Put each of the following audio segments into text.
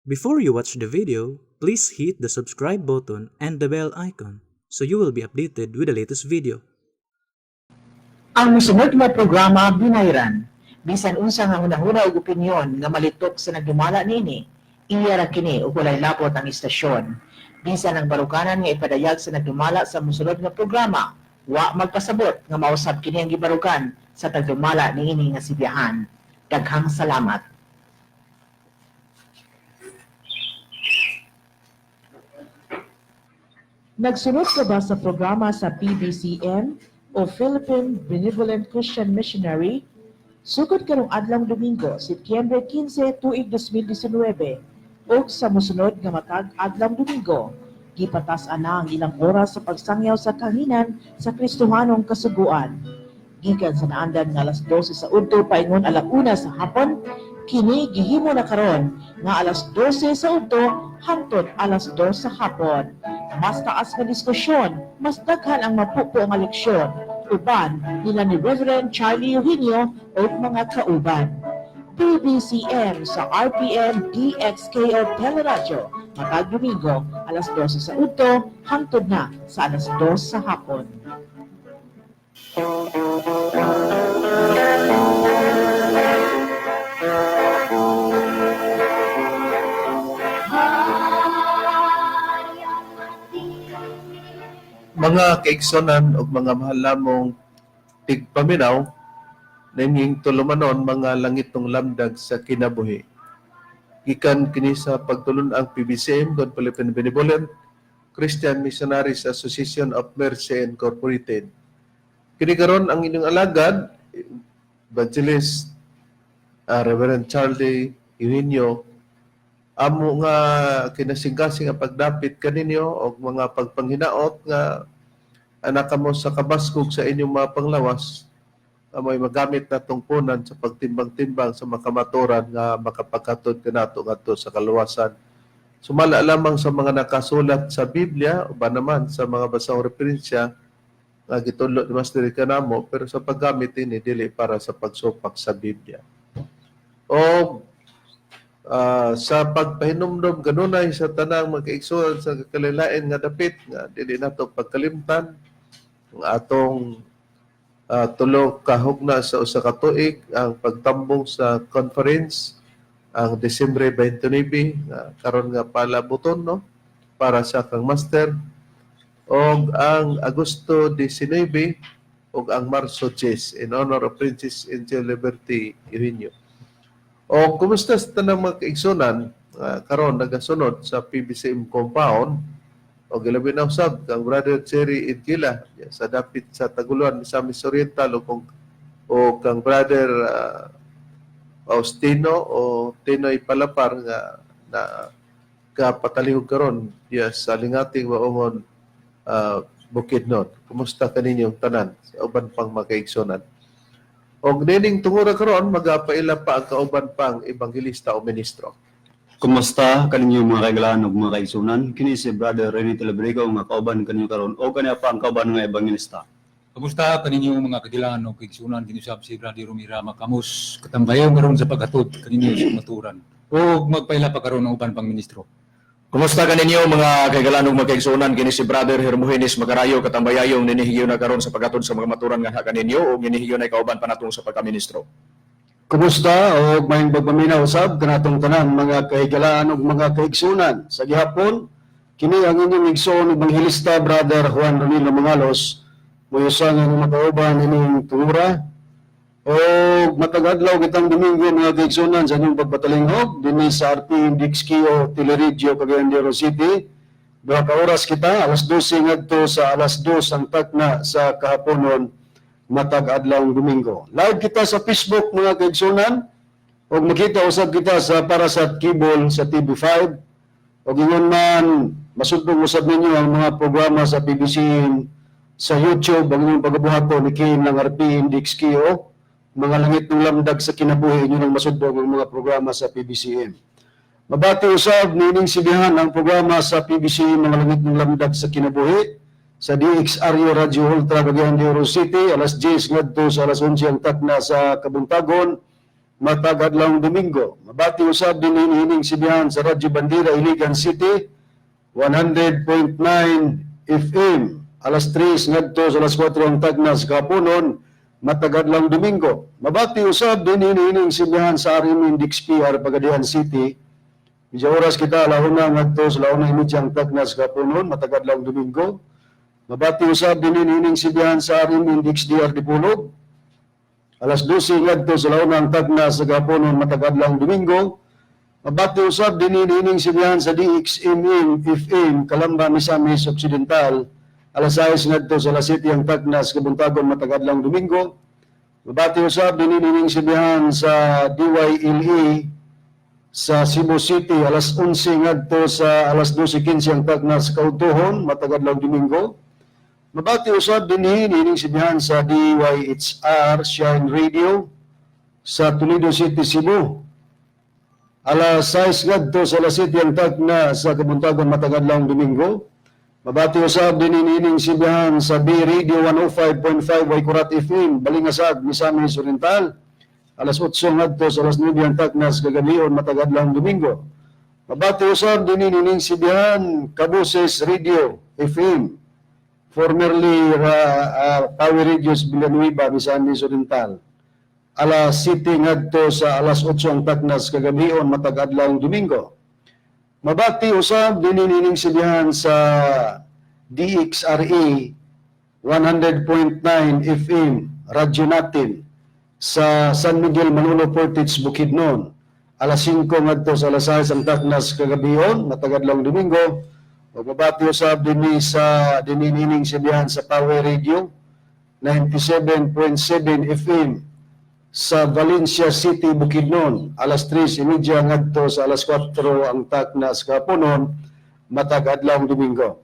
Before you watch the video, please hit the subscribe button and the bell icon so you will be updated with the latest video. Ang mosunod nga programa binayran. Bisan unsa nga hunahuna ug opinyon nga malitok sa nagdumala niini, iya ra kini ug walay labot ang istasyon. Bisan ang baruganan nga ipadayag sa nagdumala sa mosunod nga programa, wa magpasabot nga mausab kini ang gibarugan sa tagdumala niini nga sibiyahan. Daghang salamat. Nagsunod ka ba sa programa sa PBCM o Philippine Benevolent Christian Missionary? Sugod karong adlawng Domingo, Setyembre 15, tuig 2019, ug sa mosunod nga matag adlawng Domingo, gipatas-an na ang ilang oras sa pagsangyaw sa kahinan sa Kristohanong Kasuguan. Gikan sa naandan nga alas 12 sa udto paingon alauna sa hapon, kini gihimo na karon nga alas 12 sa udto hangtod alas 2 sa hapon. Mas taas nga diskusyon, mas daghan ang mapupo nga leksyon. Uban nila ni Reverend Charlie Eugenio ug mga kauban. PBCM sa RPM DXKO Teleradyo matag Domingo alas 12 sa udto hangtod na sa alas 2 sa hapon. Mga kaigsonan ug mga mahal namong tigpaminaw, ninying tulumanon, mga langitong lamdag sa kinabuhi. Gikan kini sa pagtulun-ang PBCM, God Philippine Benevolent Christian Missionaries Association of Mercy Incorporated. Kini karon ang inyong alagad, Evangelist Reverend Charlie Eugenio, amo nga kinasingkasing nga pagdapit kaninyo og mga pagpanghinaot nga anak kamo sa kabaskog sa inyong mga panglawas, amoy magamit na tungpunan sa pagtimbang-timbang sa makamaturan nga makapaghatod kanato ngadto sa kaluwasan. Sumala lamang sa mga nakasulat sa Biblia o ba naman sa mga basang referensya nga gitudlo ni Master kanamo, pero sa paggamit ini dili para sa pagsupak sa Biblia. O sa pagpahinumdom kanunay sa tanang magkaigsuonan sa kalilain nga dapit nga dili nato pagkalimtan ang atong tulo ka hugna sa usa ka tuig, ang pagtambong sa conference ang Desembre 29 nga karon nga palabuton, no, para sa kang master, og ang Agosto 19 ug ang Marso 10 in honor of Princess Angel Liberty Eugenio. O kumusta sa tanang mga kaigsunan karon nagasunod sa PBCM compound, o gilabi na usab kang Brother Jerry Idgila sa dapit sa Taguluan, Misamis Oriental, o kung o kang Brother Faustino o Tinoy Palapar nga na kapatalihog karon diya sa Lingating Baungon, Bukidnon. Kumusta kaninyong tanan sa uban pang mga kaigsunan? Og nining tungura karon magapaila pa ang kauban pang ebanghelista o ministro. Kumusta kaninyo mga kaigalaan ug mga kaigsunan? Kini si Brother Rene Telebrigo nga kauban kaninyo karon o kaniya pa ang kauban nga ebanghelista. Kamusta kaninyo mga kagilaan o kaigsunan, kinusab si Brother Rumira Makamus katambayaw karon sa paghatod kaninyo sa maturan o magpaila pa karon ang uban pang ministro. Kumusta kaninyo mga kaigalan ug mga kaigsuonan, kini si Brother Hermogenes Macarayo katambayayong ninihigayon na karon sa paghatod sa mga maturan nga kaninyo ug ninihigayon na kauban pa natong sa pagkaministro. Kumusta og maayong pagpaminaw usab kanatong tanan mga kahigalaan ug mga kaigsunan. Sa gihapon, kini ang inyong igsoon ebanghelista Brother Juan Ronilo Mangalos, moyusa nga makauban ining tungura. Og matag adlaw kitang Domingo, mga kaigsunan, sa inyong pagpatalinghog dinhi sa RP DXKO Teleradyo Cagayan de Oro City. 2 ka oras kita, alas 12 ngadto sa alas 2 ang takna sa kahaponon matag adlawng Domingo. Live kita sa Facebook, mga kaigsunan, ug makita usab kita sa para sa cable sa TV5, ug ingon man masudlong usab ninyo ang mga programa sa PBC sa YouTube. Ang inyong pagabuhaton, i-key in lang RP DXKO, mga langit ng lamdag sa kinabuhi, inyo nang masudlong ang mga programa sa PBCM. Mabati usab niining sibihan ang programa sa PBC mga langit ng lamdag sa kinabuhi sa DXRU Radio Ultra Cagayan de Oro City, alas 10 ngadto sa alas 11 ang takna sa kabuntagon. matag adlawng Domingo. Mabati usab dinhi niining sibihan sa Radyo Bandera, Iligan City, 100.9 FM, alas 3 ngadto sa alas 4 ang tagnas kapunon matag adlawng Domingo. Mabati usab dinhi niining sibihan sa RMN DXPR, Pagadian City. Medya oras kita, 1:00 ngadto sa 1:30 ang tagnas kapunon matag adlawng Domingo. Mabati usab dinhi niining sibihan sa RMN DXDR Dipolog, alas 12 ngadto sa 1:00 ang tagnas sa kapunon matag adlawng Domingo. Mabati usab dinhi niining sibihan sa DXMM FM, Calamba, Misamis Occidental, alas 6 ngadto sa alas 7 ang tagnas kabuntagon matag adlawng Domingo. Mabati usab dinhi niining sibihan sa DYLE sa Cebu City, alas 11 ngadto sa alas 12:15 ang tagnas kaudtohon matag adlawng Domingo. Mabati usab dinhi niining sibihan sa DYHR Shine Radio sa Toledo City, Cebu, alas 6 ngadto sa alas 7 ang tagna sa kabuntagon matag adlawng Domingo. Mabati usab dinhi niining sibihan sa B Radio 105.5 Waikurat FM, Balingasag, Misamis Oriental, alas 8 ngadto sa alas 9 ang tagnas kagabion matag adlawng Domingo. Mabati usab dinhi niining sibihan Kaboses Radio FM, formerly Power Radios Villanueva, Misamis Oriental, alas 7 ngadto sa alas 8 ang tagnas kagabion matag adlawng Domingo. Mabati usab dinhi niining sibihan sa DXRE 100.9 FM, Radyo Natin sa San Miguel, Manolo Fortich, Bukidnon, alas 5 ngadto sa alas 6 ang tagnas kagabion matag adlawng Domingo. Ug mabati usab dinhi sa dinhi niining sibihan sa Power Radio 97.7 FM sa Valencia City, Bukidnon, alas 3:30 ngadto sa alas 4 ang taknas kapunon matag adlawng Domingo.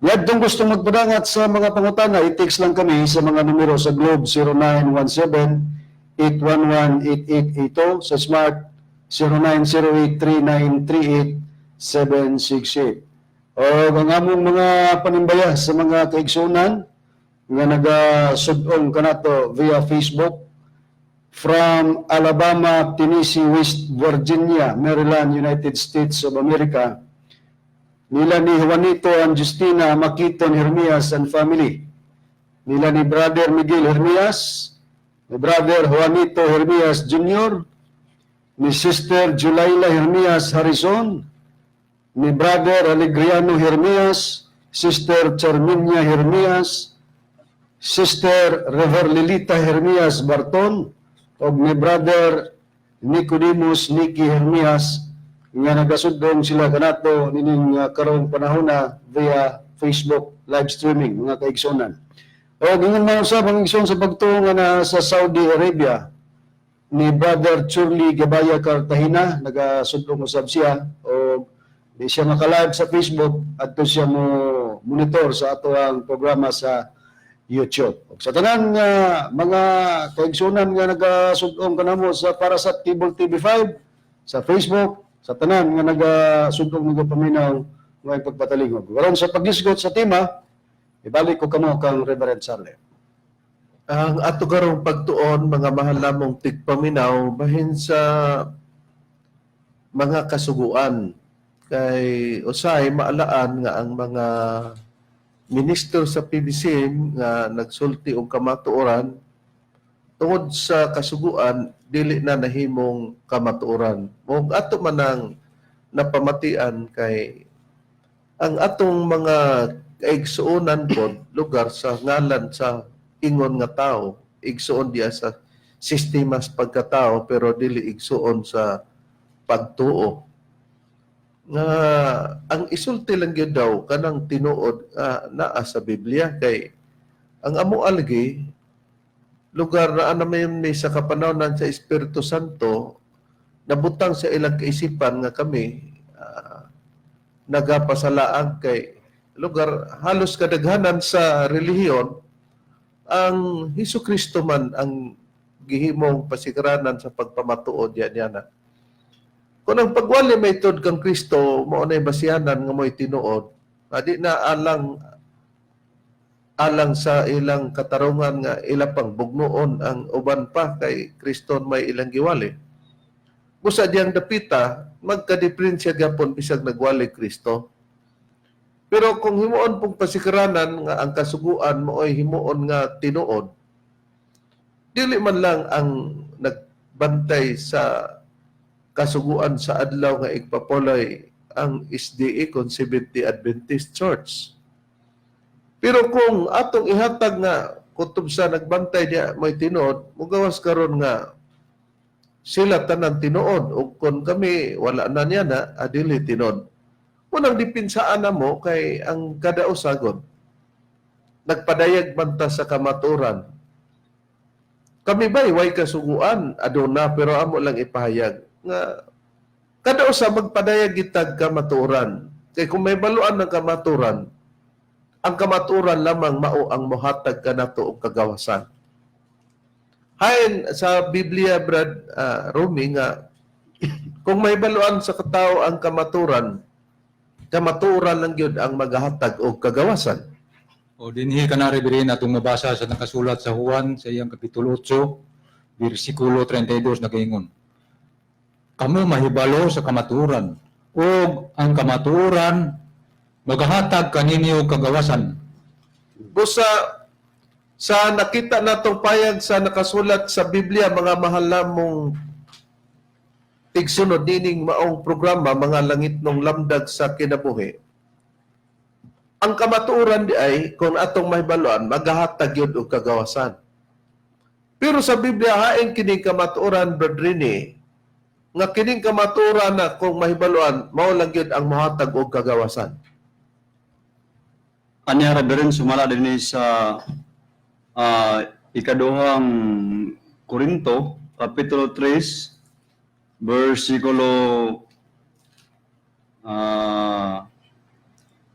Niadtong gusto magpadangat sa mga pangutana, i-text lang kami sa mga numero sa Globe 0917-811-8882, sa Smart 0908-3938-768. O ang among mga panimbaya sa mga kaigsunan nga nagasud-ong kanato via Facebook from Alabama, Tennessee, West Virginia, Maryland, United States of America, nila ni Juanito and Justina Makiton Hermias and family. Nila ni Brother Miguel Hermias, ni Brother Juanito Hermias Jr., ni Sister Julaila Hermias Harrison, ni Brother Alegriano Hermias, Sister Charminia Hermias, Sister Reverlilita Hermias Barton, ug ni Brother Nicodemus Nicky Hermias nga nagasudong sila kanato nining karong panahona via Facebook live streaming, mga kaigsunan. O ingon man usab ang igsoon sa pagtuo nga na sa Saudi Arabia, ni Brother Churly Gabaya Cartagena, nagasudong usab siya o di siya maka-live sa Facebook, adto siya mo monitor sa ato ang programa sa YouTube. Ug sa tanan nga mga kaigsunan nga nagasud-ong kanamo sa para sa Cable TV5 sa Facebook, sa tanan nga nagasud-ong, nagapaminaw, nga pagpatalingog. Karon sa paghisgot sa tema, ibalik ko kamo kang Reverend Charlie. Ang ato karong pagtuon, mga mahal namong tigpaminaw, bahin sa mga kasuguan, kay usay maalaan nga ang mga ministro sa PBCM nga nagsulti og kamatuoran tungod sa kasuguan dili na nahimong kamatuoran. Ug ato man ang napamatian kay ang atong mga kaigsuonan pod, lugar sa ngalan sa ingon nga tao, igsuon diya sa sistemas pagkatao pero dili igsuon sa pagtuo. Nga ang isulti lang gyud daw kanang tinuod nga naa sa Biblia, kay ang amo algi lugar na ana may sa kapanawnan sa Espiritu Santo nabutang sa ilang kaisipan nga kami nagapasalaag, kay lugar halos kadaghanan sa relihiyon ang Hesus Kristo man ang gihimong pasigaranan sa pagpamatuod yan yana. Kung ang pagwali may tuod kang Kristo, mao na'y basihanan nga mo'y tinuod. Adi na alang alang sa ilang katarungan nga ila pang bugnoon ang uban pa kay Kristo may ilang giwali. Busa diyang dapita, magkadiferensya gyapon bisag nagwali Kristo. Pero kung himuon pong pasikaranan nga ang kasuguan maoy himuon nga tinuod, dili man lang ang nagbantay sa kasuguan sa adlaw nga igpapuloy ang SDA kon Seventh-day Adventist Church. Pero kung atong ihatag nga kutob sa nagbantay diya may tinuod, mugawas karon nga sila tanan tinuod ug kon kami wala na niya na adili tinuod. Unang dipinsaan na mo kay ang kada usagod nagpadayag man ta sa kamaturan. Kami ba'y way kasuguan? Aduna, pero amo lang ipahayag nga kada usa magpadayag gitag kamaturan. Kay kung may baluan ng kamaturan, ang kamaturan lamang mao ang mohatag kanato og kagawasan. Hain sa Biblia, Brad Romy, nga kung may baluan sa katao ang kamaturan, kamaturan lang gyud ang magahatag og kagawasan. O dinhi kana, Reverend, atong mabasa sa nakasulat sa Juan sa iyang kapitulo 8 bersikulo 32, nagaingon: "Kamo mahibalo sa kamatuoran ug ang kamatuoran magahatag kaninyo kagawasan." Busa sa nakita natong payag sa nakasulat sa Biblia, mga mahal namong tigsunod nining maong programa, mga langitnong lamdag sa kinabuhi. Ang kamatuoran di ay kung atong mahibaluan magahatag yun og kagawasan. Pero sa Biblia hain kining kamatuoran, Brad Rene, nga kining kamatuoran na kung mahibaluan mao lang gyud ang mohatag og kagawasan. Anya, Reverend, sumala din sa ikaduhang Korinto, Kapitulo 3, versikulo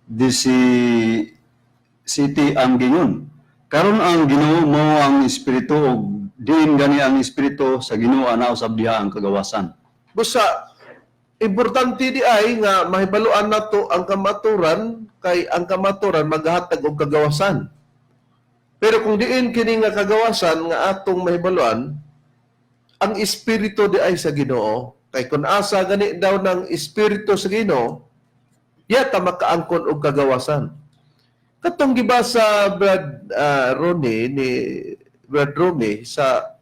17 ang gingon: "Karon ang Ginoo mao ang Espiritu ug diin gani ang Espiritu sa Ginoo, ana usab diha ang kagawasan." Busa importante di ay nga mahibaluan nato ang kamaturan kay ang kamaturan maghatag og kagawasan. Pero kung diin kini nga kagawasan nga atong mahibaluan, ang espiritu di ay sa Ginoo, kay kun asa gani daw ng espiritu sa Ginoo, yata makaangkon og kagawasan. Katong gibasa, Brad Ronnie, ni Brad Romy sa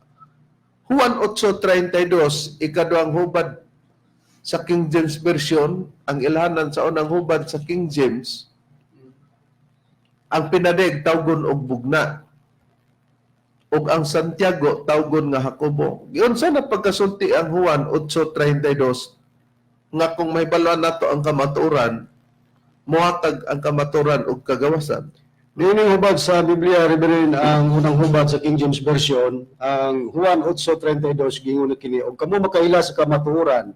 Juan 8:32, ikaduhang hubad sa King James Version, ang ilhanan sa unang hubad sa King James, ang pinadeg tawgon og bugna. Ug ang Santiago tawgon nga Jacobo. Giunsa na pagkasulti ang Juan 8:32 nga kung mahibaluan nato ang kamatuoran, mohatag ang kamatuoran og kagawasan? Niining hubad sa Biblia, Reverend, ang unang hubad sa King James Version, ang Juan 8:32, gingon na kini, "Og kamo makaila sa kamatuoran,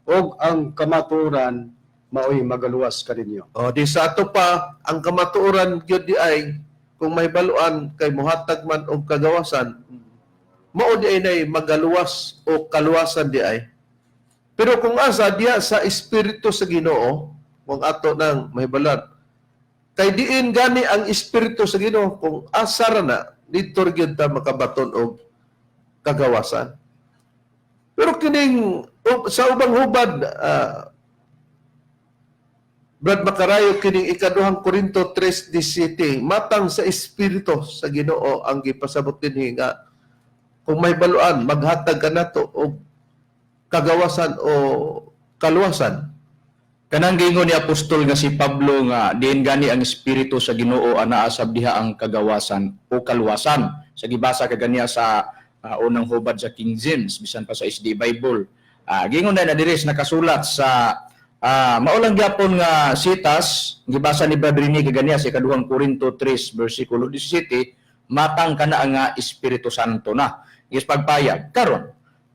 og ang kamatuoran maoy magaluwas kaninyo." O di sa ato pa ang kamatuoran gyud di ay kung mahibaluan kay mohatag man og kagawasan, mao di ay nay magaluwas o kaluwasan di ay. Pero kung asa diya sa espiritu sa Ginoo, kung ato nang mahibaluan kay diin gani ang espiritu sa Ginoo, kung asa ra na didto ra gyud ta makabaton og kagawasan. Pero kining sa ubang hubad, Brad Makarayo, kining ikaduhang Korinto 3:17, matang sa espiritu sa Ginoo ang gipasabot dinhi nga kung may baluan maghatag ka nato og kagawasan o kaluwasan. Kanang giingon ni apostol nga si Pablo nga diin gani ang espiritu sa Ginoo, anaa sab diha ang kagawasan o kaluwasan. Sa gibasa kaganiya sa unang hubad sa King James bisan pa sa SD Bible. Giingon na na diri sa nakasulat sa mao lang gyapon nga sitas gibasa ni Brother Rene kaganiya sa ikaduhang Korinto 3 bersikulo 17, matang kana nga Espiritu Santo na. Yes, pagpayag. Karon,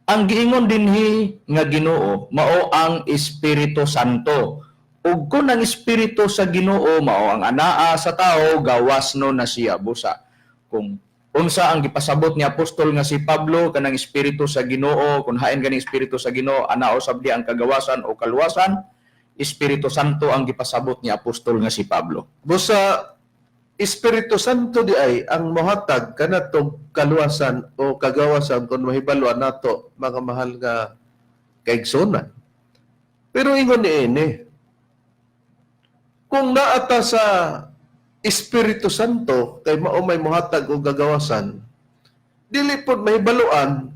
ang giingon dinhi nga Ginoo mao ang Espiritu Santo. Ug kun ang Espiritu sa Ginoo mao ang anaa sa tao, gawas no na siya. Busa kung unsa ang gipasabot ni apostol nga si Pablo kanang Espiritu sa Ginoo, kun hain ganing Espiritu sa Ginoo anao sabdi ang kagawasan o kaluwasan, Espiritu Santo ang gipasabot ni apostol nga si Pablo. Busa Espiritu Santo di ay ang mohatag kanatong kaluwasan o kagawasan kung mahibaluan nato, mga mahal nga kaigsunan. Pero ingon niini, kung naata sa Espiritu Santo kay mao may mohatag og gagawasan, dili pod mahibaluan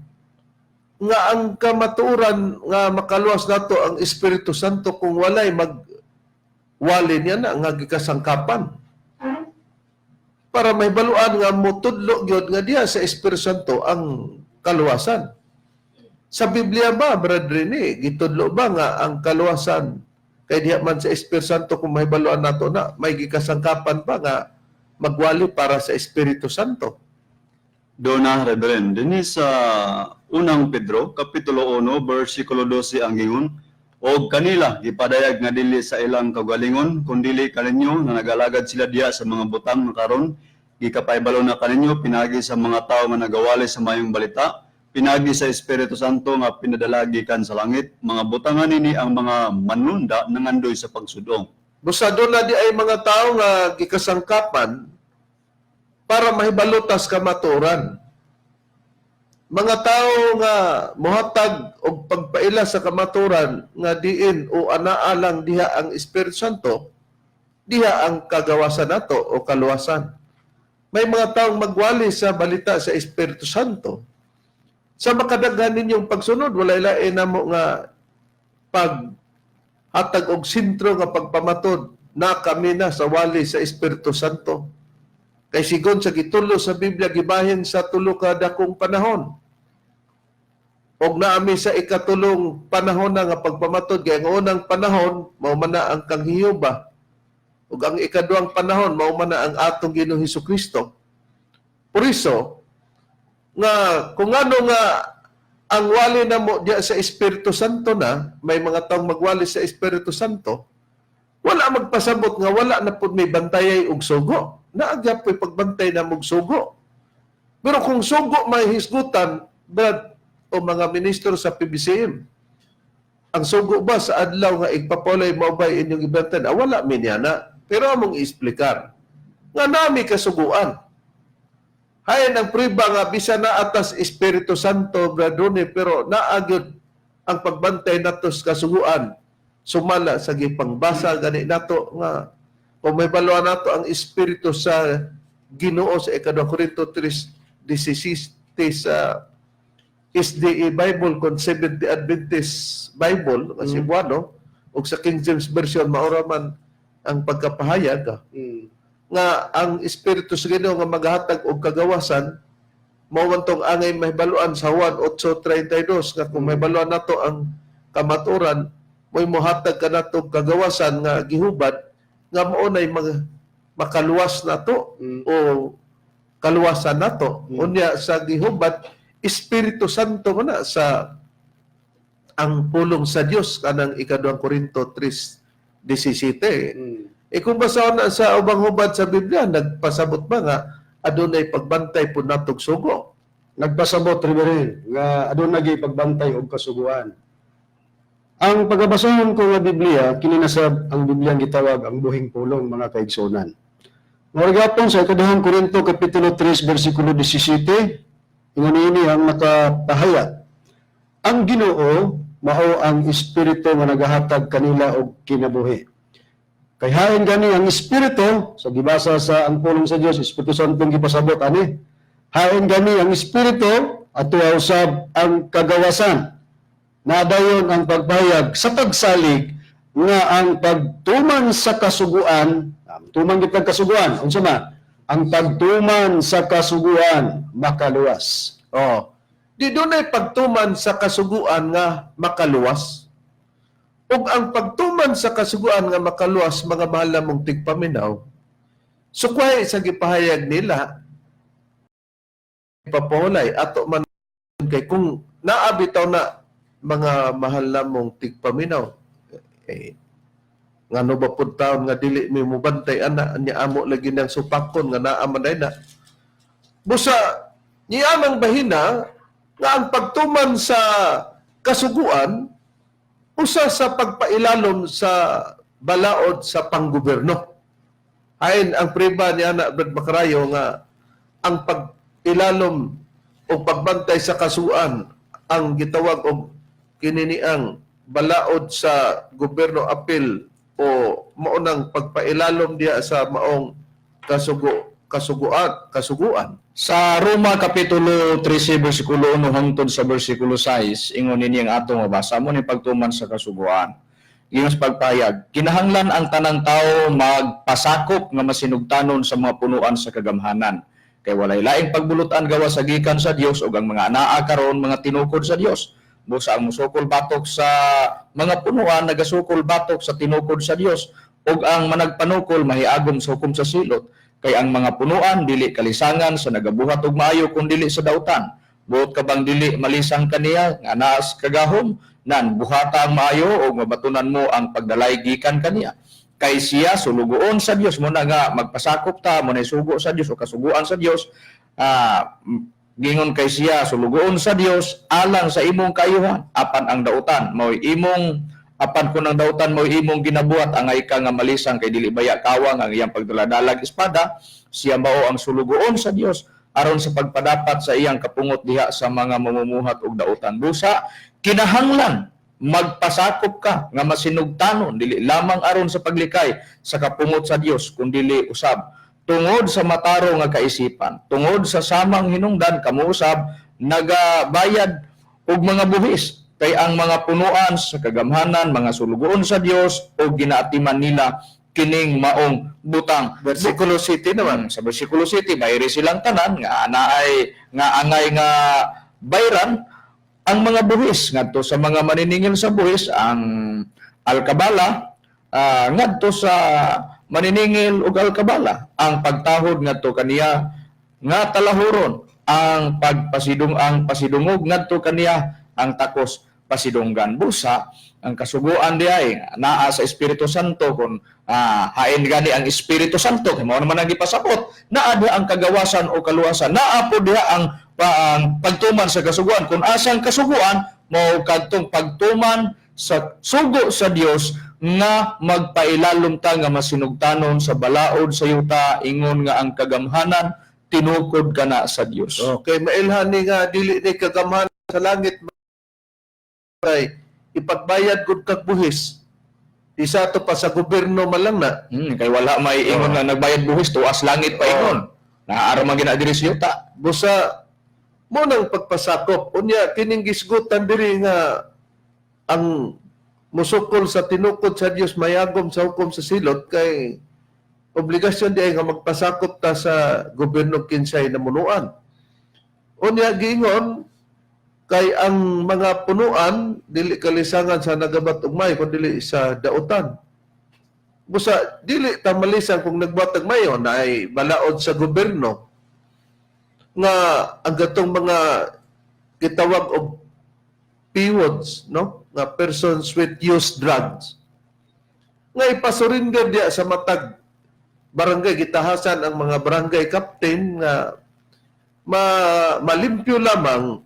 nga ang kamatuoran nga makaluwas nato ang Espiritu Santo kung walay mag wali niya na nga gikasangkapan para mahibaluan nga motudlo gyud nga diha sa Espiritu Santo ang kaluwasan. Sa Biblia ba, Brad Rene, gitudlo ba nga ang kaluwasan kay diha man sa Espiritu Santo kung mahibaluan nato na may gikasangkapan ba nga magwali para sa Espiritu Santo? Doon na, Reverend. Dinhi sa unang Pedro, Kapitulo 1, versikulo 12 ang gingon, Og kanila gipadayag nga dili sa ilang kaugalingon, kundili kaninyo nga nagalagad sila diha sa mga butang nga karon gikapaybalo na kaninyo pinagi sa mga tawo nga nagawali sa mayong balita, pinagi sa Espiritu Santo nga pinadala gikan sa langit, mga butangan nini ang mga manunda nangandoy sa pagsudong. Busa doon na di ay mga tao nga gikasangkapan para mahibalutas kamaturan. Mga tao nga mohatag og pagpaila sa kamaturan nga diin o anaa lang diha ang Espiritu Santo, diha ang kagawasan nato o kaluwasan. May mga taong magwali sa balita sa Espiritu Santo. Sa makadaghan ninyong pagsunod, walay lain namo nga pag hatag og sentro nga pagpamatod na kami na sa wali sa Espiritu Santo. Kay sigon sa gitulo sa Biblia gibahin sa tulo ka dakong panahon. Og naami sa ikatulong panahon na nga pagpamatod kay ang unang panahon mao man na ang kang Hiyoba. Ug ang ikaduhang panahon mao man na ang atong Ginoong Hesukristo. Por iso nga kung ano nga ang wali na mo diya sa Espiritu Santo na, may mga taong magwali sa Espiritu Santo, wala magpasabot nga wala na pud may bantayay og sugo. Naagya po'y pagbantay na mog sugo. Pero kung sugo may hisgutan, Brad, o mga ministro sa PBCM, ang sugo ba sa adlaw nga igpapolay mao ba inyong ibantan? Ah, wala mi niya na. Pero among iexplikar nga nami kasuguan. Hayan ang priba nga bisa na atas Espiritu Santo, Brad Ronnie, pero naagyod ang pagbantay nato sa kasuguan sumala sa gipangbasa gani nato nga kung may baluan nato ang espiritu sa Ginoo sa 2 Korinto 3:16 sa SDA Bible kon Seventh Adventist Bible nga Cebuano ug sa King James Version maura man ang pagkapahayag nga ang espiritu sa Ginoo nga maghatag og kagawasan mao man tong angay mahibaluan sa Juan 8:32 nga kung mahibaluan nato ang kamatuoran mo'y mohatag kanato og kagawasan nga gihubad nga mao nay mga makaluwas nato o kaluwasan nato. Unya sa gihubad Espiritu Santo man na sa ang pulong sa Dios kanang ikaduhang Korinto 3:17. Eh kung basahon na sa ubang hubad sa Biblia, nagpasabot ba nga adunay pagbantay pud natog sugo? Nagpasabot, Reverend, nga aduna gyud pagbantay og kasuguan. Ang pagabasahon ko nga Biblia, kini na sab ang Biblia ang gitawag ang buhing pulong, mga kaigsunan. Mao gapon sa ikaduhang Korinto kapitulo 3 bersikulo 17, ingon niini ang nakapahayag. Ang Ginoo mao ang espiritu nga nagahatag kanila og kinabuhi. Kay hain gani ang espiritu sa gibasa sa ang pulong sa Dios, Espiritu Santo ang gipasabot ani. Hain gani ang espiritu ato usab ang kagawasan. Nadayon ang pagpahayag sa pagsalig nga ang pagtuman sa kasuguan, ang tuman gid kasuguan, unsa man? Ang pagtuman sa kasuguan makaluwas. Oh. Di dunay pagtuman sa kasuguan nga makaluwas. Ug ang pagtuman sa kasuguan nga makaluwas, mga mahal namong tigpaminaw, sukway sa gipahayag nila papaulay ato man kay kung naabitaw na, mga mahal namong tigpaminaw, eh ngano ba pud taon nga dili mi mobantay ana nya amo lagi nang supakon nga naa man na busa niya ang bahina nga ang pagtuman sa kasuguan usa sa pagpailalom sa balaod sa panggobyerno. Ayon ang priba ni Ana Brad Macarayo nga ang pag-ilalom o pagbantay sa kasuan ang gitawag og Kini ni ang balaod sa gobyerno apil o maunang pagpailalom diha sa maong kasuguan kasuguan. Sa Roma Kapitulo 13 versikulo 1 hangtod sa versikulo 6, ingon nini ang atong mabasa mo ni pagtuman sa kasuguan. Ingon sa pagpayag, kinahanglan ang tanang tao magpasakop nga masinugtanon sa mga punuan sa kagamhanan. Kay walay laing pagbulutan gawas sa gikan sa Dios ug ang mga anaa karon mga tinukod sa Dios. Busa ang musukol batok sa mga punuan nagasukol batok sa tinukod sa Dios ug ang managpanukol mahiagom sa hukom sa silot, kay ang mga punuan dili kalisangan sa nagabuhat og maayo kun dili sa dautan. Buot ka bang dili malisang kaniya nga naas kagahom? Nan buhata ang maayo ug mabatunan mo ang pagdalay gikan kaniya. Kay siya sulugoon sa Dios. Mo na nga magpasakop ta mo na sugo sa Dios o kasuguan sa Dios. Gingon kay siya sulugoon sa Dios alang sa imong kaayuhan, apan ang dautan mao'y imong, apan kun ang dautan mao'y imong ginabuhat, angay ka nga malisang, kay dili baya kawang ang iyang pagdaladalag espada? Siya mao ang sulugoon sa Dios aron sa pagpadapat sa iyang kapungot diha sa mga mamumuhat og dautan. Busa kinahanglan magpasakop ka nga masinugtanon, dili lamang aron sa paglikay sa kapungot sa Dios, kundili usab tungod sa matarong nga kaisipan. Tungod sa samang hinungdan, kamo usab nagabayad og mga buhis, kay ang mga punuan sa kagamhanan mga sulugoon sa Dios ug ginaatiman nila kining maong butang. Versikulo 7 naman. Sa versikulo 7, bayri silang tanan nga anaay nga angay nga bayran ang mga buhis ngadto sa mga maniningil sa buhis ang alkabala, ngadto sa maniningil ug alkabala ang pagtahod ngadto kaniya nga talahuron, ang pagpasidung ang pasidungog ngadto kaniya ang takos pasidunggan. Busa ang kasuguan diay naa sa Espiritu Santo. Kung hain gani ang Espiritu Santo, kay mao naman ang gipasabot, naa diha ang kagawasan o kaluwasan, naa po diha ang pagtuman sa kasuguan. Kung asang kasuguan, mao kadtong pagtuman sa sugo sa Dios nga magpailalom ta nga masinugtanon sa balaod sa yuta, ingon nga ang kagamhanan tinukod kana sa Dios. Okay, mailhan ni nga dili ni kagamhanan sa langit kay ipagbayad gud kag buhis. Isa to pa sa gobyerno man lang na. Kay wala may ingon nga nagbayad buhis tuas langit pa ingon. Naara man gina diri sa yuta. Busa mo nang pagpasakop, unya kining gisgutan diri nga ang musukol sa tinukod sa Dios mayagom sa hukom sa silot, kay obligasyon di ay nga magpasakop ta sa gobyerno kinsay namunuan. Unya giingon kay ang mga punuan dili kalisangan sa nagabat og maayo kun dili sa dautan. Busa dili ta malisang kung nagbuhat og maayo na ay balaod sa gobyerno nga ang gatong mga gitawag og PWODs, no, nga persons with used drugs, nga ipasurrender diya sa matag barangay. Gitahasan ang mga barangay captain nga malimpyo lamang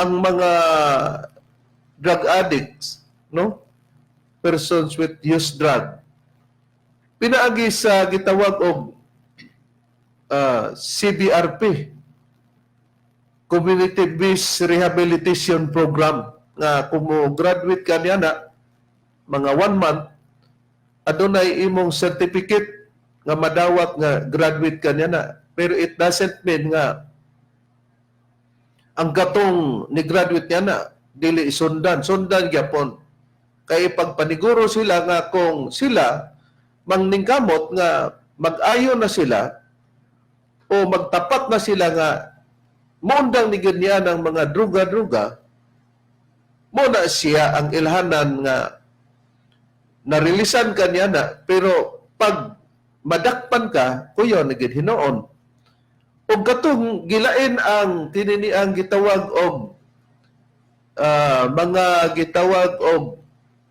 ang mga drug addicts, no, persons with used drug, pinaagi sa gitawag og CBRP, Community Based Rehabilitation Program, nga kung mo graduate ka niya na mga one month, adunay imong certificate nga madawat nga graduate ka niya na, pero it doesn't mean nga ang katong ni graduate niya na dili sundan. Sundan gyapon kay ipagpaniguro sila nga kung sila mangningkamot nga mag-ayo na sila o magtapat na sila nga moundang ni ganyan ang mga druga-druga mo na siya ang ilhanan nga narilisan ka niya na. Pero pag madakpan ka, kuyo na gid hinuon. Ug katong gilain ang tininiang gitawag og mga gitawag og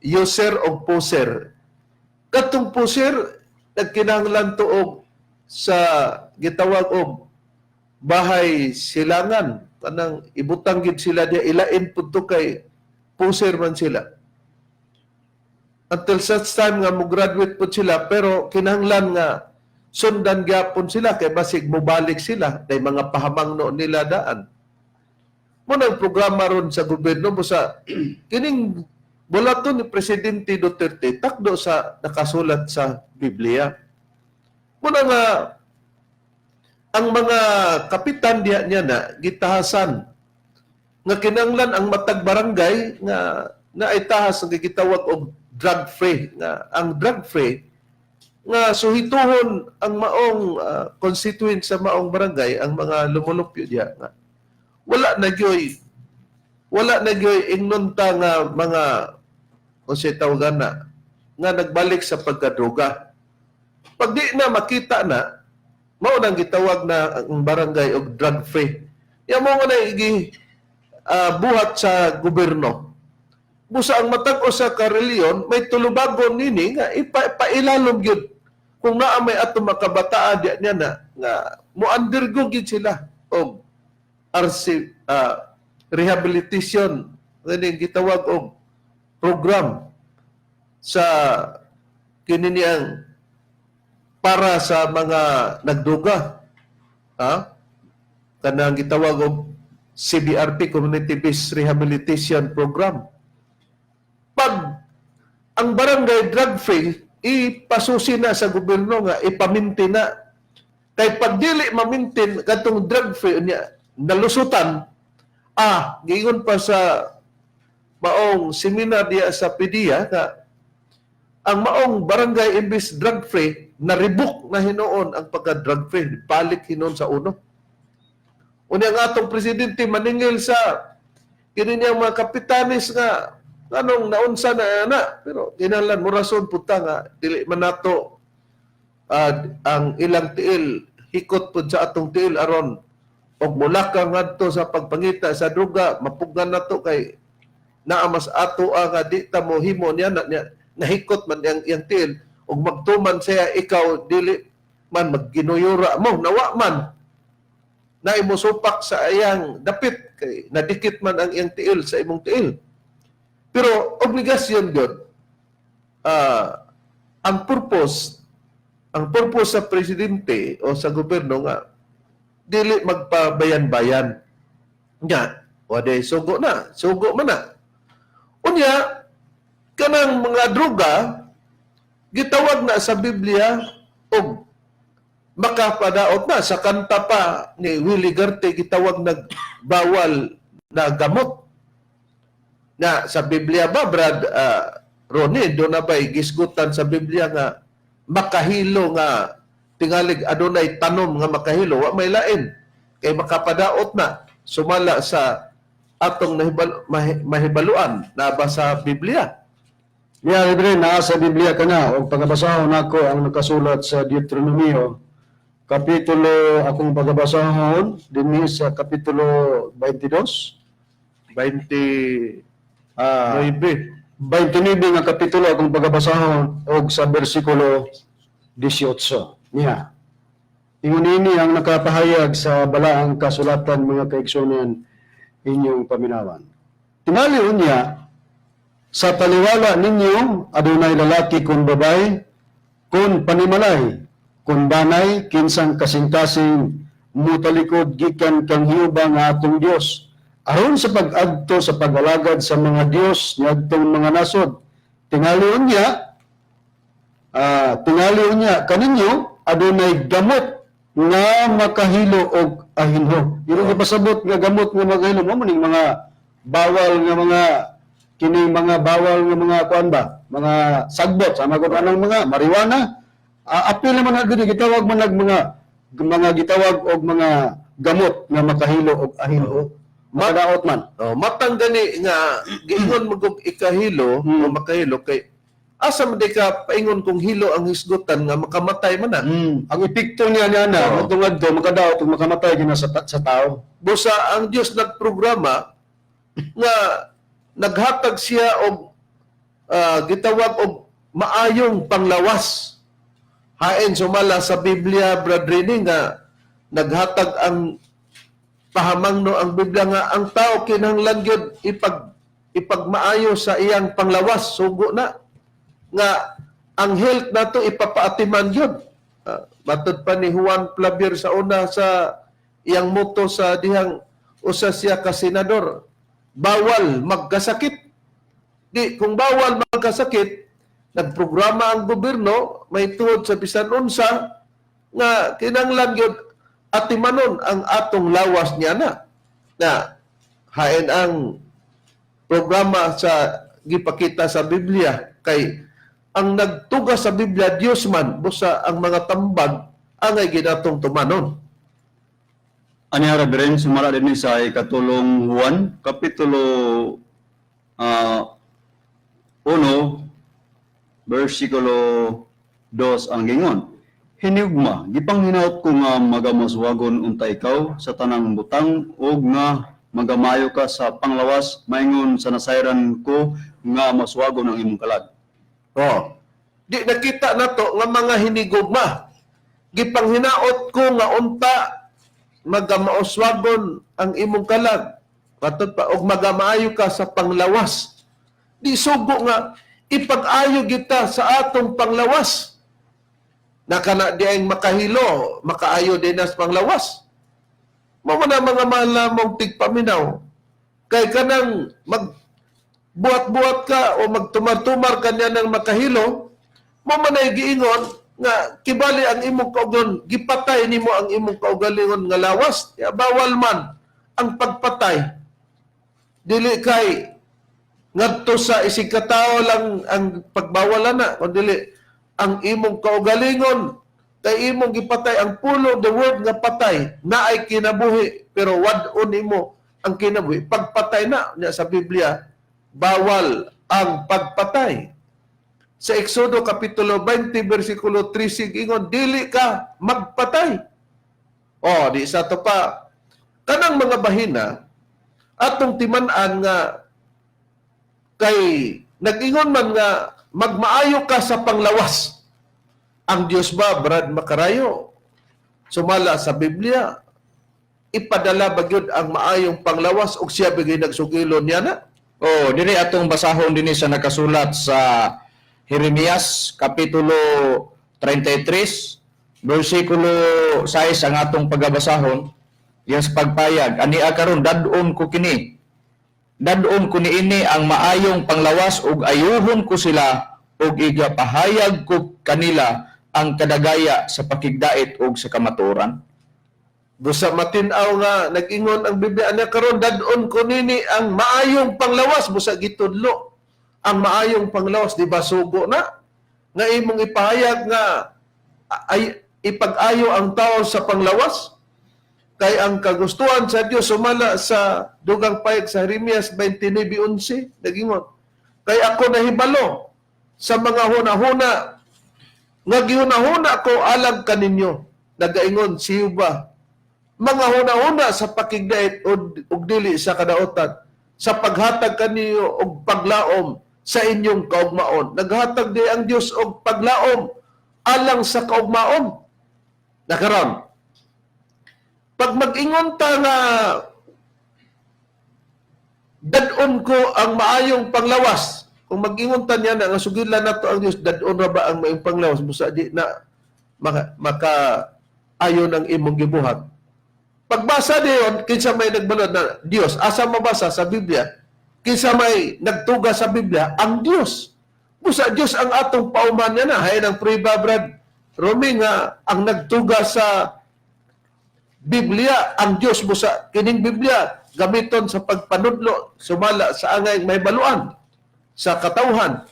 user og poser, katong poser nagkinahanglan tuog sa gitawag og bahay silangan, kanang ibutang gid sila diya, ilain pud to kay poser man sila until such time nga mo graduate pud sila. Pero kinahanglan nga sundan gyapon sila kay basig mobalik sila kay mga pahamang no nila daan. Mao nang programa ron sa gobyerno mo sa kining bulaton ni Presidente Duterte takdo sa nakasulat sa Biblia. Mao na nga ang mga kapitan diha niya na gitahasan nga kinanglan ang matag barangay nga naay tahas nga gitawag og drug free, nga ang drug free nga suhituhon ang maong constituent sa maong barangay, ang mga lumulupyo diha, nga wala na gyoy ingnon ta nga mga unsay tawagan na nga nagbalik sa pagkadroga. Pag di na makita na, mao nang gitawag na ang barangay og drug free. Ya mo nga na igi buhat sa gobyerno. Busa ang matag usa ka reliyon may tulubagon nini nga ipailalom gyud kung naa may ato makabataan diya niya na nga mo undergo gyud sila og RC, rehabilitation, kining gitawag og program sa kini niyang para sa mga nagduga, ha, kanang gitawag og CBRP, Community Based Rehabilitation Program. Pag ang barangay drug free, ipasusi na sa gobyerno nga ipaminti na, kay pag dili mamintin katong drug free niya, nalusutan. Giingon pa sa maong seminar diya sa PDEA nga ang maong barangay imbis drug free, naribok na hinuon ang pagka drug free, balik hinuon sa uno. Unya ang atong presidente maningil sa kini niyang mga kapitanis nga anong naunsa na na, pero kinahanglan mo rason punta nga dili man nato ang ilang tiil hikot pud sa atong tiil aron og mulaka ngadto sa pagpangita sa droga, mapugan nato kay naa mas ato nga di ta mo himo niya na niya nahikot man yang iyang tiil ug magtuman siya, ikaw dili man magginuyura mo, nawa man na imo supak sa iyang dapit kay nadikit man ang iyang tiil sa imong tiil. Pero obligasyon gyud, ang purpose sa presidente o sa gobyerno nga dili magpabayan-bayan nga wade sugo na, sugo man na. Unya kanang mga droga gitawag na sa Biblia og makapadaot na. Sa kanta pa ni Willie Garte gitawag nag bawal na gamot na. Sa Biblia ba, Brad Ronnie, do na ba'y gisgutan sa Biblia nga makahilo, nga tingalig adunay tanom nga makahilo? Wa may lain kay makapadaot na sumala sa atong mahibaluan na ba sa Biblia. Yeah, Reverend, naa sa Biblia ka na. Og pagabasahon nako ang nakasulat sa Deuteronomio, kapitulo, akong pagabasahon dinhi sa kapitulo 22. 29. 29 nga kapitulo akong pagabasahon og sa bersikulo 18. Niya. Ingon ini ang nakapahayag sa balaang kasulatan, mga kaigsunan, inyong paminawan. Tingali unya sa taliwala ninyo adunay lalaki kun babae, kun panimalay, kun banay, kinsang kasing-kasing mutalikod gikan kang Jehova nga atong Dios aron sa pag-adto sa pag-alagad sa mga dios niadtong mga nasod. Tingali unya kaninyo adunay gamot nga makahilo og ahinho. Dili pasabot nga gamot nga makahilo mo ning mga bawal nga mga kining mga bawal nga mga kuan ba, mga sagbot sama ko anang mga marijuana. Apil naman na gud gitawag man nag mga gitawag og mga gamot nga makahilo og ahinho, makadaot man. Oh, matang gani nga giingon mo kog ikahilo o makahilo, kay asa man di ka paingon kung hilo ang hisgutan nga makamatay man na? Ang epekto niya niya na ngadto makadaot ug makamatay gina sa tao. Busa ang Dios nagprograma nga naghatag siya og gitawag og maayong panglawas. Hain sumala sa Biblia, Brad Rene, nga naghatag ang pahamangno ang Biblia nga ang tao kinahanglan gyud ipagmaayo sa iyang panglawas, sugo na nga ang health nato ipapaatiman gyud. Matod pa ni Juan Flavier sa una sa iyang motto sa dihang Usa siya ka senador. Bawal magkasakit. Di kung bawal magkasakit, nagprograma ang gobyerno may tuhod sa bisan unsa nga kinanglan gyud atimanon ang atong lawas niya na. Na hain ang programa sa gipakita sa Biblia kay ang nagtuga sa Biblia Dios man, busa ang mga tambag angay ginatong tumanon. Aniya, Reverend, sumala din sa ikatulong Juan, Kapitulo 1, versikulo 2 ang gingon. "Hinigugma, gipanghinaot ko nga magamaswagon unta ikaw sa tanang butang ug nga magamayo ka sa panglawas maingon sa nasayran ko nga maswagon ang imong kalag." Oh. Di nakita nato nga mga hinigugma. Gipanghinaot ko nga unta magamaoswagon ang imong kalag. Matod pa og magamaayo ka sa panglawas. Di sugo nga ipag-ayo kita sa atong panglawas. Nakana di ang makahilo, makaayo din as panglawas. Mao na, mga mahal mong tigpaminaw. Kay kanang mag buhat-buhat ka o magtumar-tumar ka niya ng makahilo, mo man ay giingon nga kibali ang imong kaugalingon, gipatay nimo ang imong kaugalingon nga lawas. Ya, bawal man ang pagpatay. Dili kay ngadto sa isig katao lang ang pagbawala na, kundi ang imong kaugalingon kay imong gipatay ang pulo, the word nga patay na ay kinabuhi, pero wad-on nimo ang kinabuhi pagpatay na niya. Sa Biblia, bawal ang pagpatay. Sa Exodo kapitulo 20 versikulo 3 ingon, "Dili ka magpatay." Oh, di sa to pa kanang mga bahina atong timan-an nga kay nag-ingon man nga magmaayo ka sa panglawas. Ang Diyos ba, Brad, makarayo? Sumala sa Biblia, ipadala ba gyud ang maayong panglawas ug siya ba gyud nagsugilo niya na? Oh, diri atong basahon dinhi sa nakasulat sa Jeremias kapitulo 33 bersikulo 6 ang atong pagabasahon diyan sa pagpayag. "Ania karon dad-on ko kini. Dad-on ko niini ang maayong panglawas ug ayuhon ko sila ug igapahayag ko kanila ang kadagaya sa pakigdait ug sa kamatuoran." Busa matin-aw nga nag-ingon ang Biblia, "Ania karon dad-on ko nini ang maayong panglawas," busa gitudlo ang maayong panglawas. Di ba sugo na nga imong ipahayag nga ay ipag-ayo ang tao sa panglawas kay ang kagustuhan sa Dios sumala sa dugang payag sa Jeremias 29:11 nagingon, "Kay ako nahibalo sa mga hunahuna nga gihunahuna ko alang kaninyo," nagaingon si Jehova, "mga hunahuna sa pakigdait ug dili sa kadaotan, sa paghatag kaniyo og paglaom sa inyong kaugmaon." Naghatag di ang Dios og paglaom alang sa kaugmaon. Nakaron pag mag-ingon ta nga dad-on ko ang maayong panglawas, kung mag-ingon ta niya na nga sugilan nato ang Dios, dad-on ra ba ang maayong panglawas busa di na maka ayon ang imong gibuhat? Pagbasa diyon, kinsa may nagbalod na Dios? Asa mabasa sa Biblia? Kinsa may nagtuga sa Biblia? Ang Dios. Busa Dios ang atong pauman niya na. Hay ng priba, Brad Romy, nga ang nagtuga sa Biblia ang Dios, busa kining Biblia gamiton sa pagpanudlo sumala sa angay may baluan sa katawhan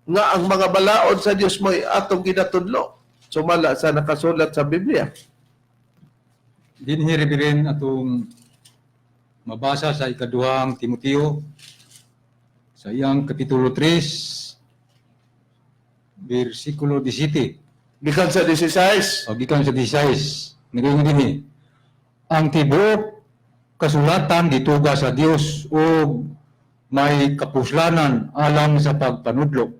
nga ang mga balaod sa Dios mo'y atong ginatudlo sumala sa nakasulat sa Biblia. Dinhi, Reverend, atong mabasa sa ikaduhang Timoteo sa iyang kapitulo 3 bersikulo 17. Gikan sa 16. O gikan sa 16. Nagaingon dinhi: "Ang tibuok kasulatan gituga sa Dios ug may kapuslanan alang sa pagpanudlo,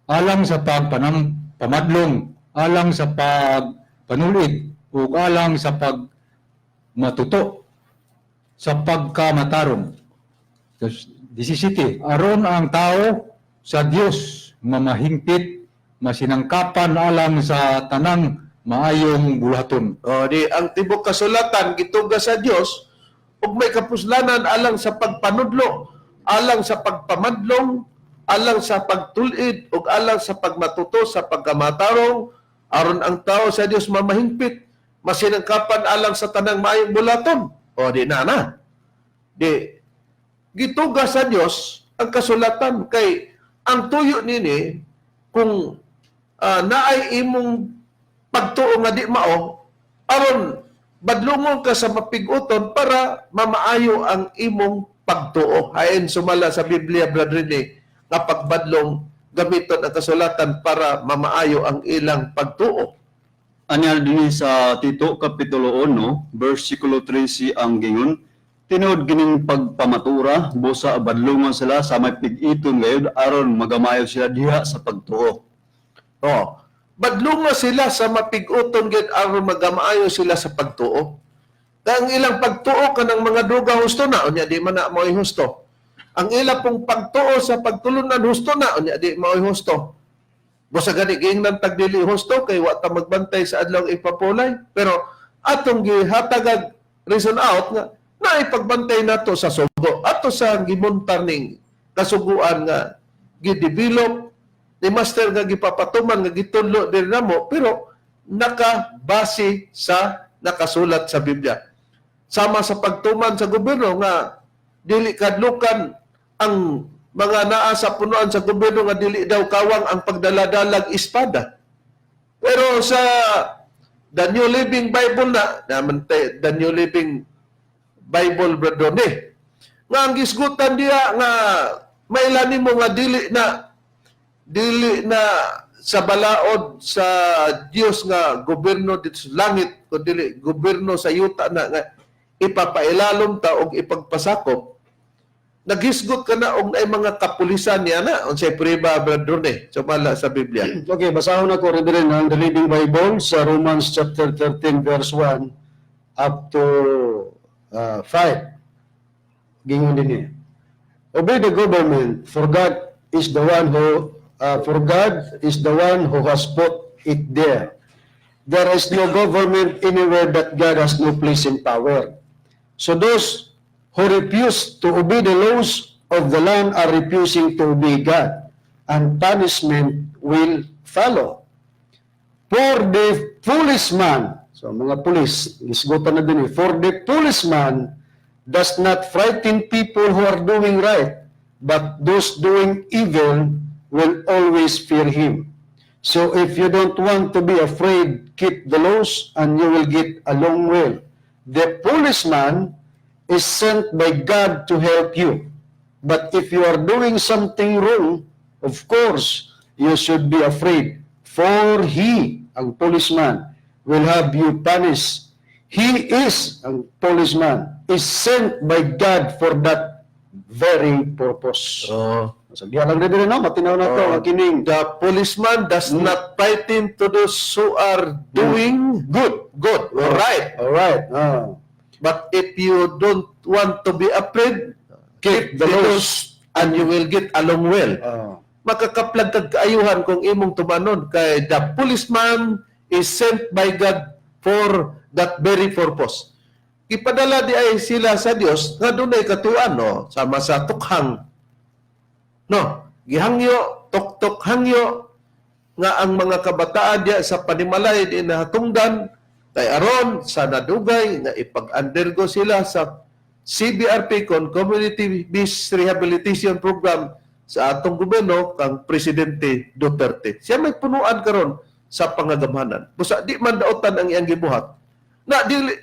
alang sa pagpanam pamadlong, alang sa pagpanulid ug alang sa pagmatuto sa pagkamatarong." Tapos, 17, "Aron ang tao sa Dios mamahingpit, masinangkapan alang sa tanang maayong buluhaton." O di ang tibok kasulatan gituga sa Dios. Ug may kapuslanan alang sa pagpanudlo, alang sa pagpamadlong, alang sa pagtulid ug alang sa pagmatuto sa pagkamatarong, aron ang tao sa Dios mamahingpit, masinangkapan alang sa tanang maayong bulaton. O di na na. Di gituga sa Dios ang kasulatan kay ang tuyo nini kung naay imong pagtuo nga di mao, aron badlungon ka sa mapig-uton para mamaayo ang imong pagtuo. Hain sumala sa Biblia, Brother Rene, nga pagbadlong gamiton ang kasulatan para mamaayo ang ilang pagtuo. Anya dinhi sa Tito kapitulo 1 bersikulo 13 ang gingon, tinuod gining pagpamatura, busa badlungon sila sa may pig-iton gayud aron magamayo sila diha sa pagtuo. Oh, badlungon sila sa mapig-uton gid aron magamaayo sila sa pagtuo. Kaya ang ilang pagtuo kanang mga droga husto na, unya di man na mao'y husto. Ang ila pong pagtuo sa pagtulunan husto na, unya di mao'y husto. Busa gani giingnan tag dili husto kay wa ta magbantay sa adlaw ipapulay. Pero atong gihatagag reason out nga naipagbantay nato sa sugo. Ato sa gimontar ning kasuguan nga gidevelop ni master nga gipapatuman nga gitudlo diri namo, pero nakabase sa nakasulat sa Biblia. Sama sa pagtuman sa gobyerno nga dili kadlukan ang mga naa sa punuan sa gobyerno nga dili daw kawang ang pagdaladalag espada. Pero sa The New Living Bible na, naman The New Living Bible, Brother Rene, nga ang gisgutan diya nga mailani mo nga dili na sa balaod sa Dios nga gobyerno dito sa langit kun dili gobyerno sa yuta na nga ipapailalom ta og ipagpasakop. Naghisgot ka na og naay mga kapulisan niya na unsay prueba, Brother Rene, sumala sa Biblia? Okay, basahon ako, Reverend, ang The Living Bible sa Romans chapter 13 verse 1 up to 5. Gingon din niya. "Obey the government, for God is the one who has put it there. There is no government anywhere that God has no place in power. So those who refuse to obey the laws of the land are refusing to obey God, and punishment will follow. For the foolish man," so mga pulis, gisgutan na din eh, "for the foolish man does not frighten people who are doing right, but those doing evil will always fear him. So if you don't want to be afraid, keep the laws and you will get along well. The policeman is sent by God to help you. But if you are doing something wrong, of course, you should be afraid. For he," ang policeman, "will have you punished. He is," ang policeman, "is sent by God for that very purpose." Oh. So, diya lang rin, no? Matinaw na to, ang kining The policeman does not frighten to those who are doing good. Good, all right. All right. Ah. But if you don't want to be afraid, keep the laws and you will get along well. Makakaplag kag kaayuhan kung imong tumanon kay the policeman is sent by God for that very purpose. Ipadala di ay sila sa Dios nga dunay katuan, no, sama sa tukhang. No, gihangyo, tok-tok hangyo nga ang mga kabataan diya sa panimalay di nahatungdan kay aron sa nadugay nga ipag-undergo sila sa CBRP kon Community Based Rehabilitation Program sa atong gobyerno kang Presidente Duterte. Siya may punuan karon sa pangagamhanan. Busa di man daotan ang iyang gibuhat. Na dili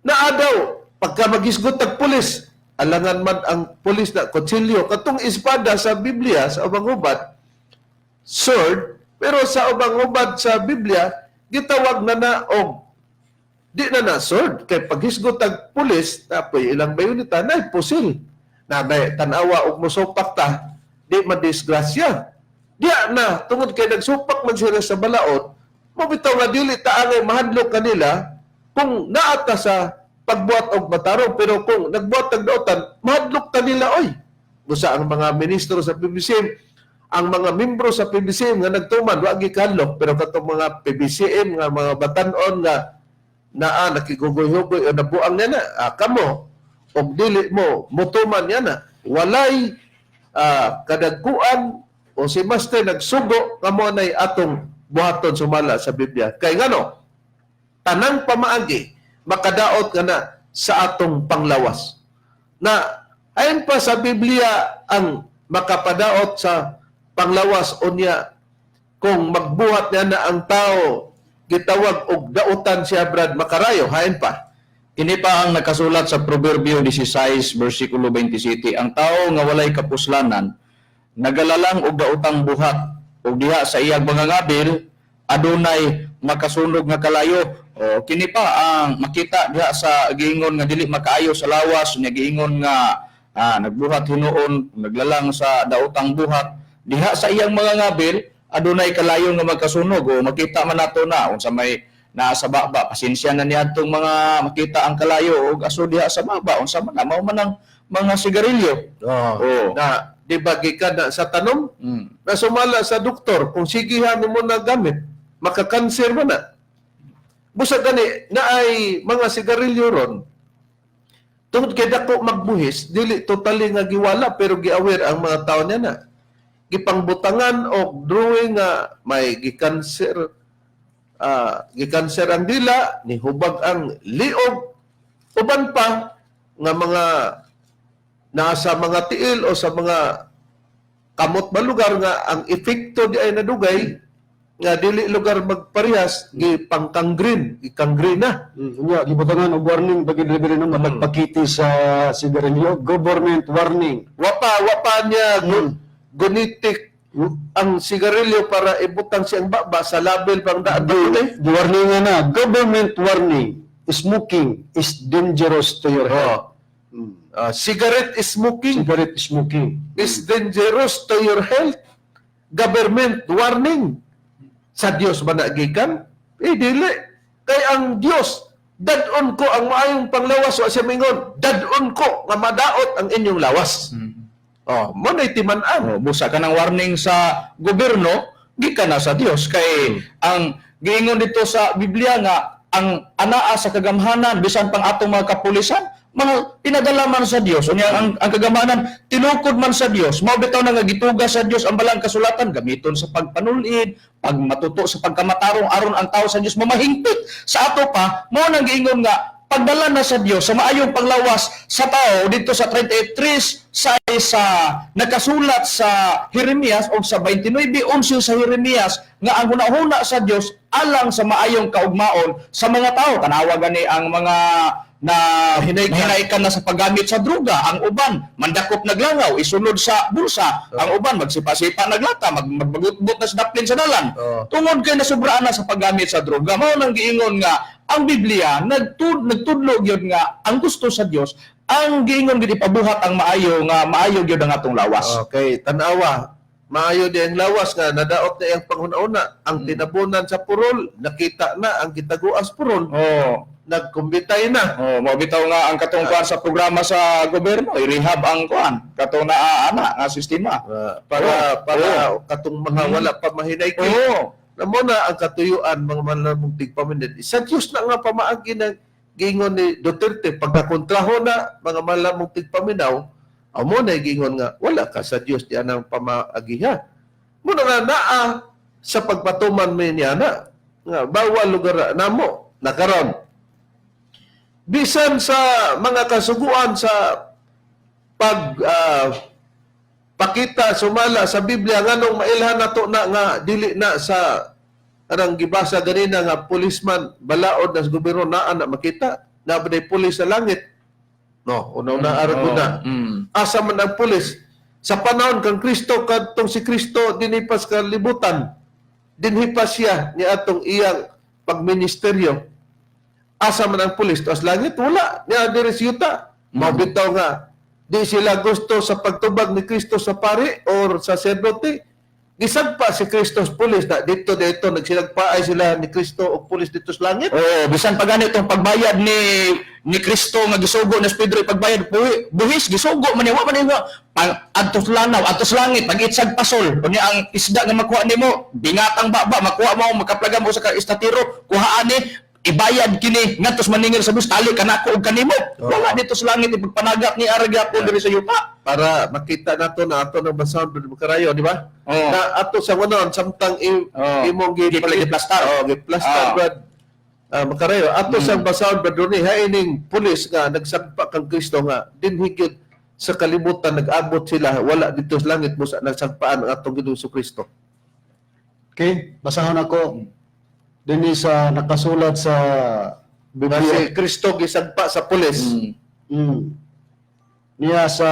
naa daw pagka maghisgot tag pulis, alangan man ang pulis na kutsilyo, katong espada sa Biblia sa ubang hubad sword, pero sa ubang hubad sa Biblia gitawag na na og di na na sword kay paghisgot tag pulis tapoy ilang bayoneta na pusil na may tanawa og mosupak ta di madisgrasya diya na tungod kay nagsupak man sila sa balaod mo bitaw nga dili ta angay mahadlok kanila kung naata sa pagbuhat og matarong, pero kung nagbuhat og daotan mahadlok kanila oy. Busa ang mga ministro sa PBCM, ang mga membro sa PBCM nga nagtuman wa gikadlok, pero katong mga PBCM nga mga batan-on nga naa nakigugoy-hugoy o nabuang niya na kamo. Og dili mo mutuman niya na walay kadagkuan o si master nagsugo nga mo nay atong buhaton sumala sa Biblia. Kay ngano, tanang pamaagi makadaot nga na sa atong panglawas. Na ayon pa sa Biblia ang makapadaot sa panglawas, unya kung magbuhat niya na ang tao, gitawag og dautan siya, Brad, makarayo hain pa. Kini pa ang nakasulat sa Proverbio 16 versikulo 27, ang tao nga walay kapuslanan nagalalang og daotang buhat, ug diha sa iyang mga ngabil adunay makasunog nga kalayo. O kini pa ang makita diha sa giingon nga dili makaayo sa lawas, nya giingon nga nagbuhat hinuon naglalang sa daotang buhat, diha sa iyang mga ngabil adunay kalayo nga magkasunog. O makita man nato na unsa may naa sa baba, pasensya na niadtong mga makita ang kalayo og aso diha sa baba, unsa man na, mao man ang mga sigarilyo. Oh. Oo. Na di ba gikan na sa tanom na sumala sa doktor, kung sigihan mo na gamit, makakanser mo na. Busa gani na ay mga sigarilyo ron, tungod kay dako magbuhis, dili totally nga giwala, pero gi-aware ang mga tao niya na gipangbutangan og drawing nga may gikanser, gikanser ang dila, nihubag ang liog, uban pa nga mga nasa mga tiil o sa mga kamot ba lugar nga ang epekto di ay nadugay nga dili lugar magparehas, gipangkangreen, gikangreen na. Unya gibutangan og warning pag delivery no, matagpakiti sa sigarilyo, government warning. Wa pa niya gunitik ang sigarilyo para ibutang siyang baba sa label pang daan Di, ba? di warning nga na, government warning, smoking is dangerous to your health. Oh. Cigarette smoking Cigarette smoking is dangerous to your health. Government warning. Sa Dios ba na gikan? Eh, dili. Kay ang Dios, dadon ko ang maayong panglawas, wa siya mingon, dadon ko nga madaot ang inyong lawas. Oh, mo na timan-an. O, busa ka ng warning sa gobyerno, gikan na sa Dios, kay ang giingon dito sa Biblia nga ang anaa sa kagamhanan, bisan pang atong mga kapulisan, mga pinadala man sa Dios. Unya ang kagamhanan tinukod man sa Dios. Mao bitaw na nga gituga sa Dios ang balang kasulatan gamiton sa pagpanulid, pagmatuto sa pagkamatarong, aron ang tao sa Dios mamahingpit. Sa ato pa, mao nang giingon nga pagdala na sa Dios sa maayong panglawas sa tao dito sa 33 sa nakasulat sa Jeremias o sa 29:11 sa Jeremias nga ang hunahuna sa Dios alang sa maayong kaugmaon sa mga tao. Tanawa gani ang mga na hinaykan na sa paggamit sa droga, ang uban mandakop naglangaw isulod sa bulsa, ang uban magsipa-sipa naglata, magbagutbot na sa daplin sa dalan tungod kay nasubraan na sa paggamit sa droga. Mao nang giingon nga ang Biblia nagtudlo gyud nga ang gusto sa Dios, ang giingon gyud ipabuhat ang maayo, nga maayo gyud ang atong lawas. Okay, tanawa. Maayo di ang lawas nga nadaot na iyang panghuna-una. Ang tinabunan sa purol, nakita na ang gitaguas purol. Nagkumbitay na. Oh, mao bitaw nga ang katong kuan sa programa sa gobyerno, i-rehab ang kuan katong naa ana nga sistema. Para para katong mga wala pa mahinay. Na mo na ang katuyuan, mga manlamong tigpaminid. Sa Diyos na nga pamaagi na giingon ni Duterte pagkakontraho na, mga malamong tigpaminaw, amo na giingon nga wala ka sa Diyos di anang pamaagiha. Muna nga naa sa pagpatuman mi niya na nga bawal lugar namo nakaron. Bisan sa mga kasuguan sa pag pakita sumala sa Biblia, nganong mailhan nato na nga dili na sa anang gibasa ganina nga policeman balaod na sa gobyerno, naa na makita na ba pulis sa langit, no? Una una aron ko na asa man ang pulis sa panahon kang Kristo? Kadtong si Kristo dinipas kalibutan, dinhipas siya ni atong iyang pagministeryo, asa man ang pulis tuas langit? Wala niya diri sa yuta. Mao bitaw nga di sila gusto sa pagtubag ni Kristo sa pari or sa sacerdote. Gisagpa si Kristo sa pulis na dito dito nagsinagpaay sila ni Kristo og pulis dito sa langit. Oh, bisan pa ganit ang pagbayad ni Kristo nga gisugo ni Pedro ipagbayad buhis, gisugo man niya, wa man niya pang adto sa lanaw, adto sa langit pag-itsag pasol. Unya ang isda nga makuha nimo, bingatang baba makuha mo, makaplaga mo sa ka estatiro, kuhaan ni. Ibayad kini ngadto sa maningil sa buhis, tali kanako og kanimo. Oo. Wala dito sa langit ipagpanagat ni ara gyapon diri sa yuta. Para makita nato na ato ng basahon, Brad Makarayo, di ba? Oo. Na ato sa kunon samtang Oo. imong Giplastar. Oh, giplastar, Brad. Makarayo. Ato sa basahon, Brad Ronnie, haining pulis nga nagsagpa kang Kristo nga dinhi gyud sa kalibutan nag-abot sila, wala dito sa langit mo sa nagsagpaan ang atong Ginoong Kristo. Okay, basahon ako dinhi sa nakasulat sa Nga Biblia. si Kristo gisagpa sa pulis. Niya sa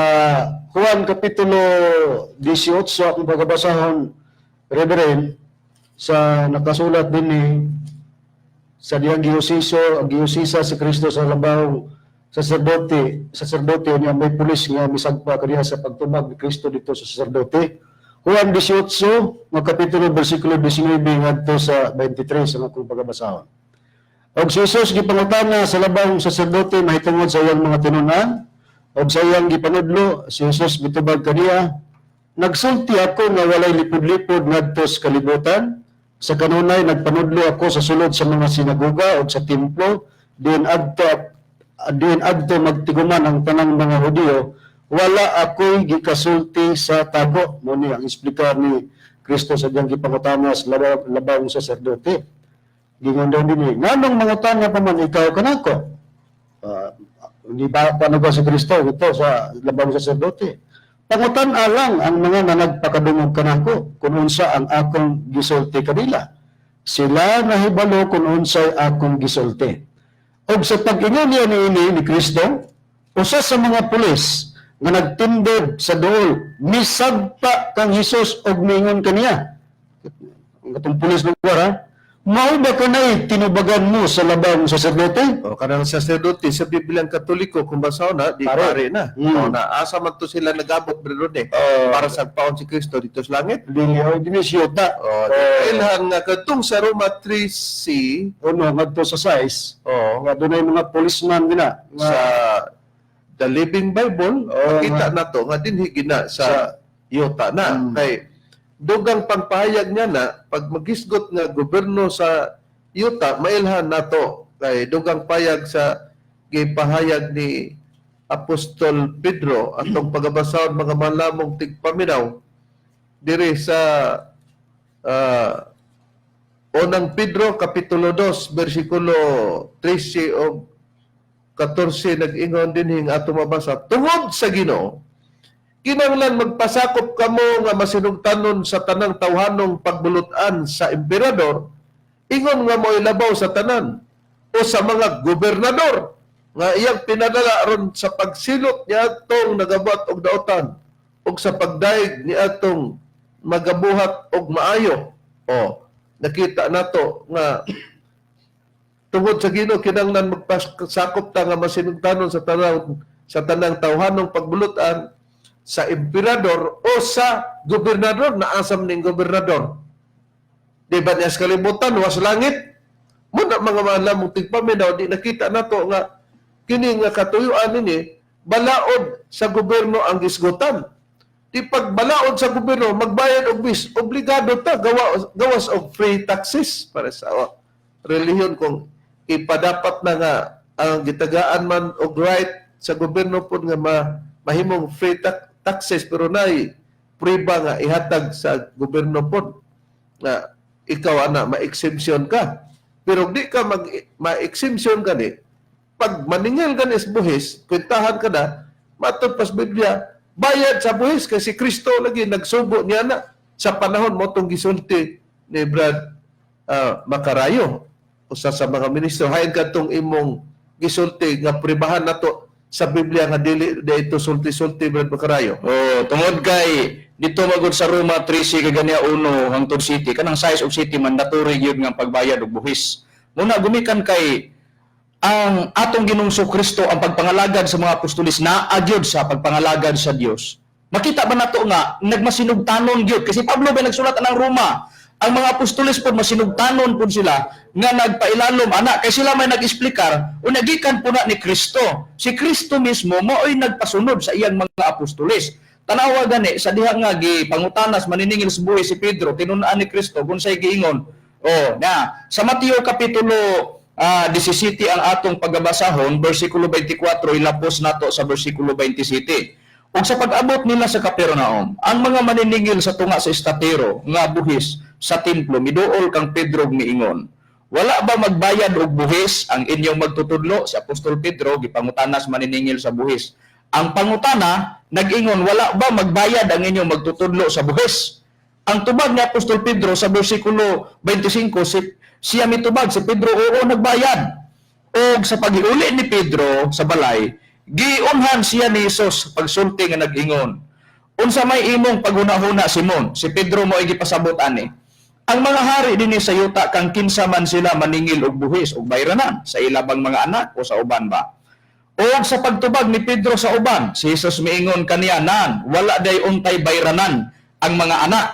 Juan Kapitulo 18 akong pagkabasahon, Reverend, sa nakasulat dinhi sa diyang gihusisa, gihusisa si Kristo sa labawng saserdote, niya may pulis nga misagpa kaniya sa pagtubag ni Kristo dito sa saserdote. Juan 18, nga kapitulo, bersikulo 19 ngadto sa 23 sa akong pagkabasahon. Og si Jesus gipangutana sa labawng saserdote mahitungod sa iyang mga tinun-an og sa iyang gipanudlo, si Jesus mitubag kaniya, "Nagsulti ako nga walay lipod-lipod ngadto sa kalibutan. Sa kanunay nagpanudlo ako sa sulod sa mga sinagoga ug sa templo diin adto magtiguman ang tanang mga Hudiyo. Wala ako'y gikasulti sa tago." Mo ni ang eksplikar ni Kristo sa diyang gipangutana sa labawng saserdote. Gingon daw dinhi, "Nganong mangutana pa man ikaw kanako?" Di ba paano si Kristo ito sa labawng saserdote? "Pangutan-a lang ang mga nanagpakadungog kanako kung unsa ang akong gisulti kanila. Sila nahibalo kung unsay akong gisulti." Og sa pag-ingon niya niini ni Kristo, usa sa mga pulis nga nagtindog sa duol, misagpa kang Hesus og mingon kaniya. Ang katong pulis lugar ha, "Mao ba kanay tinubagan mo sa labawng saserdote?" O kanang saserdote sa Bibliang Katoliko kung basahon na di Pare. pare na. O na asa man to sila nagabot, Brad Ronnie, para sagpaon si Kristo dito sa langit? Dili o dili siyota. O ilhan nga kadtong sa Roma 3C Uno ngadto sa size o nga dunay mga policeman gina nga sa The Living Bible, Oo, makita na to nga dinhi gina sa yuta na kay dugang pangpahayag niya na pag magisgot nga gobyerno sa yuta, mailhan nato kay dugang payag sa gipahayag ni Apostol Pedro atong pagabasahon, mga malamong tigpaminaw, diri sa Unang Pedro kapitulo 2 bersikulo 13 o 14, nag-ingon dinhi nga ato mabasa: "Tungod sa Ginoo, kinahanglan magpasakop kamo nga masinugtanon sa tanang tawhanong pagbulutan sa emperador, ingon nga mo'y labaw sa tanan, o sa mga gobernador nga iyang pinadala aron sa pagsilot niadtong nagabuhat og daotan ug sa pagdayeg niadtong magabuhat og maayo." O nakita nato nga tungod sa Ginoo kinahanglan magpasakop ta nga masinugtanon sa tanang tawhanong pagbulutan sa emperador o sa gobernador. Naasam ning gobernador? Di ba niya sa kalibutan was langit muna, mga malamong tigpaminaw? Di nakita nato nga kini nga katuyuan nini balaod sa gobyerno ang gisgutan. Di pag balaod sa gobyerno magbayad og buwis, obligado ta gawas og free taxes para sa relihiyon kung ipadapat na nga ang gitagaan man og right sa gobyerno pod nga mahimong free taxes, pero nay priba nga ihatag sa gobyerno pod nga ikaw ana ma-exemption ka. Pero di ka mag ma-exemption gani pag maningil gani sa buhis, kwentahan ka na matod pas Biblia, bayad sa buhis kasi Kristo lagi nagsubo niya na sa panahon mo tong gisulti ni Brad Makarayo, usa sa mga ministro. Hain kadtong imong gisulti nga pribahan nato sa Biblia nga dili di ito sulti-sulti, Brad Makarayo. Oh, tungod kay dito magud sa Roma 13 kaganya 1 hangtod city, kanang size of city, mandatory gyud nga pagbayad og buhis. Muna gumikan kay ang atong Ginoong Kristo, ang pagpangalagad sa mga apostolis naa gyud sa pagpangalagad sa Dios. Makita ba nato nga nagmasinugtanon gyud kasi Pablo ba nagsulat ang Roma? Ang mga apostolis pod masinugtanon pod sila nga nagpailalom ana kay sila may nag-eksplikar o nagikan po na ni Kristo. Si Kristo mismo mao'y nagpasunod sa iyang mga apostolis. Tanawa gani sa diha nga gipangutanas maniningil sa buhi si Pedro, tinun-an ni Kristo kung say giingon. Oh, na sa Mateo kapitulo 17 ang atong pagabasahon, versikulo 24 ilapos nato sa versikulo 27. Ug sa pag-abot nila sa Capernaum, ang mga maniningil sa tunga sa estatero nga buhis sa templo miduol kang Pedro ug miingon, "Wala ba magbayad og buhis ang inyong magtutudlo?" Si Apostol Pedro gipangutana sa maniningil sa buhis. Ang pangutana nag-ingon, "Wala ba magbayad ang inyong magtutudlo sa buhis?" Ang tubag ni Apostol Pedro sa versikulo 25, siya mitubag si Pedro, "Oo, nagbayad." Og sa pag-iuli ni Pedro sa balay, giunhan siya ni Jesus pagsulti nga nag-ingon, "Unsa may imong paghunahuna, Simon?" Si Pedro mo gipasabot ani. Ang mga hari dinhi sa yuta, kang kinsa man sila maningil og buhis og bayranan, sa ila bang mga anak o sa uban ba? Og sa pagtubag ni Pedro sa uban, si Jesus miingon kaniya, "Nan, wala day untay bayranan ang mga anak."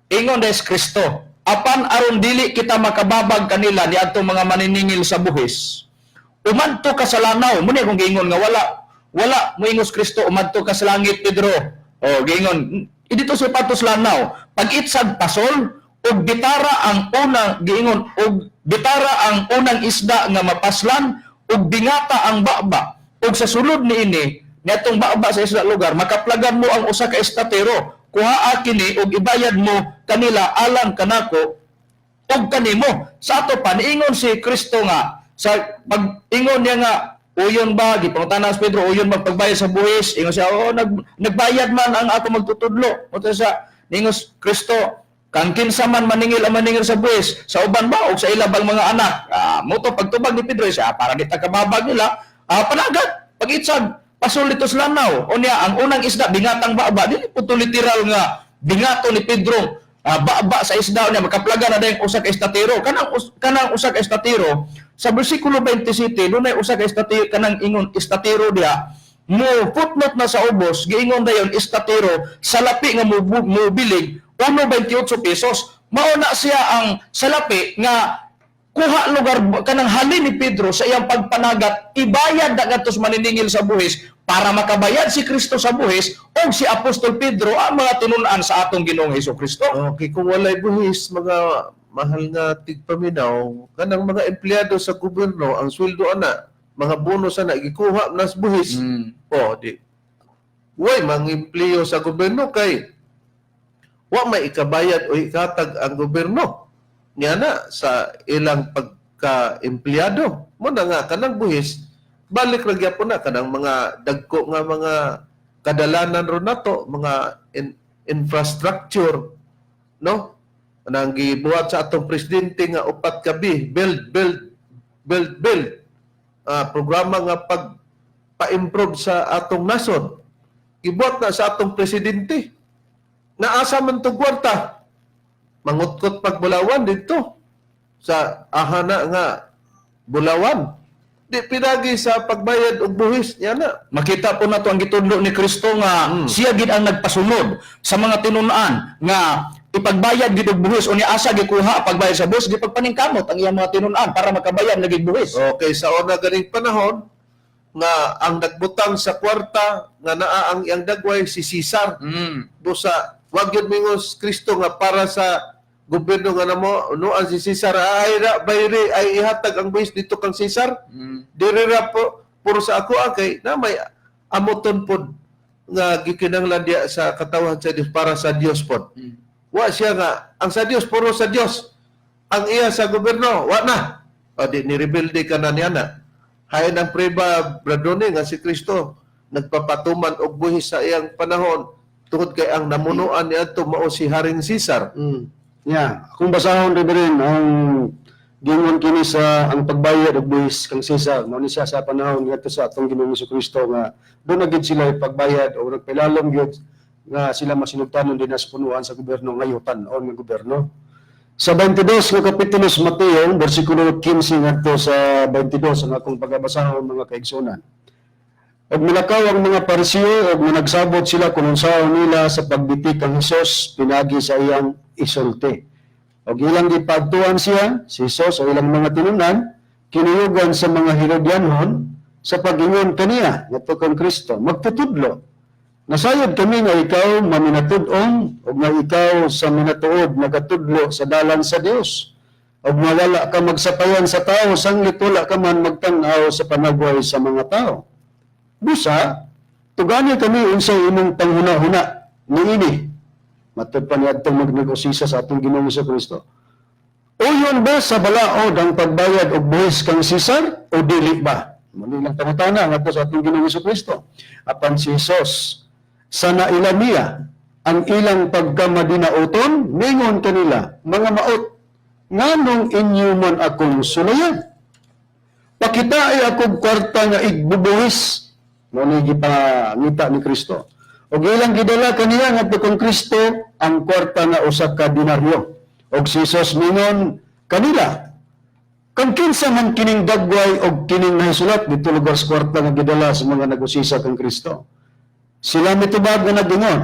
Ingon des Kristo, "Apan aron dili kita makababag kanila niadtong mga maniningil sa buhis, umadto ka sa lanaw." Muna kung giingon nga wala wala moingos Kristo, "Umadto ka sa langit, Pedro." O giingon dito sa patos lanaw, pag-itsag pasol ug bitara ang unang, giingon, ug bitara ang unang isda nga mapaslan ug bingata ang baba, ug sa sulod niini, niadtong baba sa isda lugar, makaplagan mo ang usa ka estatero. Kuhaa kini ug ibayad mo kanila alang kanako ug kanimo. Sa ato pa niingon si Kristo nga sa pag-ingon niya nga uyon ba, gipangutana si Pedro, uyon ba pagbayad sa buhis? Ingon siya, "Oo, nagbayad man ang ako magtutudlo." Mo sa niingon Kristo, kang kinsa man maningil ang maningil sa buhis, sa uban ba o sa ila bang mga anak? Mo to pagtubag ni Pedro siya, para di ta kababag nila, panagat pag-itsag pasol dito sa lanaw. Unya ang unang isda bingatang baba, dili po to literal nga bingato ni Pedro baba sa isda niya makaplaga na dayong usa ka estatero. Kanang usa ka estatero sa bersikulo 27, dunay usa ka estatero, kanang ingon estatero diha mo footnote na sa ubos, giingon dayon estatero salapi nga mo bilig 1.28 pesos. Mao na siya ang salapi nga kuha lugar kanang halin ni Pedro sa iyang pagpanagat, ibayad na ngadto sa maniningil sa buhis para makabayad si Kristo sa buhis o si Apostol Pedro ang mga tinun-an sa atong Ginoong Hesus Kristo. Okay, kung walay buhis, mga mahal nga tigpaminaw, kanang mga empleyado sa gobyerno, ang sweldo ana, mga bonus ana, gikuha na sa buhis. O, di. Way, mga empleo sa gobyerno kay wa may ikabayad o ikatag ang gobyerno. Nga na sa ilang pagka-empleyado. Mo na nga kanang buhis, balik ra gyapon na kanang mga dagko nga mga kadalanan ron nato, mga infrastructure, no? Kanang gibuhat sa atong presidente nga upat ka B, build, build, build, build. Programa nga pag pa-improve sa atong nasod. Gibuhat na sa atong presidente. Naasa man tong kwarta? Mangutkot pag Bulawan dito sa ahana nga Bulawan. Di pinagi sa pagbayad og buhis niya na. Makita po nato ang gitudlo ni Kristo nga siya gid ang nagpasunod sa mga tinun-an nga ipagbayad gid og buhis. Unya asa gikuha pagbayad sa buhis? Gipagpaningkamot ang iyang mga tinun-an para makabayad lagi buhis. Okay, sa una ganing panahon nga ang nagbutang sa kwarta nga naa ang iyang dagway si Caesar. Busa wag gyud mingos Kristo nga para sa gobyerno nga namo nuan si Caesar ay ra bayri ay ihatag ang buhis dito kang Caesar. Diri ra po puro sa ako kay na may amoton pod nga gikinahanglan diya sa katawhan sa Dios para sa Dios pod. Wa siya nga ang sa Dios puro sa Dios. Ang iya sa gobyerno wa na. O di ni rebelde ka na niya na. Hain ang preba bradone nga si Kristo nagpapatuman og buhis sa iyang panahon tungod kay ang namunuan niadto mao si Haring Caesar. Yeah, akong basahon, Reverend, ang gingon kini sa ang pagbayad og buhis kang Cesar, mao ni siya sa panahon ngadto sa atong Ginoong Kristo nga doon na gid sila ipagbayad o nagpailalom gyud nga sila masinugtanon din sa punuan sa gobyerno ngayutan o nga gobyerno. Sa 22 nga kapitulo sa Mateo, bersikulo 15 ngadto sa 22 ang akong pagabasahon, mga kaigsunan. Ug milakaw ang mga Pariseo ug nagsabot sila kung unsaon nila sa pagbitik kang Hesus pinagi sa iyang isulti. Ug ilang gipadtuan siya, si Hesus o ilang mga tinun-an, kinuyugan sa mga Herodianhon sa pag-ingon kaniya ngadto kang Kristo, "Magtutudlo, nasayod kami nga ikaw maminatud-on ug nga ikaw sa minatuod nagatudlo sa dalan sa Dios. Ug mawala ka magsapayan sa tao sanglit wala ka man magtan-aw sa panagway sa mga tao. Busa, tugani kami unsay imong panghuna-huna niini. Matod pa niadtong magnegosisa sa atong Ginoong Kristo. Uyon ba sa balaod ang pagbayad og buhis kang Cesar o dili ba? Muli lang pangutana ngadto sa atong Ginoong Kristo. Apan si Jesus sa naila niya ang ilang pagkamadinauton, ningon kanila, "Mga maot, nganong inyo man akong sulayan? Pakitae akong kwarta nga igbubuhis." Mao ni gipangita ni Kristo. Og ilang gidala kaniya ngadto kang Kristo ang kwarta nga usa ka denaryo. Og si Jesus mingon kanila, "Kang kinsa man kining dagway og kining nahisulat?" Dito lugar sa kwarta nga gidala sa mga nag-usisa kang Kristo. Sila mitubag nga nagingon,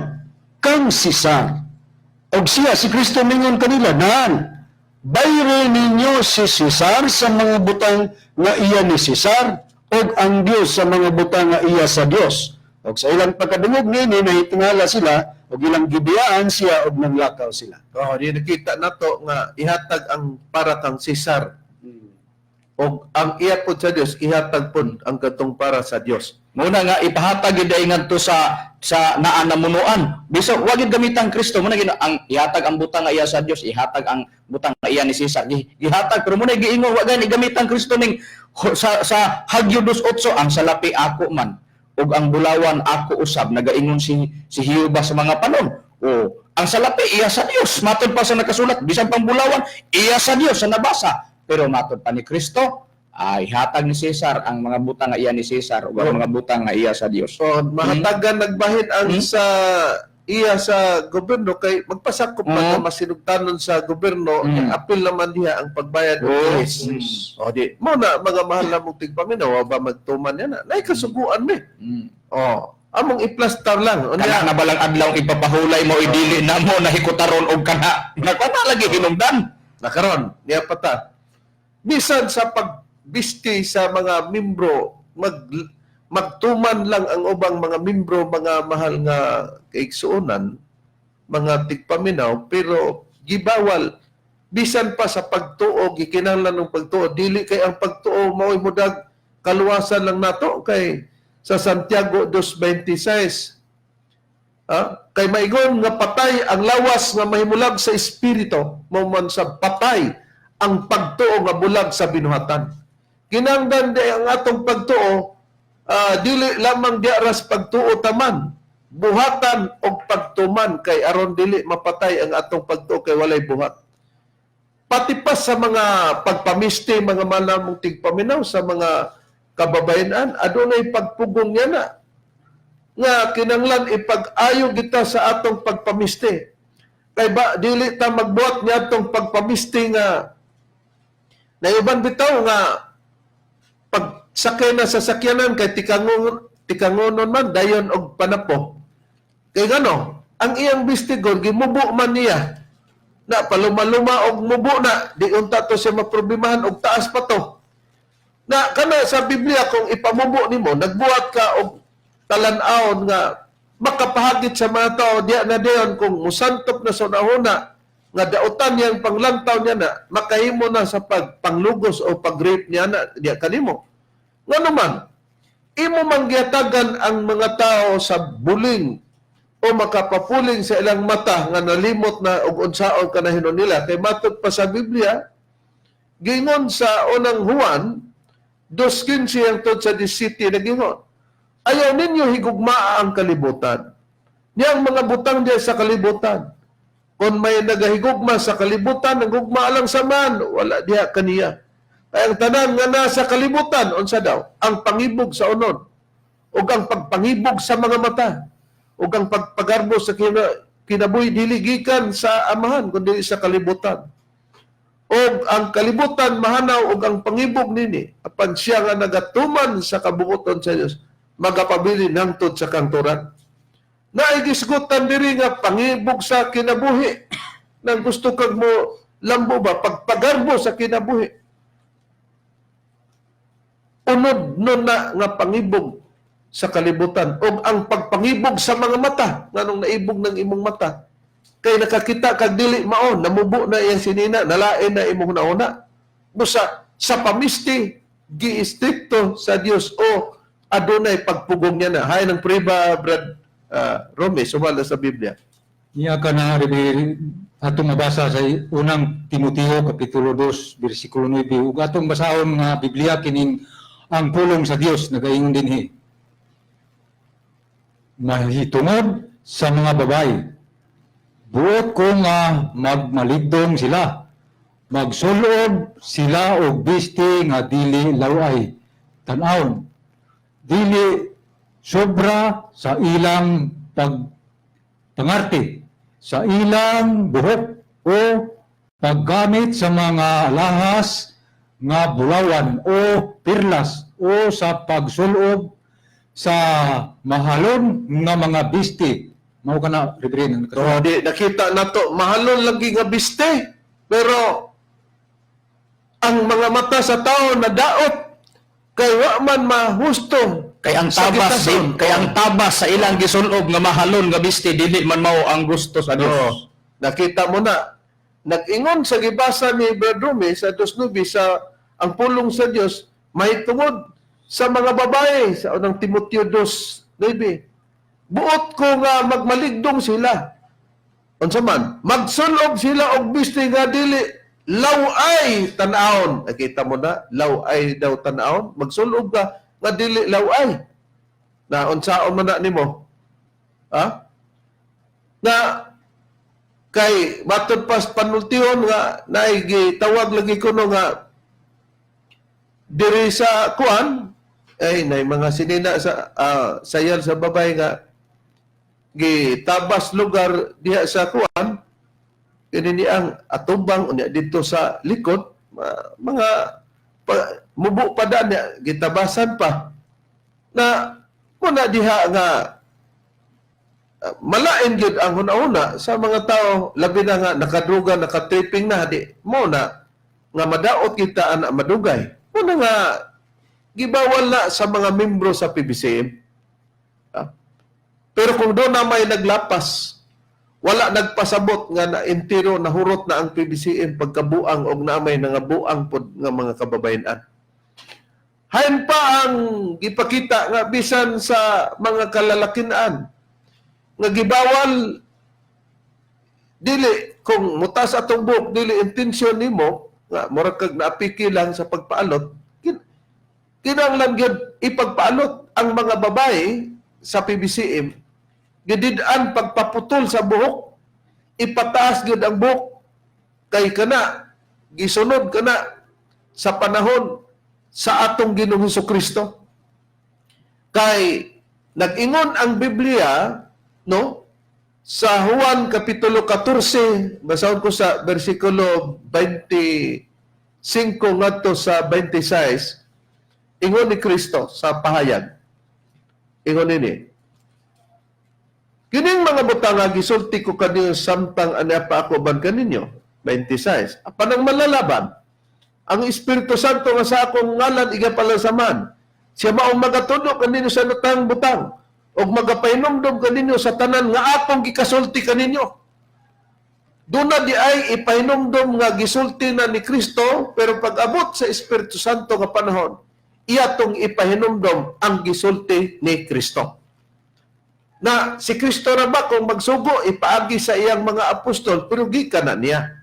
"Kang Cesar." Og siya, si Kristo, mingon kanila, "Naan, bayre ninyo si Cesar sa mga butang nga iya ni Cesar, og ang Dios sa mga butang nga iya sa Dios." Og sa ilang pagkadungog niini, nahitingala sila, og ilang gibiyaan siya, og nanglakaw sila. Oh, di nakita nato nga ihatag ang para kang Cesar. Og ang iya pod sa Dios, ihatag pod ang katong para sa Dios. Muna nga ipahatag gyud ay ngadto sa naa namunuan. Bisag wa gyud gamitan Kristo mo na gino ang ihatag ang butang nga iya sa Dios, ihatag ang butang nga iya ni Cesar. Gihatag pero mo na giingon wa gani gamitan Kristo ning sa Hagyo 2:8, "Ang salapi ako man ug ang bulawan ako usab," nagaingon si Jehova sa mga panon. O ang salapi iya sa Dios, matod pa sa nakasulat, bisan pang bulawan iya sa Dios sa nabasa. Pero matod pa ni Kristo, ay hatag ni Cesar ang mga butang nga iya ni Cesar ug ang mga butang nga iya sa Dios. So, mahatagan nagbahin ang sa iya sa gobyerno kay magpasakop pa nga masinugtanon sa gobyerno, apil naman diha ang pagbayad og buwis. O di, mo na mga mahal na mong tigpaminaw, wa ba magtuman yan na? Nay kasuguan mi. Oh, among iplastar lang. Kana Unya, na balang adlaw ipapahulay mo idili na mo nahikutaron og kana. Nagkana lagi hinungdan. Nakaron, niya pa ta. Bisan sa pagbisti sa mga membro, magtuman lang ang ubang mga membro, mga mahal nga kaigsuonan, mga tigpaminaw, pero gibawal bisan pa sa pagtuo, gikinahanglan ng pagtuo, dili kay ang pagtuo mao'y mudag kaluwasan lang nato kay sa Santiago 2:26, kay maigon nga patay ang lawas nga mahimulag sa espiritu, mao man sa patay ang pagtuo nga bulag sa binuhatan. Kinahanglan di ang atong pagtuo, dili lamang di aras pagtuo taman, buhatan og pagtuman kay aron dili mapatay ang atong pagtuo kay walay buhat. Pati pa sa mga pagpamisti, mga malamong tigpaminaw, sa mga kababayan, adunay pagpugong niya na nga kinanglan ipag-ayo kita sa atong pagpamisti. Kay ba dili ta magbuhat niadtong pagpamisti nga naiban bitaw nga pagsakay na sa sakyanan kay tikangonon man dayon og panapo. Kay ngano, ang iyang bistigon gimubo man niya. Na paluma-luma og mubo na, di unta to siya maproblemahan og taas pa to. Na kana sa Biblia kung ipamubo nimo, nagbuhat ka og talan-awon nga makapahagit sa mga tao diya na dayon kung musantop na sa unahuna nga dautan niyang panglantaw niya na makahimo na sa pagpanglugos o pag-rape niya na diya kanimo. Ngano man, imo man gihatagan ang mga tao sa buling o makapapuling sa ilang mata nga nalimot na og unsaon kanahinon nila kay matod pa sa Biblia, gingon sa unang Juan 2:15 hangtod sa 17, nagingon, "Ayaw ninyo higugmaa ang kalibutan niyang mga butang diya sa kalibutan. Kung may nagahigugma sa kalibutan, ang gugma lang sa man wala diha kaniya. Kaya ang tanan nga nasa kalibutan," unsa daw, "ang pangibog sa unod ug ang pagpangibog sa mga mata ug ang pagpagarbo sa kinabuhi dili gikan sa Amahan kundi sa kalibutan. Og ang kalibutan mahanaw ug ang pangibog nini, apan siya nga nagatuman sa kabuoton sa Dios magapabilin hangtod sa kangturan." Naigisgutan diri nga pangibog sa kinabuhi nang gusto kag mo lambo ba, pagpagarbo sa kinabuhi, unod nun na nga pangibog sa kalibutan ug ang pagpangibog sa mga mata, nganong naibog ng imong mata. Kay nakakita kag dili mao, namubo na iyang sinina, nalain na imong nauna. Busa sa pamisti giistrikto sa Dios o adunay pagpugong niya na. Hay ng priba, Brad Rome, sumala sa Biblia. Niya ka na, Reverend, atong mabasa sa unang Timoteo, Kapitulo 2, versikulo 9. Ug atong basahon nga Biblia kining ang pulong sa Dios nagaingon dinhi. Mahitungod sa mga babae, buot ko nga magmaligdong sila, magsulob sila og bisti nga dili laway, tan-awon, dili sobra sa ilang pangarte sa ilang buhok o paggamit sa mga alahas nga bulawan o perlas o sa pagsulob sa mahalon nga mga bisti. Mao kana, Reverend, ang So, di, nakita na to, mahalon lagi nga biste. Pero, ang mga mata sa tao nadaot kay wa man mahusto Kay ang sa tabas gitason. kay ang tabas sa ilang gisulob nga mahalon nga bisti dili man mao ang gusto sa Dios. Oo. Nakita mo na, nag-ingon sa gibasa ni Brad Rumi sa 2:9 sa ang pulong sa Dios mahitungod sa mga babae sa unang Timoteo 2:9. Buot ko nga magmaligdong sila. Unsa man, magsulob sila og bisti nga dili laway tan-awon. Nakita mo na, laway daw tan-awon. Magsulob ka nga dili laway. Na unsaon man na nimo? Ha? Na kay matod pas panultihon nga naay gitawag lagi kuno nga diri sa kuan ay nay mga sinina sa sayal sa babay nga gitabas lugar diha sa kuan kini ang atubang unya dito sa likod mga pa, mubo pa daan niya gitabasan pa na muna diha nga malain gyud ang hunahuna sa mga tao, labi na nga nakadruga, nakatripping na, di mo na nga madaot kita ana madugay mo na nga gibawal na sa mga membro sa PBCM. Ah. Pero kung doon na may naglapas, wala nagpasabot nga na entero nahurot na ang PBCM pagkabuang og na may nangabuang pod nga mga kababayen-an. Hain pa ang gipakita nga bisan sa mga kalalakinan nga gibawal, dili kung mutas atong buhok dili intensyon nimo nga murag kag naapiki lang sa pagpaalot, kinahanglan gyud ipagpaalot ang mga babae sa PBCM, gidid-an pagpaputol sa buhok, ipataas gyud ang buhok kay kana gisunod kana sa panahon sa atong Ginoong Kristo, kay nag-ingon ang Biblia, no, sa Juan kapitulo 14, basahon ko sa bersikulo 25 ngadto sa 26, ingon ni Kristo sa pahayag, ingon nini, "Kining mga butang nga gisulti ko kaninyo samtang ania pa ako uban kaninyo." 26, "Apan ang malalaban, ang Espiritu Santo nga sa akong ngalan igapalasaman, siya maong magatudlo kaninyo sa natang butang ug magapahinumdom kaninyo sa tanan nga akong gikasulti kaninyo." Doon di ay ipahinumdom nga gisulti na ni Kristo, pero pag-abot sa Espiritu Santo nga panahon, iya tong ipahinumdom ang gisulti ni Kristo. Na si Kristo ra ba kung magsugo ipaagi sa iyang mga apostol, pero gikan na niya.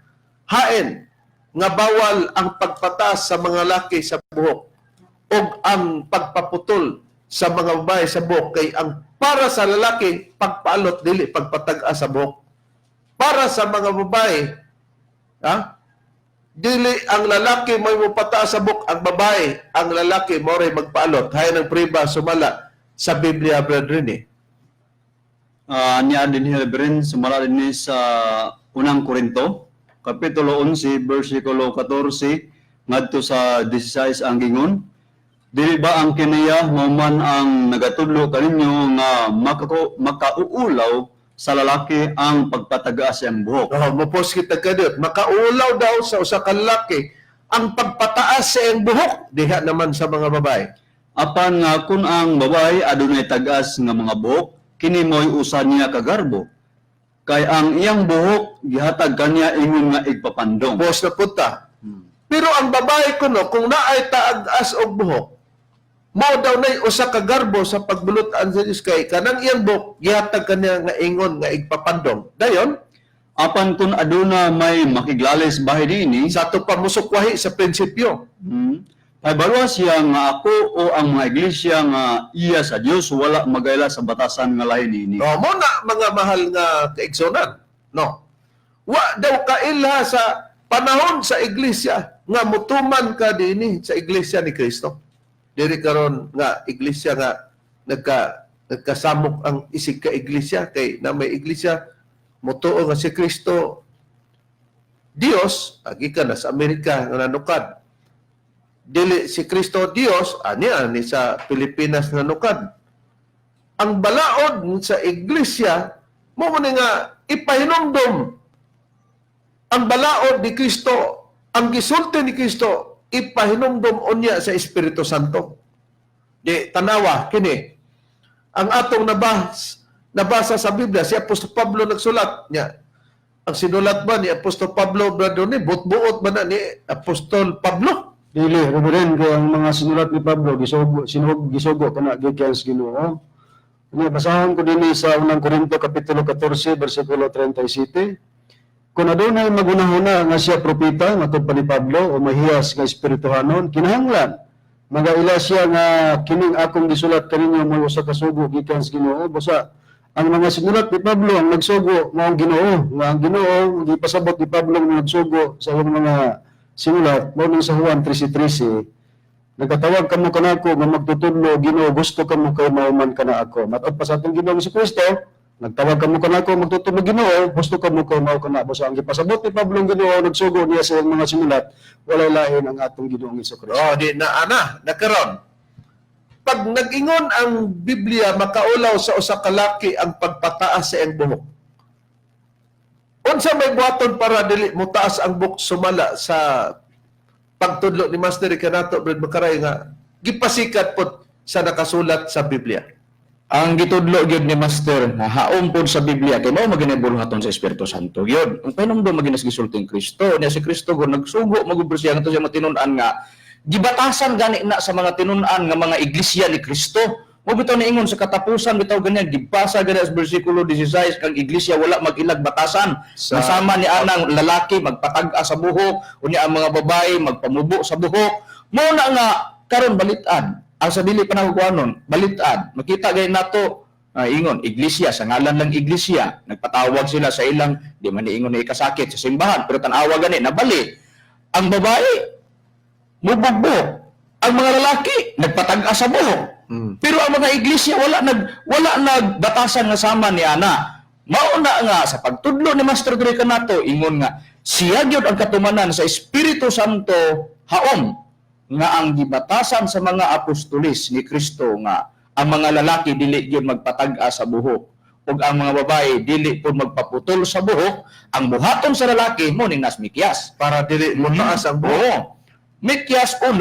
Hain nga bawal ang pagpatas sa mga laki sa buhok o ang pagpaputol sa mga babae sa buhok, kay ang para sa lalaki pagpaalot, dili pagpatag-a sa buhok. Para sa mga babae, ha? Dili ang lalaki may mopataas sa buhok, ang babae, ang lalaki mo rin magpaalot. Hain ang priba sumala sa Biblia, Brother Rene. Niya din Reverend, sumala din sa unang Korinto, Kapitulo 11, versikulo 14, ngadto sa 16 ang gingon. Dili ba ang kiniya mao man ang nagatudlo kaninyo nga makauulaw sa lalaki ang pagpatagas sa iyang buhok? Oh, mopos kita kadiyot. Makaulaw daw sa usa ka lalaki ang pagpataas sa iyang buhok, diha naman sa mga babae. Apan nga kun ang babae adunay tag-as nga mga buhok, kini mo'y usa niya ka garbo. Kay ang iyang buhok gihatag kaniya ingon nga igpapandong. Pause na punta. Pero ang babae kuno, kung naay taag-as og buhok, mao daw nay usa ka garbo sa pagbulutan sa Dios kay kanang iyang buhok gihatag kaniya nga ingon nga igpapandong. Dayon, Apan kun aduna may makiglalis bahin niini, sa ato pa musukwahi sa prinsipyo. Pahibalwa siya nga ako o ang mga iglesia nga iya sa Dios wala magaila sa batasan nga lahi niini. No, mo na mga mahal nga kaigsonan. No. Wa daw kailha sa panahon sa iglesia nga mutuman ka dinhi sa iglesia ni Kristo. Diri karon nga iglesia nga nagkasamok ang isig ka iglesia kay na may iglesia motuo nga si Kristo Dios, gikan na sa Amerika nga nanukad. Dili si Kristo Dios, ani ani sa Pilipinas nanukad. Ang balaod sa iglesia mo mo ni nga ipahinumdom ang balaod ni Kristo, ang gisulti ni Kristo, ipahinumdom unya sa Espiritu Santo. Di tanawa kini ang atong nabasa sa Biblia, si Apostol Pablo nagsulat niya. Ang sinulat ba ni Apostol Pablo, brother, ni buot-buot ba na ni Apostol Pablo? Dili, Reverend, kay ang mga sinulat ni Pablo gisugo, sinuog, gisugo kana gikan sa Ginoo. Unya, basahon ko dinhi sa unang Korinto kapitulo 14 bersikulo 37. Kung adunay magunahuna nga siya propeta matod pa ni Pablo o mahiyas nga espirituhanon, kinahanglan magaila siya nga kining akong gisulat kaninyo mo'y usa ka sugo gikan sa Ginoo. Busa ang mga sinulat ni Pablo ang nagsugo mao ang Ginoo, nga ang Ginoo gipasabot ni Pablo nga nagsugo sa iyang mga sinulat mao ning sa Juan 13:13, "Nagkatawag kamo kanako nga magtutudlo, Ginoo, gusto kamo kay mauman kana ako." Matod pa sa atong Ginoong Kristo, "Nagtawag kamo kanako magtutudlo, Ginoo, gusto kamo kay mao kana." Busa ang gipasabot ni Pablo ang Ginoo nagsugo niya sa iyang mga sinulat, walay lain ang atong Ginoong Kristo. Oh, di na ana, nakaron. Pag nag-ingon ang Biblia, makaulaw sa usa ka laki ang pagpataas sa iyang buhok. Unsa may buhaton para dili mo taas ang buhok sumala sa pagtudlo ni Master Kanato, Brad Makaray, nga gipasikat pod sa nakasulat sa Biblia? Ang gitudlo gyud ni Master nga haom pod sa Biblia kay mao magini buluhaton sa Espiritu Santo gyud. Ang pahinumdom magini sa gisulting Kristo niya, si Kristo gud nagsugo magubro siya ngadto siya matinun-an nga gibatasan gani na sa mga tinun-an nga mga iglesia ni Kristo. Mo bitaw niingon sa katapusan bitaw ganyan gibasa gani sa bersikulo 16 kang iglesia wala mag-ilag batasan masama ni anang lalaki magpatag-a sa buhok, unya ang mga babae magpamubo sa buhok. Mo na nga karon balitan ang sa dili pa nakukuhanon, balitan makita gay nato, ingon iglesia sa ngalan lang iglesia, nagpatawag sila sa ilang di man niingon na ikasakit sa simbahan, pero tan-awa gani nabali ang babae mubugbog, ang mga lalaki nagpatag-a sa buhok, pero ang mga iglesia wala nagbatasan nga sama ni ana. Mao na nga sa pagtudlo ni Master Dre kanato ingon nga siya gyud ang katumanan sa Espiritu Santo haom nga ang gibatasan sa mga apostolis ni Kristo nga ang mga lalaki dili gyud magpatag-a sa buhok ug ang mga babae dili pud magpaputol sa buhok. Ang buhaton sa lalaki mo ning nas Mikyas Para dili mo taas ang buhok. Oo. Mikyas 1,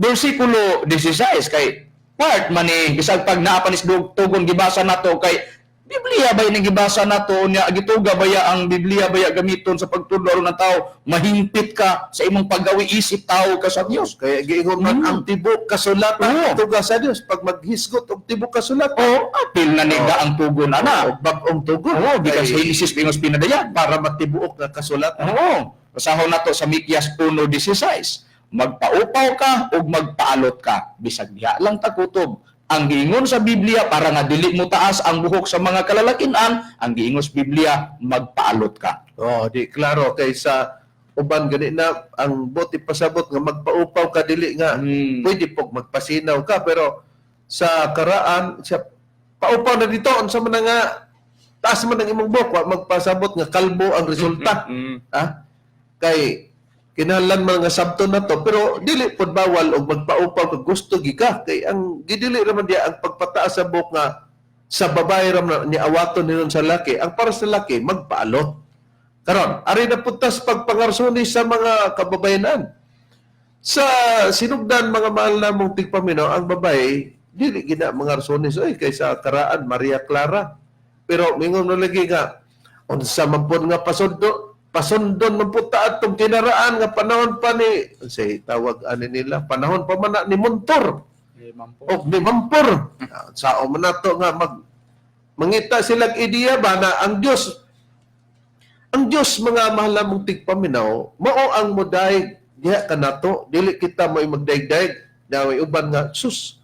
versikulo 16, kay part man ni bisag pag naa pa ni tugon gibasa nato kay Biblia ba ning gibasa nato nya gituga baya ang Biblia baya gamiton sa pagtudlo aron ang tao mahingpit ka sa imong paggawi isip tao ka sa Dios. Kaya giingon man ang tibok kasulatan tuga sa Dios pag maghisgot og tibok kasulatan. O apil na niga ang tugon ana. Og bag-ong tugon. Oo, gikan sa Kay Genesis pingos pinadayan. Para matibuok nga kasulatan. Oo. Basahon nato sa Mikyas 1:16. Magpaupaw ka ug magpaalot ka, bisag diha lang takutob. Ang giingon sa Biblia para nga dili mo taas ang buhok sa mga kalalakinan, ang giingon sa Biblia, magpaalot ka. Oh, di klaro kay sa uban gani na ang bote pasabot nga magpaupaw ka dili nga pwede pog magpasinaw ka, pero sa karaan siya paupaw na dito unsa man na nga taas man ang imong buhok, wa magpasabot nga kalbo ang resulta. Ah, kay kinahanglan man nga sabton na to, pero dili pod bawal og magpaupaw kag gusto gi ka kay ang gidili ra man diya ang pagpataas sa buhok nga sa babae ra man ni awaton ni sa laki. Ang para sa laki, magpaalot. Karon ari na pud tas pagpangarsuni sa mga kababayenan sa sinugdan. Mga mahal na mong tigpaminaw, ang babae dili gina mga arsonis oy kay sa karaan Maria Clara, pero mingon na lagi nga Unsa man pud nga pasundo, pasundon man pud ta atong kinaraan nga panahon pa ni, unsay tawag ani nila, panahon pa man na ni Montor og ni Mampor. Ah, sao man nato nga mag mangita silang ideya ba na ang Dios, ang Dios, mga mahal namong tigpaminaw, mao ang modaig diha kanato. Dili kita mo'y magdaig-daig na may uban nga, sus,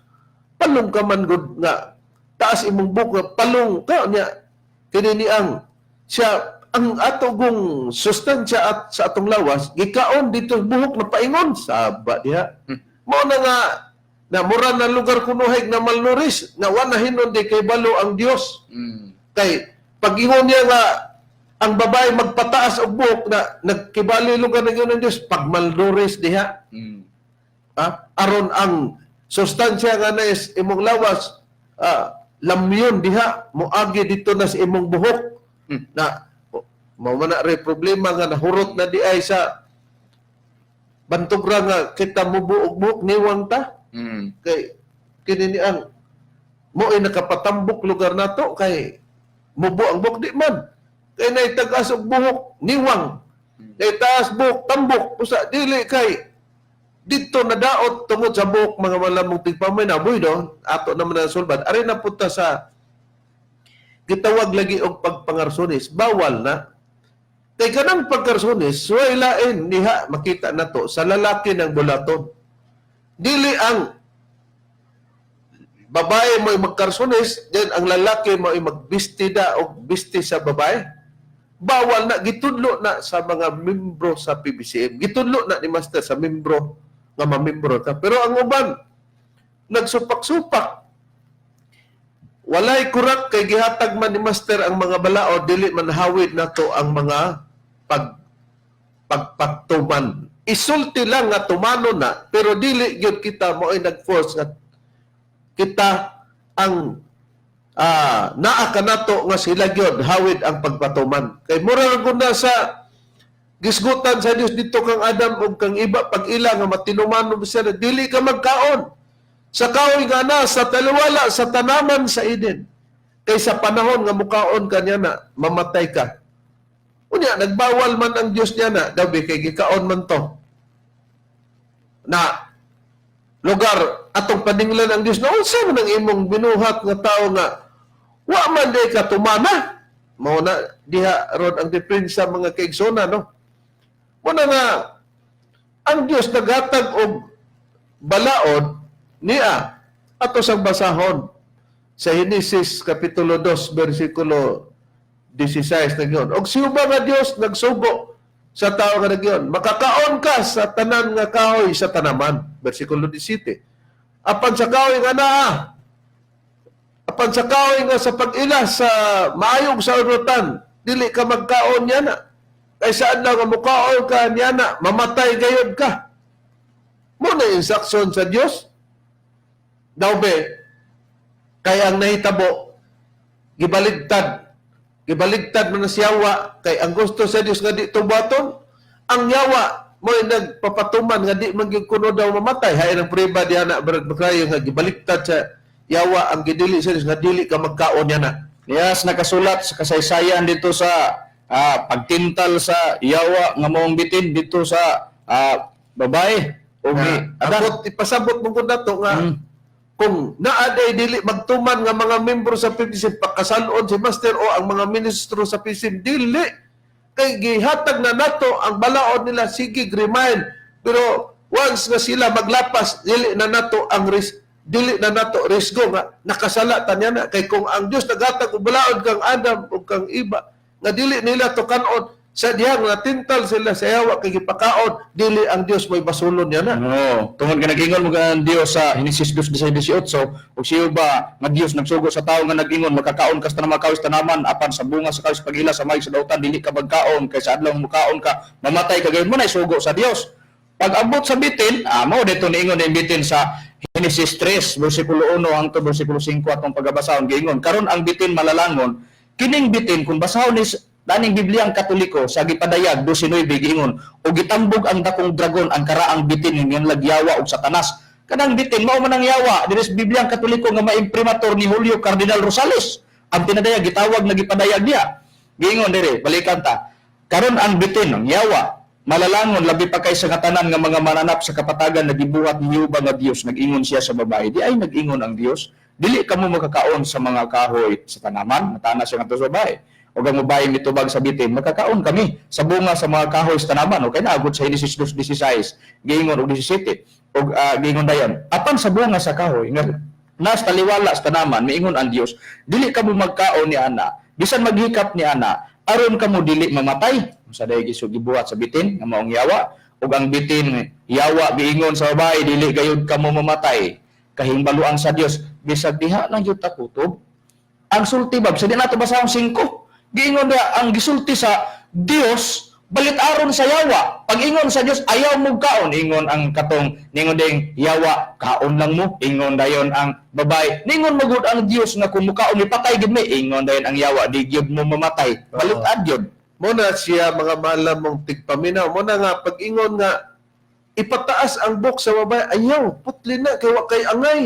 palong ka man gud nga taas imong buhok nga palong ka niya. Kini ni ang siya ang ato gong sustansya at sa atong lawas gikaon dito buhok na paingon saba diha. Mao na nga na mura na lugar kunuhay na malnourished nga wa na hinon di kay balo ang Dios. Kay pag-ingon niya nga ang babae magpataas og buhok na nagkibali lugar na ng Dios pag malnourished diha. Ah, aron ang sustansya nga na is imong lawas, lamyon diha moagi dito na sa imong buhok na mao man na ray problema nga nahurot na di ay sa bantugra nga kita mubuog buhok niwang ta. Kay kini ni ang mo ay nakapatambok lugar nato kay mubo ang buhok di man kay naitagas og buhok niwang, naitaas buhok tambok usa dili kay dito nadaot tungod sa buhok, mga malamong tigpamay na buy do ato naman na sulbad. Ari na punta sa gitawag lagi og pagpangarsonis, bawal na kay kanang pagkarsonis suway lain niha makita nato sa lalaki ng bulaton. Dili ang babae mo magkarsonis, then ang lalaki mo magbistida o bisti sa babae. Bawal na, gitudlo na sa mga membro sa PBCM. Gitudlo na ni Master sa membro nga mamembro ka. Pero ang uban, nagsupak-supak. Walay kurak kay gihatag man ni Master ang mga balaod, dili man hawid nato ang mga pagpatuman. Isulti lang nga tumano na, pero dili gyud kita mo'y nag-force nga kita ang naa kanato nga sila gyud hawid ang pagpatuman. Kay mura ra gud na sa gisgutan sa Dios dito kang Adam ug kang iba pag ila nga matinumano sila, dili ka magkaon sa kahoy nga na sa taliwala sa tanaman sa Eden. Kay sa panahon nga mukaon ka niya na, mamatay ka. Unya, nagbawal man ang Dios niya na, daw kay gikaon man to. Na, lugar, atong paninglan ang Dios na, unsa man ang imong binuhat nga tao nga, wa man di ka tumana. Mao na, diha ron ang depensa, mga kaigsona, no? Muna nga, ang Dios naghatag og balaod niya ato sang basahon sa Genesis kapitulo 2 versikulo 16 na yun. Og si Uba nga Dios nagsugo sa tao nga nagyon, makakaon ka sa tanan nga kahoy sa tanaman. Versikulo 17. Apan sa kahoy nga naa, apan sa kahoy nga sa pag-ila sa maayog sa urutan, dili ka magkaon niya na. Kay saan lang nga mukaon ka niya na, mamatay gayod ka. Muna instruction sa Dios. Daw be, kay ang nahitabo, gibaligtad. Gibaligtad man na siyawa, kay ang gusto sa Dios nga di tubaton, ang yawa mo'y nagpapatuman nga di man gyud kuno daw mamatay. Hay ang prueba diha na, Brad Makrayo, nga gibaligtad sa yawa ang gidili sa Dios nga dili ka magkaon niya na. Yes, nakasulat sa kasaysayan dito sa pagtintal sa yawa nga maong bitin dito sa babae o ni Adan. Abot, ipasabot mo ko nato nga kung naaday dili magtuman nga mga membro sa PBC pakasalon si Master o ang mga ministro sa PBC, dili kay gihatag na nato ang balaod nila, sige remind, pero once nga sila maglapas, dili na nato ang risk, dili na nato risgo nga nakasala ta niya na. Kay kung ang Dios naghatag og balaod kang Adam ug kang Iba nga dili nila to kanon sa dihang natintal sila sa yawa kay gipakaon, dili ang Dios mo'y basulon niya na. Oo, tungod ka nag-ingon mo ang Dios sa Genesis 2:18, ug siyo ba nga Dios nagsugo sa tawo nga nag-ingon, makakaon ka sa tanang kahoy sa tanaman apan sa bunga sa kahoy sa pagila sa may sa dautan dili ka magkaon kay sa adlaw mukaon ka mamatay ka gayud. Mo na sugo sa Dios. Pag abot sa bitin, mao dito niingon ang bitin sa Genesis 3 versikulo 1 hangtod versikulo 5 atong pagabasahon. Giingon karon ang bitin malalangon. Kining bitin kung basahon ni daning Biblia ang Katoliko sa gipadayag 12:9, giingon og gitambog ang dakong dragon ang karaang bitin nga lagyawa og Satanas. Kanang bitin mao man ang yawa diri sa Biblia ang Katoliko nga maimprimator ni Julio Cardinal Rosales. Ang pinadayag gitawag na gipadayag niya. Giingon dire, balikan ta. Karon ang bitin, ang yawa, malalangon labi pa kaysa nga tanan nga mga mananap sa kapatagan na gibuhat ni Jehova nga Dios. Nag-ingon siya sa babae, "Di ay nag-ingon ang Dios, dili kamo makakaon sa mga kahoy sa tanaman?" Matana siya ngadto sa babae. Ug ang babae mitubag sa bitin, "Makakaon kami sa bunga sa mga kahoy sa tanaman." Okay na agud sa Genesis 2:16. Giingon og 17. Og giingon dayon, apan sa bunga sa kahoy nga nas taliwala sa tanaman, miingon ang Dios, dili kamo magkaon ni ana, bisan maghikap ni ana, aron kamo dili mamatay. Sa day gibuhat sa bitin nga maong yawa. Ug ang bitin yawa giingon sa babae, "Dili gayud kamo mamatay. Kahimbaluan sa Dios." Bisag diha lang gyud ta kutob. Ang sulti bab sa di nato basahon 5. Giingon diha ang gisulti sa Dios balit aron sa yawa. Pag ingon sa Dios, "Ayaw mo kaon," ingon ang katong ningon ding yawa, "Kaon lang mo." Ingon dayon ang babae, "Ningon magud ang Dios nga kung mukaon mipatay gid mi." Ingon dayon ang yawa, "Di gyud mo mamatay." Balit-ad gyud. Mo na siya, mga mahal mong tigpaminaw. Mo na nga pag-ingon nga ipataas ang buhok sa babae, ayaw, putli na kay wa kay angay.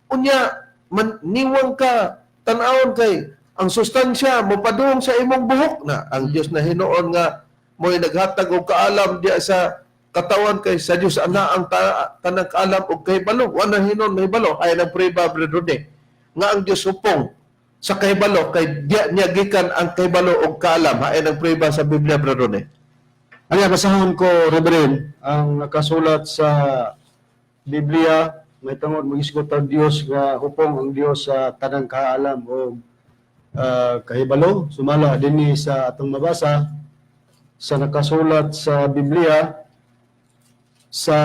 Unya man niwang ka tan-awon kay ang sustansya mopadung sa imong buhok na ang Dios na hinuon nga mo'y naghatag og kaalam diya sa katawan, kay sa Dios ana ang tanang kaalam og kahibalo. Wa na hinuon mahibalo ay nang prueba, Brother Rode, nga ang Dios hupong sa kahibalo kay diya niya gikan ang kahibalo og kaalam. Hain ang prueba sa Biblia, Brother Rode. Anya, basahon ko, Reverend, ang nakasulat sa Biblia, may tungod magisgot ang Dios nga hupong ang Dios sa tanang kaalam o kahibalo. Sumala dinhi sa atong mabasa sa nakasulat sa Biblia, sa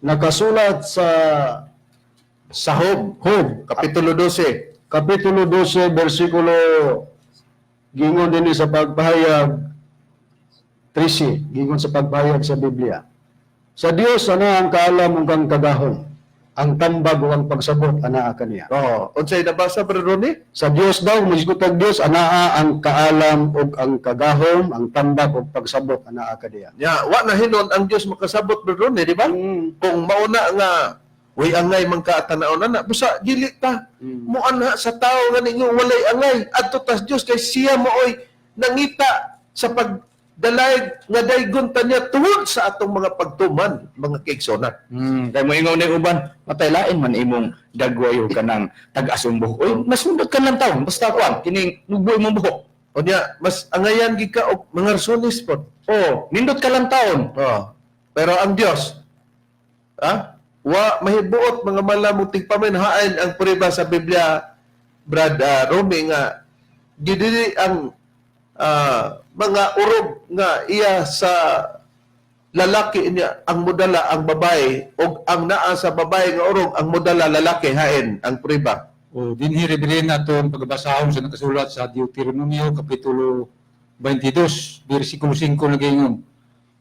nakasulat sa Sa Job, Job, Kapitulo 12. Kapitulo 12, versikulo, gingon din sa pagpahayag 13, gingon sa pagpahayag sa Biblia. Sa Dios ana ang kaalam ug ang kagahom, ang tambag ug ang pagsabot anaa kaniya. Oh, unsay nabasa, Brother Ronnie? Sa Dios daw, mohisgot ang Dios, anaa ang kaalam ug ang kagahom, ang tambag ug pagsabot anaa kaniya. Ya, wa na hinon ang Dios makasabot, Brother Ronnie, di ba? Kung mauna nga way angay man ka tan-aw na na, busa dili ta mo anha sa tawo nga ninyo walay angay adto tas Dios kay siya mooy nangita sa pagdalayg nga daygon ta niya tungod sa atong mga pagtuman, mga kaigsonan. Kay mo ingon ni uban, matay lain man imong dagway og kanang tag-as imong buhok. Oy, masundot ka lang taon, basta kuan kining mugbo imong buhok. Unya mas angayan gid ka og mga rasunis pod. Oh, nindot ka lang taon. Oh. Pero ang Dios, wa mahibuot, mga malamong tigpamin, hain ang prueba sa Biblia, Brad Romy, nga gidili ang mga urog nga iya sa lalaki niya ang modala ang babae og ang naa sa babae nga urog ang modala lalaki. Hain ang prueba. O dinhi, Reverend, atong pagbasahon sa nakasulat sa Deuteronomio kapitulo 22 bersikulo 5, nagaingon.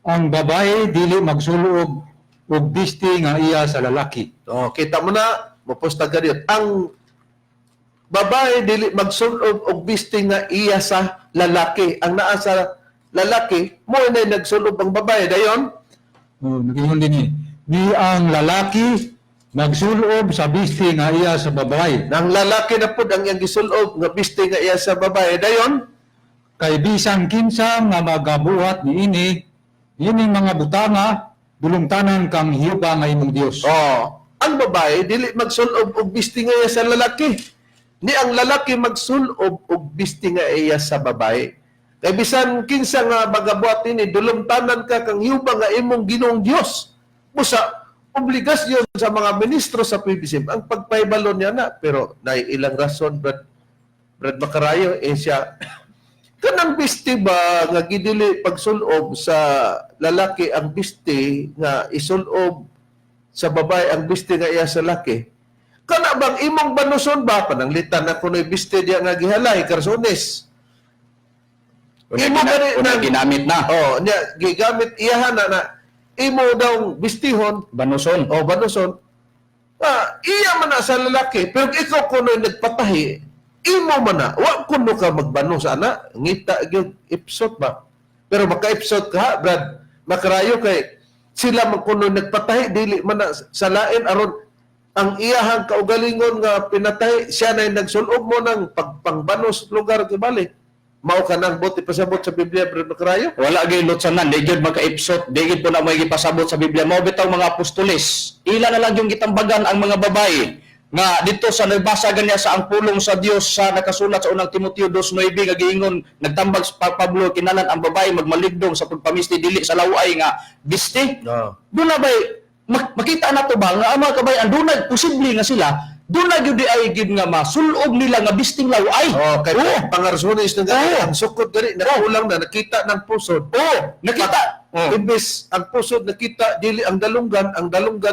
Ang babae dili magsulob og bisti nga iya sa lalaki. Oh, kita mo na, mopusta ka diyon. Ang babae dili magsulob og bisti nga iya sa lalaki. Ang naa sa lalaki, mo na nagsulob ang babae dayon. O nagaingon dinhi. Ni ang lalaki magsulob sa bisti nga iya sa babae. Nang lalaki na pud ang iyang gisulob nga bisti nga iya sa babae dayon. Kay bisan kinsa nga magabuhat niini ining mga butanga, dulungtanan kang Jehova nga imong Dios. Oh, ang babae dili magsulob og bisti nga iya sa lalaki. Ni ang lalaki magsulob og bisti nga iya sa babae. Kay bisan kinsa nga magabuhat ini, dulumtanan ka kang Jehova nga imong Ginoong Dios. Busa obligasyon sa mga ministro sa PBCM ang pagpahibalo niya na, pero nay ilang rason, Brad Macarayo, eh siya kanang bisti ba nga gidili pagsulob sa lalaki ang bisti nga isulob sa babae ang bisti nga iya sa laki, kana bang imong banuson ba, pananglitan na kuno'y bisti diya nga gihalay karsones? Una, Imo gani una ginamit na. Oh, niya gigamit iyahan na na imo daw bistihon. Banuson. O banuson. Iya man na sa lalaki, pero ikaw kuno nagpatahi, imo man na, wa kuno ka magbano sa ana, ngita gyud ipsot ba. Pero maka-ipsot ka, Brad, makarayo kay sila man kuno nagpatahi, dili man na sa lain aron Ang iyahang kaugalingon nga pinatay, siya na nagsulob mo ng pagpangbanos lugar kibali. Mao ka nang buot ipasabot sa Biblia, Brad Macarayo? Wala gyud lutsanan, di gyud makaipsot, di gyud po na may gipasabot sa Biblia. Mao bitaw mga apostoles, ila na lang yung gitambagan ang mga babae nga dito sa nagbasa ganya sa ang pulong sa Dios sa nakasulat sa Unang Timoteo 2:9 nga giingon nagtambag sa Pablo kinalan ang babae magmaligdong sa pagpamisti dili sa laway nga bisti. No. Doon na ba'y, makita na to ba nga ang mga kabayan, doon na posible nga sila, doon na gyud di ay gyud nga masulob nila nga bisting laway. Oh, kay Oo. pangarsonis na gani, Oo. ang sukod gani, nakulang na, nakita ng pusod. Oo, nakita. Oo. Imbes ang pusod nakita dili ang dalunggan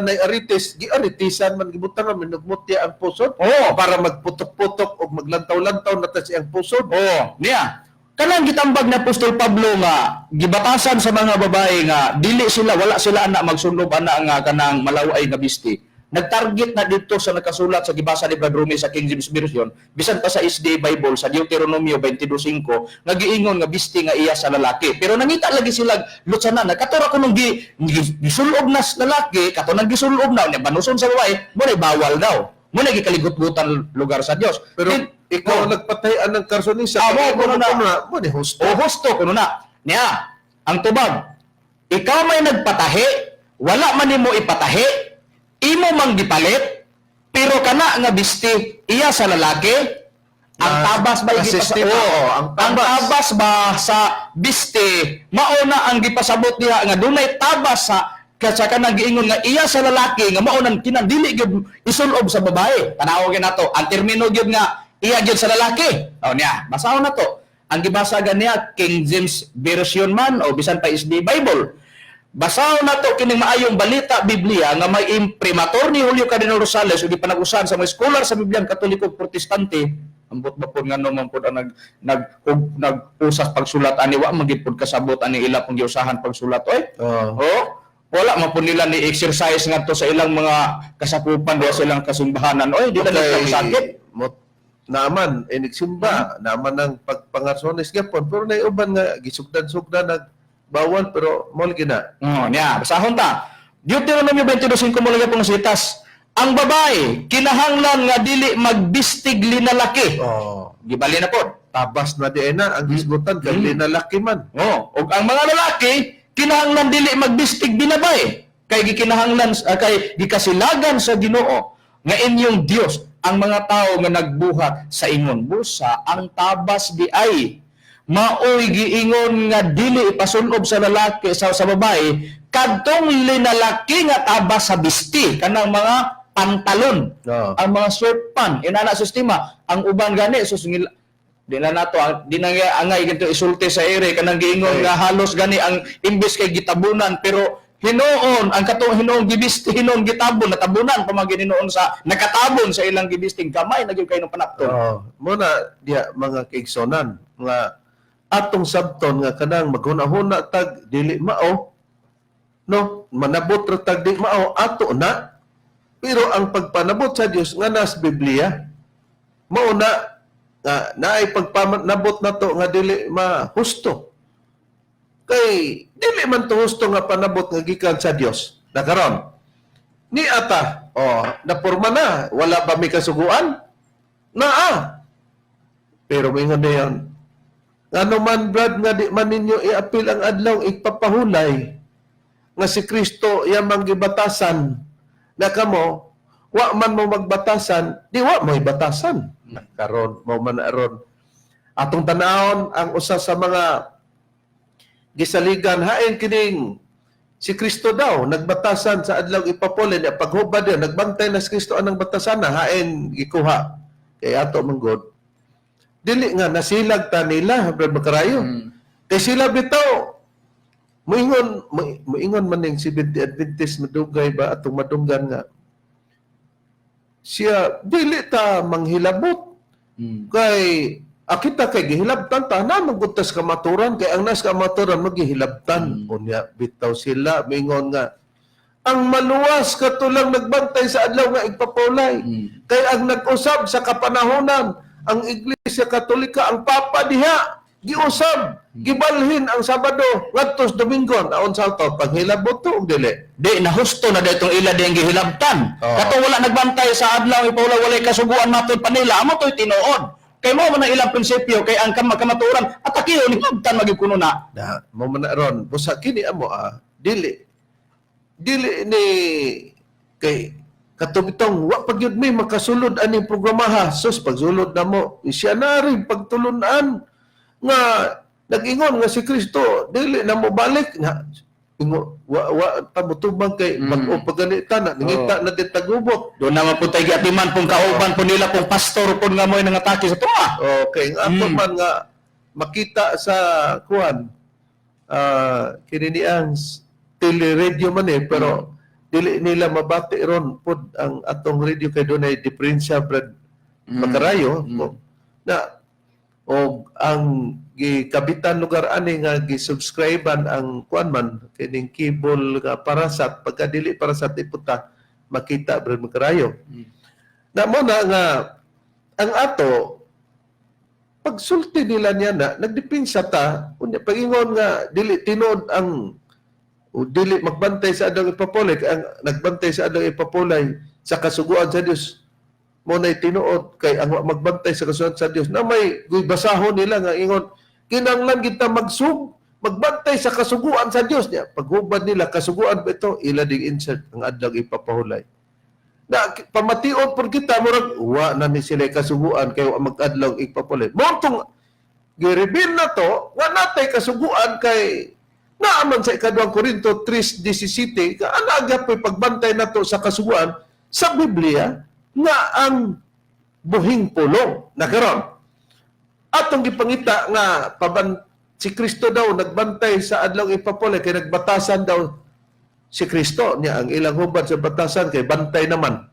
nay arites, giaritisan man gibutangan man nagmutya ang pusod Oo. para magputok-putok og maglantaw-lantaw na ta siyang pusod. Oo, niya. Kanang gitambag ni Apostol Pablo nga gibatasan sa mga babae nga dili sila, wala sila ana magsunob ana nga kanang malaway nga bisti. Nagtarget na dito sa nakasulat sa gibasa ni Brad Rumi sa King James Version, bisan pa sa SDA Bible sa Deuteronomio 22:5 nga giingon nga bisti nga iya sa lalaki. Pero nangita lagi sila lutsanan na katura kunong gisulob na sa lalaki, kato nang gisulob na unya banuson sa babae, mo bawal daw. Mo na gikaligutgutan lugar sa Dios. Pero ikaw Oo. ang nagpatay ang karsonisa. Ah, mo, kuno na. Mo ni husto. O husto kuno na. Niya, ang tubag. Ikaw may nagpatahi, wala man nimo ipatahi, imo mang gipalit, pero kana nga bisti iya sa lalaki, ang tabas ba na sistema, Oo, oo, ang ang tabas. tabas ba sa biste mauna ang gipasabot diha nga dunay tabas sa sa kanang giingon nga iya sa lalaki nga mao nang kinandili gyud isulob sa babae. Tanaw gyud nato ang termino gyud nga iya gyud sa lalaki. O niya, basahon na to. Ang gibasa ganiya King James Version man o bisan pa SD Bible. Basahon na to kining maayong balita Biblia nga may imprimatur ni Julio Cardinal Rosales ug gipanag-usahan sa mga scholar sa Biblia ang Katoliko ug Protestante. Ambot ba pod ngano man pod ang nag nag nag-usas pagsulat ani, wa man gid pod kasabot ani ila pong giusahan pagsulat oy. Oo. Oh, wala man pod nila ni exercise ngadto sa ilang mga kasakupan diha sa ilang kasimbahanan oy, di na nila masakit. Mo, naaman, inigsimba, naaman ang pagpangarsonis gyapon, pero naiuban nga gisugdan-sugdan nag bawal pero mo lagi na. Oo, niya, basahon ta. Deuteronomio 22:5 mo lagi pong sitas. Ang babae kinahanglan nga dili magbistig linalaki. Oh, Gibali na pod. tabas na di na ang hisgutan kay linalaki man. Oo. Ug ang mga lalaki kinahanglan dili magbistig binabay kay gikinahanglan kay gikasilagan sa Ginoo nga inyong Dios ang mga tao nga nagbuhat sa ingon busa ang tabas di ay maoy giingon nga dili ipasulob sa lalaki sa babae kadtong linalaki nga tabas sa bisti, kanang mga pantalon, Oo. ang mga short pan inana sistema. Ang uban gani sus di na nato di na nga angay ganito isulti sa ere kanang giingon Okay. nga halos gani ang imbes kay gitabunan, pero hinuon ang katong hinuon gibisti, hinuon gitabon, natabunan pa man gini noon sa nakatabon sa ilang gibisting gamay na gyud kay nung panapton. Oo. Mo na diya mga kaigsonan nga atong sabton nga kanang maghuna-huna tag dili mao, no, manabot ra tag di mao ato na, pero ang pagpanabot sa Dios nga nas Biblia mao na nga naay pagpanabot nato nga dili mahusto, kay dili man to husto nga panabot nga gikan sa Dios na karon ni ata. Oh, napurma na, wala ba may kasuguan naa? Pero mingon na yan, ngano man, Brad, nga di man ninyo iapil ang adlaw igpapahulay nga si Kristo yamang gibatasan na kamo wa man mo magbatasan, di wa mo ibatasan karon? Mo man aron atong tanawon ang usa sa mga gisaligan hain kining si Kristo daw nagbatasan sa adlaw ipapuli niya paghubad niya nagbantay na si Kristo anang batasan na hain gikuha kay ato man god dili nga nasilag ta nila, Brad Macarayo, kay sila bitaw muingon man ning Seventh Adventist madugay ba atong madunggan nga siya dili ta manghilabot kay akita kay gihilabtan ta na magud tas kamaturan, kay ang nas kamaturan maghihilabtan. Unya bitaw sila mingon nga ang maluwas katulang nagbantay sa adlaw nga igpapulay, kay ang nag-usab sa kapanahonan ang Iglesia Katolika, ang Papa diha. Giusab, gibalhin ang Sabado ngadto sa Domingo. Naon sa to paghilabot to og dili? Di na husto na ditong ila diyang gihilabtan. Oo. Kato wala nagbantay sa adlaw ipahulay, walay kasuguan matud pa nila. Amo to'y tinuod. Kay mao man ang ilang prinsipyo kay ang kamatuoran atakihon hilabtan magyud kuno na. Na mo man na ron busa kini amo dili dili ni kay katong wa pa gyud mi makasulod aning programaha. Sus, pagsulod na mo siya na rin pagtulunan nga nag-ingon nga si Kristo dili na mo balik na ingo wa wa ta motubang kay bag-o pa gani ta na nangita na din tagubot. Doon na mapuntay giatiman pong kauban po nila pong pastor po nga mo'y nangatake sa tunga. Okay, nga ato man nga makita sa kuan kini ni ang teleradio man eh, pero dili nila mabati ron pod ang atong radio kay dunay diferensya, brad makarayo na og ang gikabitan lugar ani nga gisubscribean ang kuan man kining cable nga parasat pagka dili parasat iputa makita, brad makarayo na mo na nga ang ato pagsulti nila niya na nagdepensa ta unya pagingon nga dili tinuod ang o dili magbantay sa adlaw ipapulay, ang nagbantay sa adlaw ipapulay sa kasuguan sa Dios mo nay tinuod, kay ang wa magbantay sa kasuguan sa Dios na may basahon nila nga ingon kinahanglan kita magbantay sa kasuguan sa Dios niya. Paghubad nila kasuguan ba ito, ila ding insert ang adlaw ipapahulay na pamation pud kita murag wa na ni sila kasuguan kay wa magadlaw ipapulay mo tong gi-reveal na to wa natay kasuguan kay naaman sa ikaduhang Korinto 3:17 ka ana po'y pagbantay nato sa kasuguan sa Biblia nga ang buhing pulong na karon atong gipangita nga si Kristo daw nagbantay sa adlaw ipapulay kay nagbatasan daw si Kristo niya. Ang ilang hubad sa batasan kay bantay naman.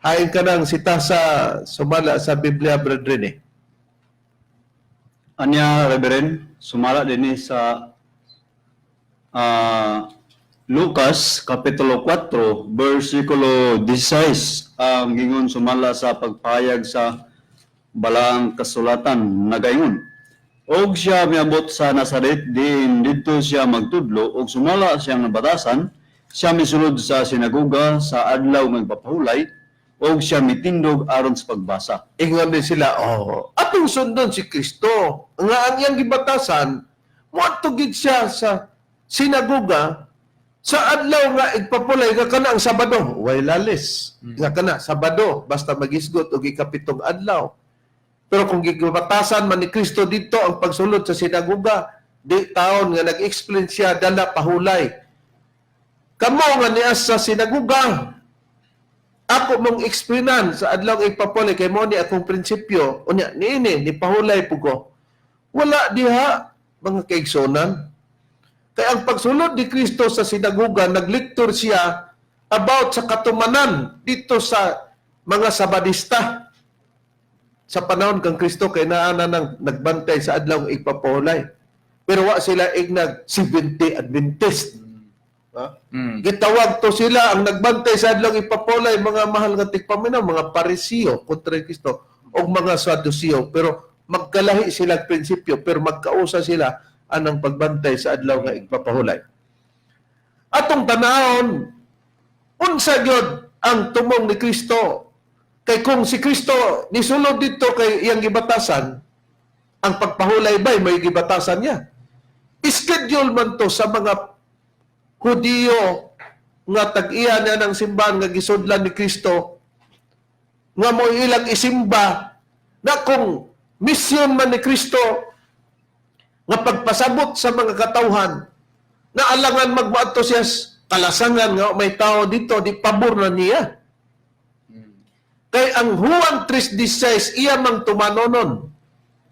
Hain ka nang sita sa sumala sa Biblia, brethren eh. Anya, Reverend, sumala dinhi sa Lucas Kapitulo 4, versikulo 16, ang gingon sumala sa pagpahayag sa balaang kasulatan nagaingon: "Og siya miabot sa Nazaret diin didto siya magtudlo, og sumala siyang nabatasan siya misulod sa sinagoga sa adlaw nga nagpapahulay og siya mitindog aron sa pagbasa." Ingon din sila, oh, atong sundon si Kristo. Nga ang iyang gibatasan, muadto gid siya sa sinagoga sa adlaw nga igpapulay nga kana ang Sabado. Way lalis. Nga kana Sabado, basta magisgot og ikapitong adlaw. Pero kung gibatasan man ni Kristo dito ang pagsulod sa sinagoga, di taon nga nag-explain siya dala pahulay. Kamo nga niya sa sinagoga, ako mong explainan sa adlaw ipapulay kay mo ni akong prinsipyo unya niini ni pahulay pugo. Wala diha, mga kaigsonan, kay ang pagsulod ni Kristo sa sinagoga, naglektor siya about sa katumanan dito sa mga Sabadista sa panahon kang Kristo kay naa na nang nagbantay sa adlaw ipapahulay, pero wa sila ignag 70 Adventist. Ha? Gitawag to sila ang nagbantay sa adlaw ipapulay, mga mahal nga tigpaminaw, mga Pariseo kontra Kristo o mga Saduceo, pero magkalahi sila ang prinsipyo pero magkausa sila anang pagbantay sa adlaw nga igpapahulay. Atong tanahon unsa gyud ang tumong ni Kristo, kay kung si Kristo nisulod dito kay iyang gibatasan ang pagpahulay bay may gibatasan niya. Schedule man to sa mga Hudiyo nga tag-iya niya ng simbahan nga gisudlan ni Kristo nga mo ilang isimba na kung misyon man ni Kristo nga pagpasabot sa mga katawhan na alangan magmoadto siya kalasangan nga may tao dito, di pabor na niya. Kay ang Juan 3:16 iya mang tumanonon,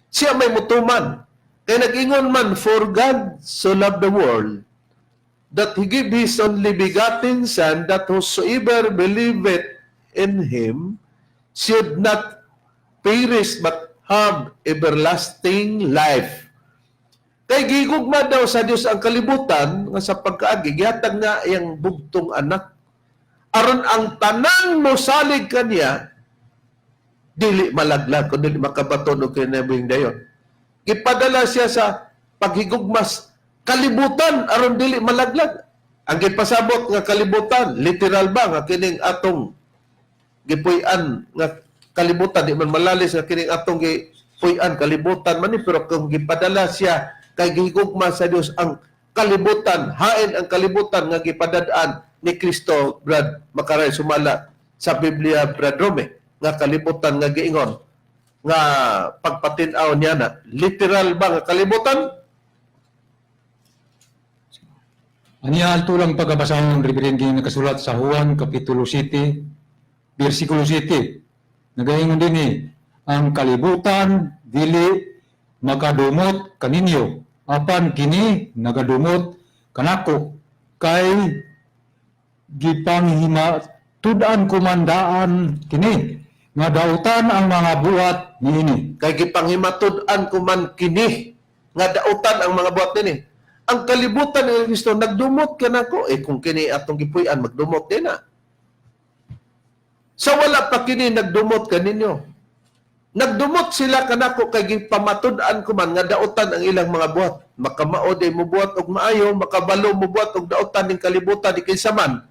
siya may mutuman kay nag-ingon man, "For God so loved the world that He gave His only begotten Son, that whosoever believeth in Him should not perish but have everlasting life." Kay gigugma daw sa Dios ang kalibutan nga sa pagkaagi gihatag nga iyang bugtong anak aron ang tanang mosalig kaniya dili malaglag kundi makabaton og kinabuhing dayon. Gipadala siya sa paghigugmas kalibutan aron dili malaglag. Ang gipasabot nga kalibutan, literal ba nga kining atong gipuy-an nga kalibutan, di man malalis nga kining atong gipuy-an kalibutan man ni, pero kung gipadala siya kay gihigugma sa Dios ang kalibutan, hain ang kalibutan nga gipadad-an ni Kristo, Brad Makaray, sumala sa Biblia, Brad Rome, nga kalibutan nga giingon nga pagpatin-aw niya na literal ba nga kalibutan? Aniya alto lang pagkabasahon, Reverend, kini nakasulat sa Juan Kapitulo 7, versikulo 7. Nagaingon din eh, ang kalibutan dili makadumot kaninyo, apan kini nagadumot kanako, kay gipanghima tudan kumandaan kini nga dautan ang mga buhat niini. Kay gipanghimatud-an ko man kini nga dautan ang mga buhat nini. Ang kalibutan ni Kristo nagdumot kanako, eh kung kini atong gipuy-an magdumot din na. Sa wala pa kini nagdumot kaninyo. Nagdumot sila kanako kay gipamatud-an ko man nga dautan ang ilang mga buhat. Makamao day mo buhat og maayo, makabalo mo buhat og dautan ning kalibutan ni kinsa man.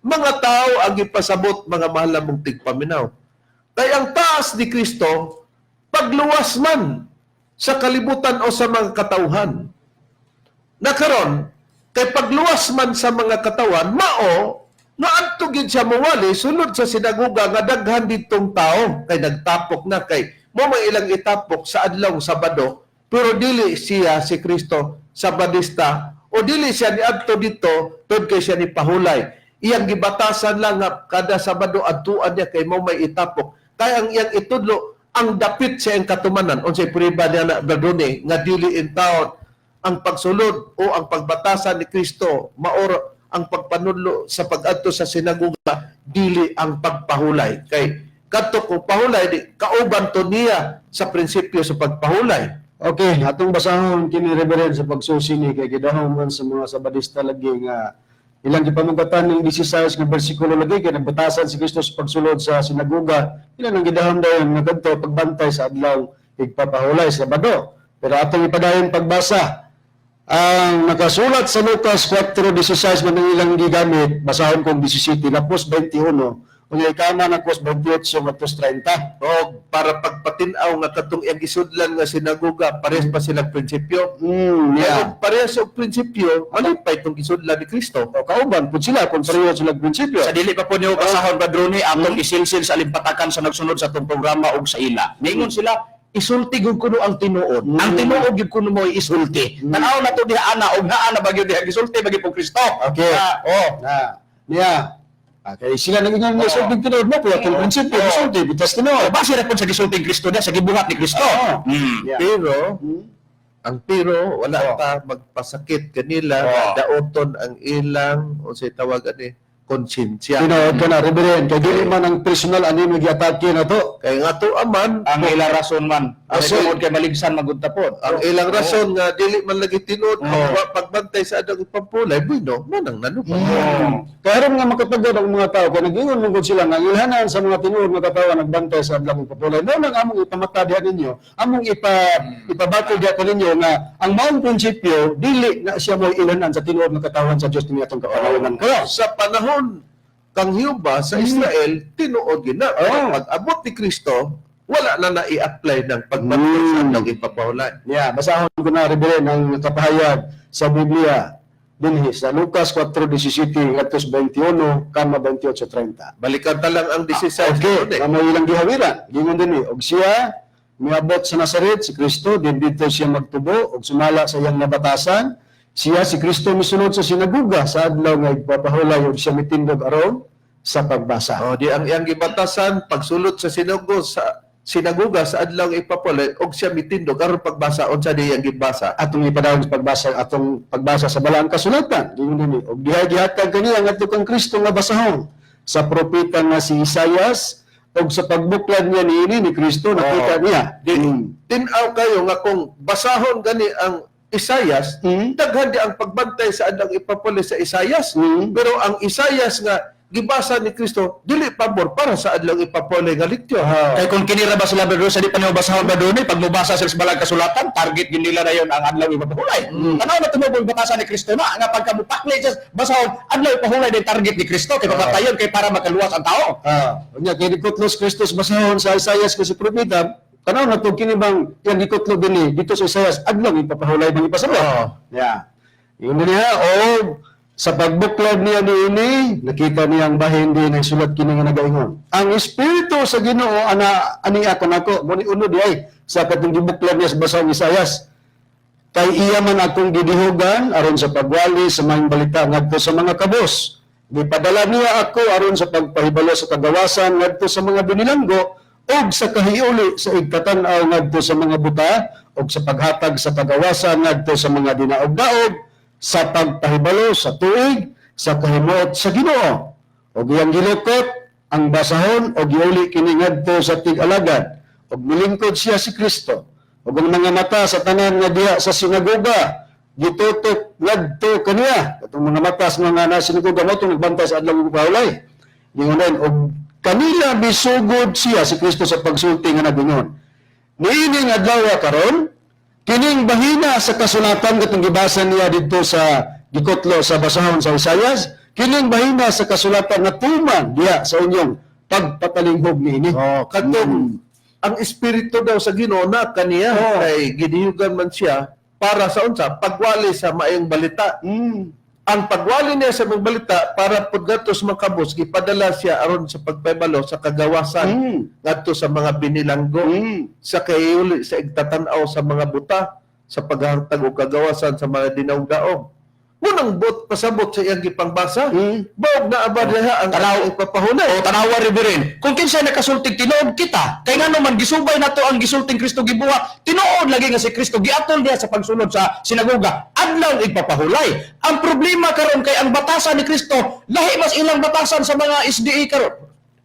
Mga tao ang gipasabot, mga mahal namong tigpaminaw. Kay ang taas ni Kristo pagluwas man sa kalibutan o sa mga katawhan. Nakaron, kay pagluwas man sa mga katawan, mao nga adto gid siya mowali sulod sa sinagoga nga daghan ditong tao kay nagtapok na, kay mo may ilang itapok sa adlaw Sabado, pero dili siya si Kristo Sabadista o dili siya niadto dito tungod kay siya ni pahulay. Iyang gibatasan lang nga kada Sabado adtuan niya kay mo may itapok, kay ang iyang itudlo ang dapit sa iyang katumanan. Unsay prueba niya na, Bradone, nga dili in taon ang pagsulod o ang pagbatasan ni Kristo maor ang pagpanudlo sa pag-adto sa sinagoga, dili ang pagpahulay? Kay kadto kung pahulay di kauban to niya sa prinsipyo sa pagpahulay. Okay, atong basahon kini, Reverend, sa pagsusi ni kay gidahom man sa mga Sabadista lagi nga ilang gipamugatan ning 16 nga bersikulo lagi kay nagbatasan si Kristo sa pagsulod sa sinagoga. Ilan ang gidahom dayon nga kadto pagbantay sa adlaw igpapahulay sa Sabado. Pero atong ipadayon pagbasa ang nakasulat sa Lucas 4:16 man ang ilang gigamit, basahon kong 17 lapos 21, unya ikama na kos 28 ngadto 30. O para pagpatin-aw nga katong iyang gisudlan nga sinagoga parehas pa silang prinsipyo. Yeah. Kaya parehas og prinsipyo, malipay itong gisudlan ni Kristo. O kauban pud sila kung pareho sila prinsipyo. Sa dili pa po niyo basahon, Brad Ronnie, atong isilsil sa alimpatakan sa nagsunod sa atong programa og sa ila. Ningon sila, isulti gud kuno ang tinuod. Ang tinuod gyud kuno mo isulti. Tan-aw na to diha ana og naa na bagyo diha gisulti bagi po Kristo. Okay. Ah, oh. Na, niya. Okay, sila naging nga sulti tinuod mo pero atong prinsipyo isulti bitas tinuod. Oh, base ra pud sa gisulti ni Kristo diha sa gibuhat ni Kristo. Oo. Yeah. Pero ang pero wala ta magpasakit kanila Oo. nga daoton ang ilang unsay tawag ani konsensya. Tinuod ka na, Reverend. Kay dili man ang personal ani mo giatake na to. Kay nga to aman Ang ilang rason man. Ang Kasi- tungod kay maligsan magud ta pod. ang ilang rason nga dili man lagi tinuod Oo. ang wa pagbantay sa adang ipapulay, bueno, manang nanupa. Kaya ron nga makatagod ang mga tao, kaya nag-ingon mong sila nga ang ilhanan sa mga tinuod nga katawan nagbantay sa adlaw ipapulay. Mao nang among ipamata diha ninyo, among ipabatol diha kaninyo nga ang maong prinsipyo dili na siya mo'y ilhanan sa tinuod nga katawan sa Dios niya atong kapanahonan karon. Sa panahon kang Hiuba sa Israel, tinuod gina. Pero pag abot ni Kristo, wala na nai-apply ng pagbantay sa adlaw ipapahulay. Yeah, basahon ko na, Reverend, ang kapahayag sa Biblia dinhi sa Lucas 4:17 ngadto sa 21 kama 28:30. Balikan ta lang ang 16. Okay, Doon eh. nga may ilang gihawiran. Gingon dinhi, og siya miabot sa Nazaret si Kristo, din didto siya magtubo og sumala sa iyang nabatasan. Siya si Kristo misulod sa sinagoga sa adlaw nga igpapahulay ug siya mitindog aron sa pagbasa. Oh, di ang iyang gibatasan pagsulod sa sinagoga sa adlaw ipapulay og siya mitindog aron pagbasa. Unsa di iyang gibasa? Atong ipadayon sa pagbasa, atong pagbasa sa balaang kasulatan. Gingon dinhi, og diha gihatag kaniya ngadto kang Kristo nga basahon sa propeta nga si Isayas, og sa pagbuklad niya niini ni Kristo nakita niya. Di, tin-aw kayo nga kung basahon gani ang Isayas, daghan di ang pagbantay sa adlaw ipapulay sa Isayas. Pero ang Isayas nga Gibasa ni Kristo dili pabor para sa adlaw ipapulay nga leksyon. Kay kung kini ra ba sila, brother, sa di pa nimo basahon ba doon, pag mobasa sila sa balang kasulatan, target gyud nila na yon ang adlaw ipapahulay. Tanaw na tumubo ang batasan ni Kristo na nga pagka mupakli siya basahon, adlaw ipahulay din target ni Kristo kay papatayon kay para makaluwas ang tao. Unya kay gikutlo si Kristo sa basahon sa Isaias kasi propeta, tanaw na to kini bang iyang gikutlo dinhi dito sa Isaias adlaw ipapahulay bang ipasabot. Yeah. Yun niya og sa pagbuklod niya niini, nakita niya ang bahin din ng sulat kini nga nagaingon. Ang espiritu sa Ginoo ana ani ako nako mo ni unod ay sa katong gibuklod niya sa basahon Isaias. Kay iya man akong gidihugan aron sa pagwali sa maayong balita ngadto sa mga kabos. Gipadala niya ako aron sa pagpahibalo sa kagawasan ngadto sa mga binilanggo ug sa kahiuli sa igkatan-aw ngadto sa mga buta ug sa paghatag sa kagawasan ngadto sa mga dinaog-daog sa pagpahibalo sa tuig sa kahimuot sa Ginoo. Ug iyang gilukot ang basahon ug giuli kini ngadto sa tig-alagad ug milingkod siya si Kristo ug ang mga mata sa tanan nga diha sa sinagoga gitutok ngadto kaniya, katong mga mata sa mga na sinagoga mo itong nagbantay sa adlaw ipahulay. Gingon og kanila misugod siya si Kristo sa pagsulti nga nagingon, niining adlaw karon kining bahina sa kasulatan, katong gibasa niya didto sa gikutlo sa basahon sa Isayas, kining bahina sa kasulatan na tuman diha sa inyong pagpatalinghog niini. Oh, katong ang espiritu daw sa Ginoo na kaniya kay gidiyugan man siya para sa unsa? Pagwali sa maayong balita. Ang pagwali niya sa maayong balita para pud ngadto sa mga kabos, gipadala siya aron sa pagpahibalo sa kagawasan ngadto sa mga binilanggo, sa kahiuli sa igtatan-aw sa mga buta, sa paghatag og kagawasan sa mga dinaog-daog. Munang bot pasabot sa iyang gipangbasa. Baog na aba diha ang Tanaw. ipapahulay. O tanawa, Reverend, kung kinsa nakasultig tinuod kita, kay ngano man gisubay nato ang gisulting Kristo gibuhat, tinuod lagi nga si Kristo giatol niya sa pagsulod sa sinagoga, adlaw igpapahulay. Ang problema karon kay ang batasan ni Kristo lahi mas ilang batasan sa mga SDA karon.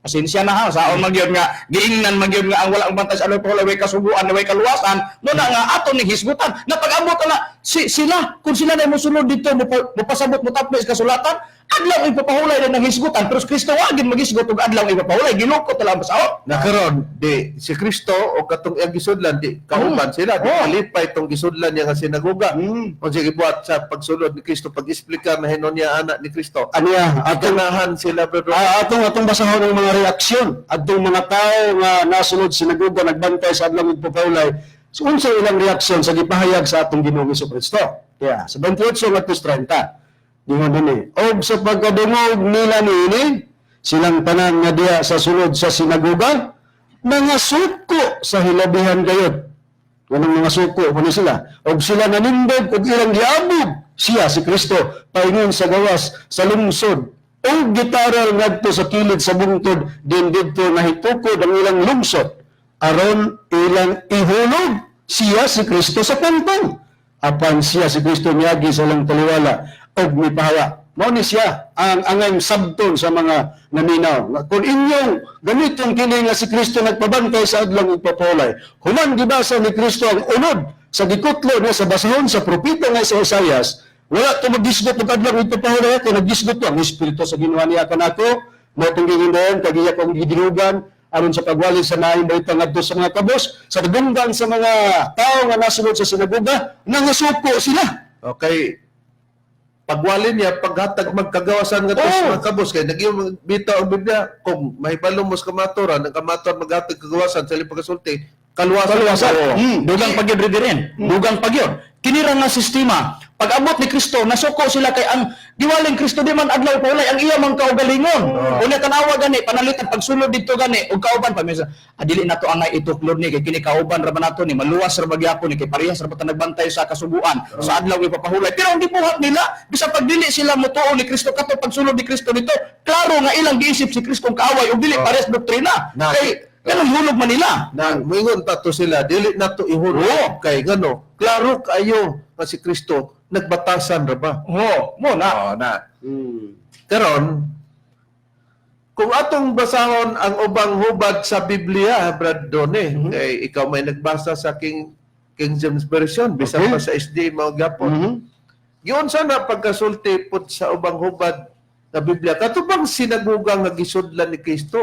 Pasensya na ha, saon man gyud nga giingnan man gyud nga ang wala ang bantay sa adlaw ipahulay way kasuguan, way kaluwasan, no na nga ato ning hisgutan. Na pag-abot na si, sila, kung sila na mosulod dito mopasabot motapos kasulatan, adlaw ipapahulay din ang hisgutan, pero si Kristo wa gid magisgot og adlaw ipapahulay, gilukot na lang sa. Na karon di si Kristo o katong iyang gisudlan di kauban sila, di kalipay tong gisudlan niya nga sinagoga. Kung sige buhat sa pagsulod ni Kristo, pag-explicar na hinon niya anak ni Kristo. Aniya atong Ganahan sila, brother. Atong basahon ang mga reaksyon adtong mga tao nga nasunod sinagoga nagbantay sa adlaw magpapahulay. So unsa ilang reaksyon sa gipahayag sa atong Ginoong Kristo? Yeah, sa 28 ngadto sa 30. Dingon dinhi. Og sa pagkadungog nila niini, silang tanan nga diha sa sulod sa sinagoga mga suko sa hilabihan gayod. Ganang mga suko kuno sila. Og sila nanindog og ilang giabog siya si Kristo paingon sa gawas sa lungsod og gitaral ngadto sa kilid sa bungtod din didto nahitukod ang ilang lungsod aron ilang ihulog siya si Kristo sa pantong. Apan siya si Kristo miagi sa ilang taliwala og mipahawa. Mao ni siya ang angay sabton sa mga naminaw. Nga kung inyong gamiton kini nga si Kristo nagpabantay sa adlaw ipapulay. Human gibasa ni Kristo ang unod sa gikutlo niya sa basahon sa propeta nga si Isaias, wala to magisgot og adlaw ipapahulay kay nagisgot to ang espiritu sa Ginoo niya kanako, mao tong gigindayon kag iya kong gidinugan aron sa pagwali sa maayong balita ngadto sa mga kabos, sa dugunggan sa mga tao nga nasulod sa sinagoga, nangasuko sila. Okay. Pagwali niya, paghatag magkagawasan nga sa mga kabos kay nagyong bitaw ang Biblia kung mahibalo mo sa kamaturan, ang kamaturan maghatag kagawasan sa ilang pagkasulti, kaluwasan. Kaluwasan. Oo. Dugang pagyud, Reverend. Dugang pagyud. Kini ra nga sistema. Pag-abot ni Kristo, nasuko sila kay ang giwaling Kristo di man adlaw paulay ang iya mang kaugalingon. Unya tanawa gani panalitan pagsulod didto gani og kauban pa minsan. Dili nato angay ituklod ni kay kini kauban ra ba nato ni maluwas ra ba gyapon ni kay parehas ra ba ta nagbantay sa kasuguan sa adlaw ipapahulay. Pero ang gibuhat nila bisan pag dili sila motuo ni Kristo kato pagsulod ni Kristo dito, klaro nga ilang giisip si Kristo ang kaaway ug dili parehas doktrina. Kay kanang hulog man nila. Na moingon pa to sila, dili na to ihulog kay ngano, klaro kayo nga si Kristo nagbatasan ra ba? Oo, mo na. Oo na. Karon, kung atong basahon ang ubang hubad sa Biblia, Brad Done, kay ikaw may nagbasa sa King James Version, bisan pa sa SD mao gyapon. Giunsa na pagkasulti pud sa ubang hubad Nga Biblia. Kato bang sinaguga nga gisudlan ni Kristo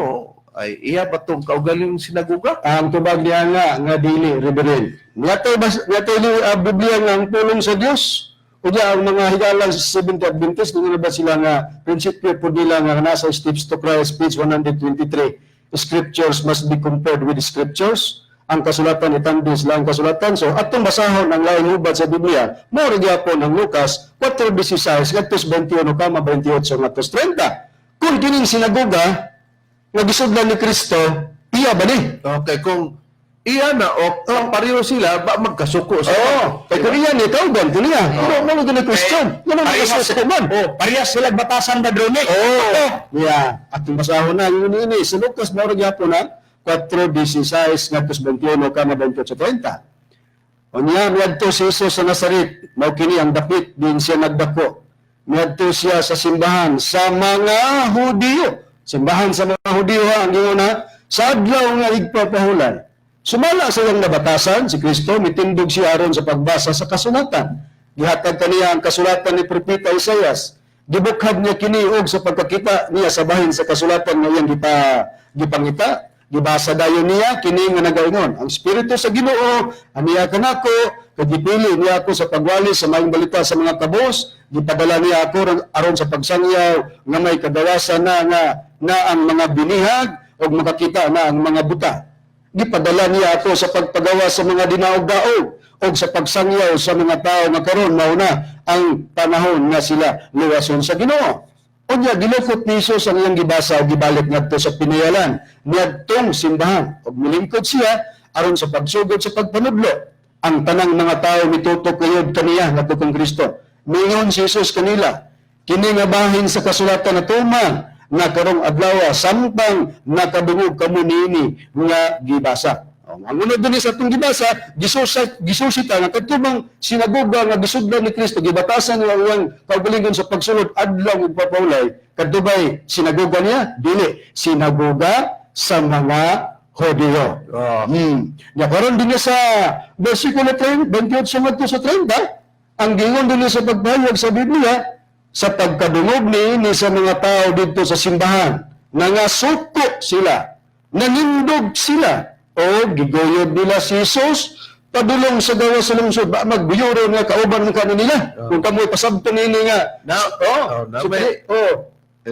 ay iya ba tong kaugalingong sinaguga? Ang tubag niya nga nga dili, Reverend. Niatay bas niatay ni Biblia nga ang pulong sa Dios. Unya ang mga higalan sa Seventh Adventist, nga ba sila nga prinsipyo po nila nga nasa Steps to Christ, page 123. Scriptures must be compared with scriptures. Ang kasulatan itambis lang ang kasulatan. So atong basahon ang laing hubad sa Biblia, mao ra gyapon ang Lucas 4:16 ngadto 21 kama 28 ngadto 30. Kung kining sinagoga nga gisudlan ni Kristo, iya ba ni? Okay, kung iya na o oh, pareho sila ba magkasuko sila? Oo. Kay kung iya ni kauban kung iya. Pero mo gud ni Christian. Ngano man Parehas kasuko man? Oh, parehas sila batasan ba drone? Oo. Yeah, atong basahon na yun ini sa Lucas mao ra gyapon na 4:16 ngadto 21 kama 28:30. Unya miadto si Jesus sa Nazaret, mao kini ang dapit din siya nagdako. Miadto siya sa simbahan sa mga Hudiyo. Simbahan sa mga Hudiyo ha, ang ingon ha, sa adlaw nga igpapahulay. Sumala sa iyang nabatasan, si Kristo, mitindog siya aron sa pagbasa sa kasulatan. Gihatag kaniya ang kasulatan ni Propeta Isaias. Gibukhad niya kini og sa pagkakita niya sa bahin sa kasulatan nga iyang gipangita. Gibasa dayon niya kini nga nagaingon, ang espiritu sa Ginoo aniya kanako, kay gipili niya ako sa pagwali sa maayong balita sa mga kabos, gipadala niya ako aron sa pagsangyaw nga may kagawasan na nga na ang mga binihag ug makakita na ang mga buta. Gipadala niya ako sa pagpagawa sa mga dinaog-daog ug sa pagsangyaw sa mga tao nga karon mao na ang panahon nga sila luwason sa Ginoo. Unya gilukot ni Jesus ang iyang gibasa ug gibalik ngadto sa pinayalan niadtong simbahan ug milingkod siya aron sa pagsugod sa pagpanudlo. Ang tanang mga tao mitutok kayod kaniya ngadto kang Kristo. Mingon si Jesus kanila, kini nga bahin sa kasulatan na tuman nga karong adlaw samtang nakadungog kamo niini nga gibasa. O, ang unod dinhi sa atong gibasa, gisusita nga kadtong sinagoga nga gisudlan ni Kristo, gibatasan niya ang iyang kaugalingon sa pagsulod adlaw ug papaulay, kadto bay sinagoga niya? Dili, sinagoga sa mga Hudiyo. Oh. Ya karon dinhi sa bersikulo 30, 28 ngadto sa 30, ang gingon dinhi sa pagpahayag sa Biblia sa pagkadungog niini sa mga tao didto sa simbahan, nangasuko sila, nanindog sila, o giguyod nila si Jesus padulong sa gawas sa lungsod, ba magbuyuro nga kauban mo kani nila. Kung kamoy pasabto niini nga Na, oh, oh, na so, may, oh,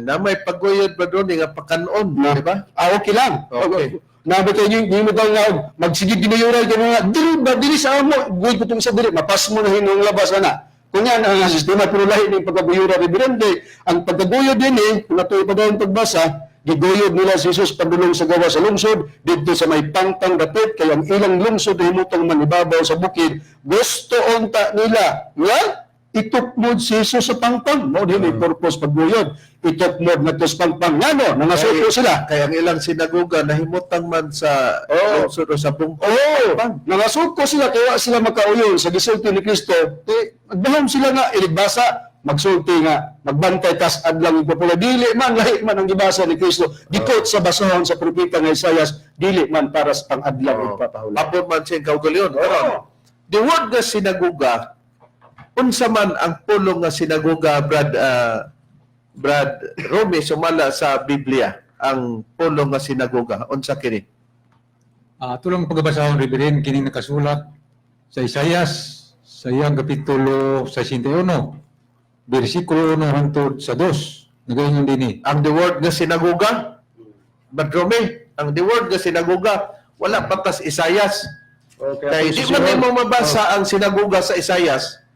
na may paguyod ba doon nga pakanon, na, di ba? Ah, okay lang. Okay. Nabi kayo yung mo daw nga magsigig ginuyuray kayo nga dili ba dili sa amo guyod ko tong sa dili mapas mo na hinong labas ana. Kung yan ang sistema pero lahi ning pagkaguyura reverende, ang pagkaguyod din eh, kung atoy pa dayon pagbasa, giguyod nila si Jesus padulong sa gawas sa lungsod didto sa may pangpang dapit kay ang ilang lungsod himutang manibabaw sa bukid. Gusto unta nila nga itukmod si Jesus sa pangpang. Mao din may purpose pagguyod. Itukmod ngadto sa pangpang ngano nangasuko sila. Kaya ang ilang sinagoga nahimutang man sa Oo. lungsod o sa bungkod. Oo, nangasuko sila kaya wa sila makauyon sa gisulti ni Kristo. Di, magbahom sila nga iligbasa, magsulti nga, magbantay tas adlang ipapula. Dili man lahi man ang gibasa ni Kristo. Dikot sa basahon sa propeta nga Isayas, dili man para sa pang-adlang Oo. ipapahulay. Hapon man siya kaugalingon. Karon, the word nga sinagoga, unsa man ang pulong nga sinagoga, Brad Romy, sumala sa Biblia, ang pulong nga sinagoga, unsa kini? Tulong pagbabasahon, Reverend, kining nakasulat sa Isayas, sa iyang kapitulo 61, versikulo 1 hangtod sa 2. Nagayon dinhi. Ang the word nga sinagoga, Brad Romy, ang the word nga sinagoga, wala patas Isayas. Okay, Kay di man nimo mabasa ang sinagoga sa Isayas,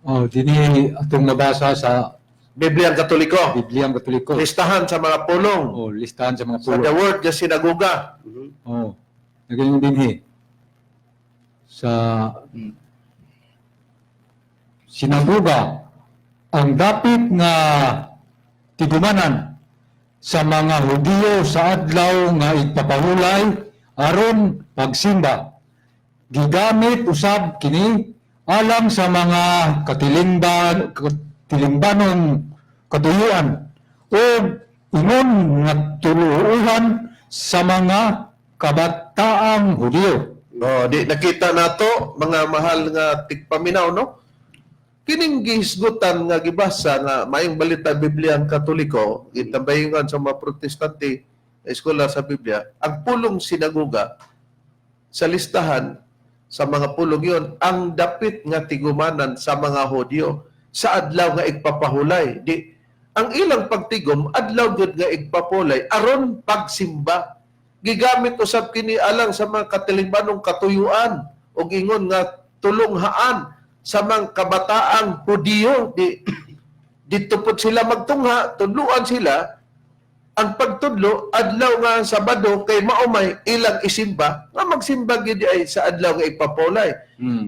Oh, dinhi atong nabasa sa Biblia ang Katoliko, Biblia ang Katoliko. listahan sa mga pulong, Oh, listahan sa mga sa the pulo. word nga sinagoga. Oh, nagayon dinhi. Sa sinagoga ang dapit nga tigumanan sa mga Hudiyo sa adlaw nga igpapahulay aron pagsimba. Gigamit usab kini alang sa mga katilimbanong katuyuan o ingon nga tuluuhan sa mga kabataang Hudiyo. Oh, di nakita nato mga mahal nga tigpaminaw, no? Kining gihisgutan nga gibasa nga Maayong Balita Biblia ang Katoliko, gitambayingan sa mga Protestante eskwela sa Biblia, ang pulong sinagoga sa listahan sa mga pulong yon ang dapit nga tigumanan sa mga Hudyo sa adlaw nga igpapahulay. Di ang ilang pagtigom adlaw gyud nga igpapulay aron pagsimba. Gigamit usab kini alang sa mga katilingbanong katuyuan ug ingon nga tulunghaan sa mga kabataang Hudiyo. Di dito pud sila magtungha, tudluan sila ang pagtudlo adlaw nga Sabado kay maumay ilang isimba nga magsimba gid ay sa adlaw nga ipapulay.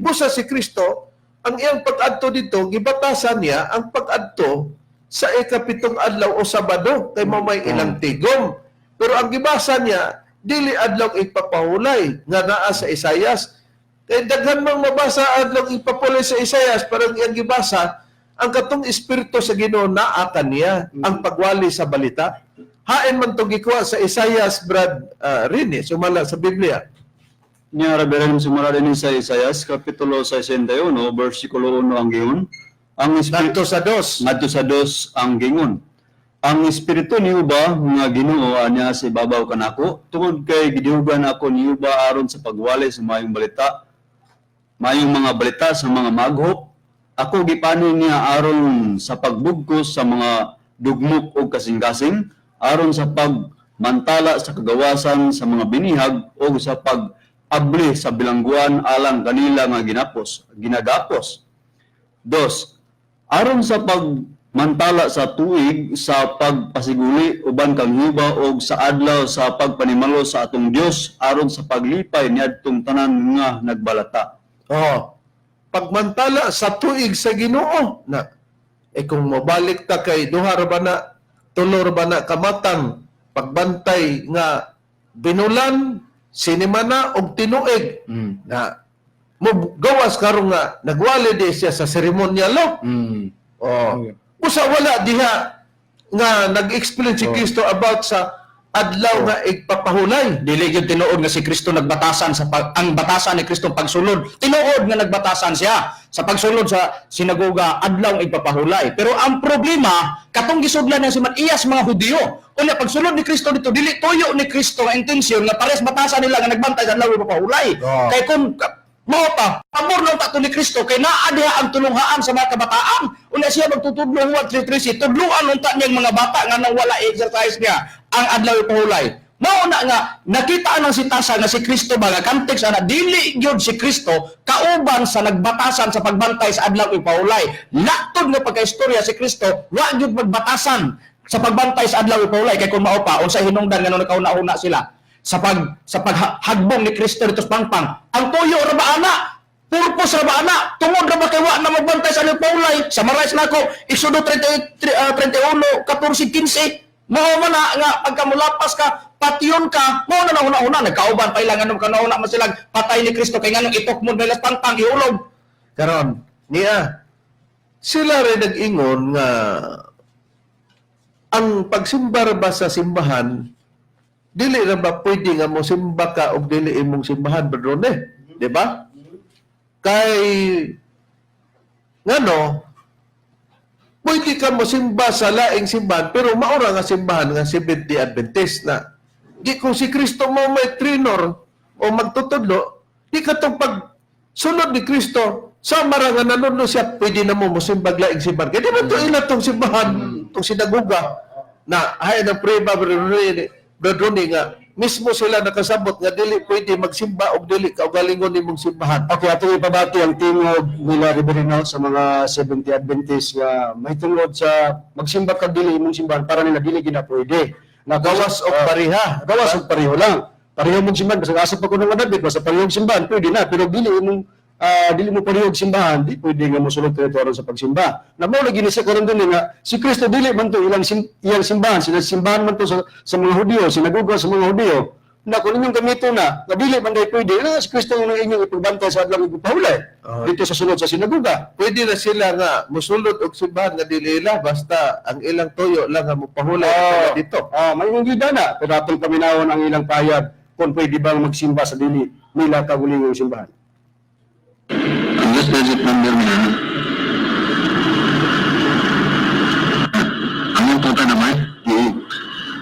Busa si Kristo ang iyang pag-adto dito, gibatasan niya ang pag-adto sa ikapitong adlaw o Sabado kay maumay ilang tigom. Pero ang gibasa niya dili adlaw ipapahulay nga naa sa Isayas. Kay daghan mang mabasa adlaw ipapulay sa Isayas, parang iyang gibasa ang katong espiritu sa Ginoo naa kaniya ang pagwali sa balita. Hain man to gikuha sa Isayas, Brad Rini, sumala sa Biblia. Niya, Reverend, sumala din sa Isayas, Kapitulo 61, versikulo 1 ang gingon. Ang espiritu Ngadto sa dos. Ngadto sa dos ang gingon. Ang espiritu ni Uba nga Ginoo anya sa ibabaw kanako tungod kay gidihugan ako ni Uba aron sa pagwali sa maayong balita, maayong mga balita sa mga maghop. Ako gipani niya aron sa pagbugkos sa mga dugmok og kasing-kasing, aron sa pagmantala sa kagawasan sa mga binihag og sa pag-abli sa bilangguan alang kanila nga ginapos ginagapos. Dos, aron sa pagmantala sa tuig sa pagpasiguli uban kang hiba og sa adlaw sa pagpanimalo sa atong Dios aron sa paglipay niadtong tanan nga nagbalata. Oh. Pagmantala sa tuig sa Ginoo na eh kung mobalik ta kay duha ra ba na, tulo ra ba na kamatang pagbantay nga binulan, sinimana og tinuig na mo gawas karon nga nagwali di siya sa seremonyal. Oh. Usa wala diha nga nag-explain si Kristo about sa adlaw nga igpapahulay. Dili gyud tinuod nga si Kristo nagbatasan sa pag, ang batasan ni Kristo pagsulod. Tinuod nga nagbatasan siya sa pagsulod sa sinagoga adlaw ang igpapahulay. Pero ang problema katong gisudlan niya si Matias mga Hudiyo. Unya pagsulod ni Kristo dito dili tuyo ni Kristo ang intensyon nga parehas batasan nila nga nagbantay sa adlaw igpapahulay. Oh. Kay kung mao pa, pabor lang ta to ni Kristo kay naa diha ang tulunghaan sa mga kabataan. Unya siya magtutudlo Juan 3:13, tudluan unta niyang mga bata nga nang wala exercise niya ang adlaw ipahulay. Mao na nga nakita ang sitasa nga si Kristo ba nga context ana dili gyud si Kristo kauban sa nagbatasan sa pagbantay sa adlaw ipahulay. Laktod nga pagkaistorya si Kristo wa gyud magbatasan sa pagbantay sa adlaw ipahulay kay kung mao pa unsa hinungdan nga nakauna-una sila sa pag sa paghagbong ni Kristo dito sa pangpang. Ang tuyo ra ba ana? Purpose ra ba ana? Tungod ra ba kay wa na magbantay sa Paulay? Summarize nako Exodo 33, 31 14 15. Mao man na nga pagka mulapas ka, patyon ka, mao na nauna-una nagkauban pa ilang anong kanauna man silang patay ni Kristo kay nganong itok mo nila sa pangpang ihulog. Karon niya sila rin nag-ingon nga ang pagsimba ra ba sa simbahan dili ra ba pwede nga mo simba ka og dili imong simbahan, Brone, di ba? Kay ngano pwede ka mo simba sa laing simbahan pero maura nga simbahan nga Seventh-day Adventist na di kung si Kristo mo may trinor o magtutudlo di katong pag sunod ni Kristo sa mara nga nanudlo siya pwede na mo mosimbag laing simbahan kaya di ba to ila tong simbahan tong sinagoga na hay ng prueba, Brother Ronnie, nga mismo sila nakasabot nga dili pwede magsimba og dili kaugalingon nimong simbahan. Okay, atong ipabati ang tingog nila Reverendo sa mga 70 Adventist nga may tungod sa magsimba kag dili imong simbahan para nila dili gina pwede. Na Gawas og pareha. Gawas og pareho lang. Pareho mong simbahan basta asa pa kuno nga dapit basta pareho og simbahan pwede na pero dili imong dili mo pareho og simbahan di pwede nga mosulod kini aron sa pagsimba. Na mao lagi ni sa karon din nga si Kristo dili man to ilang iyang simbahan, sila simbahan man to sa mga Hudiyo, sinagoga sa mga Hudiyo. Na kung inyong gamito na, nga dili man day pwede, na si Kristo ang inyong ipagbantay sa adlaw ipahulay dito sa sulod sa sinagoga. Pwede na sila nga musulod og simbahan nga dili ila basta ang ilang tuyo lang nga mopahulay sila dito. Ah, may imong gida na, pero atong paminawon ang ilang payag kung pwede bang magsimba sa dili nila kagulingong simbahan. Ang last digit number niya, Anong tuta naman?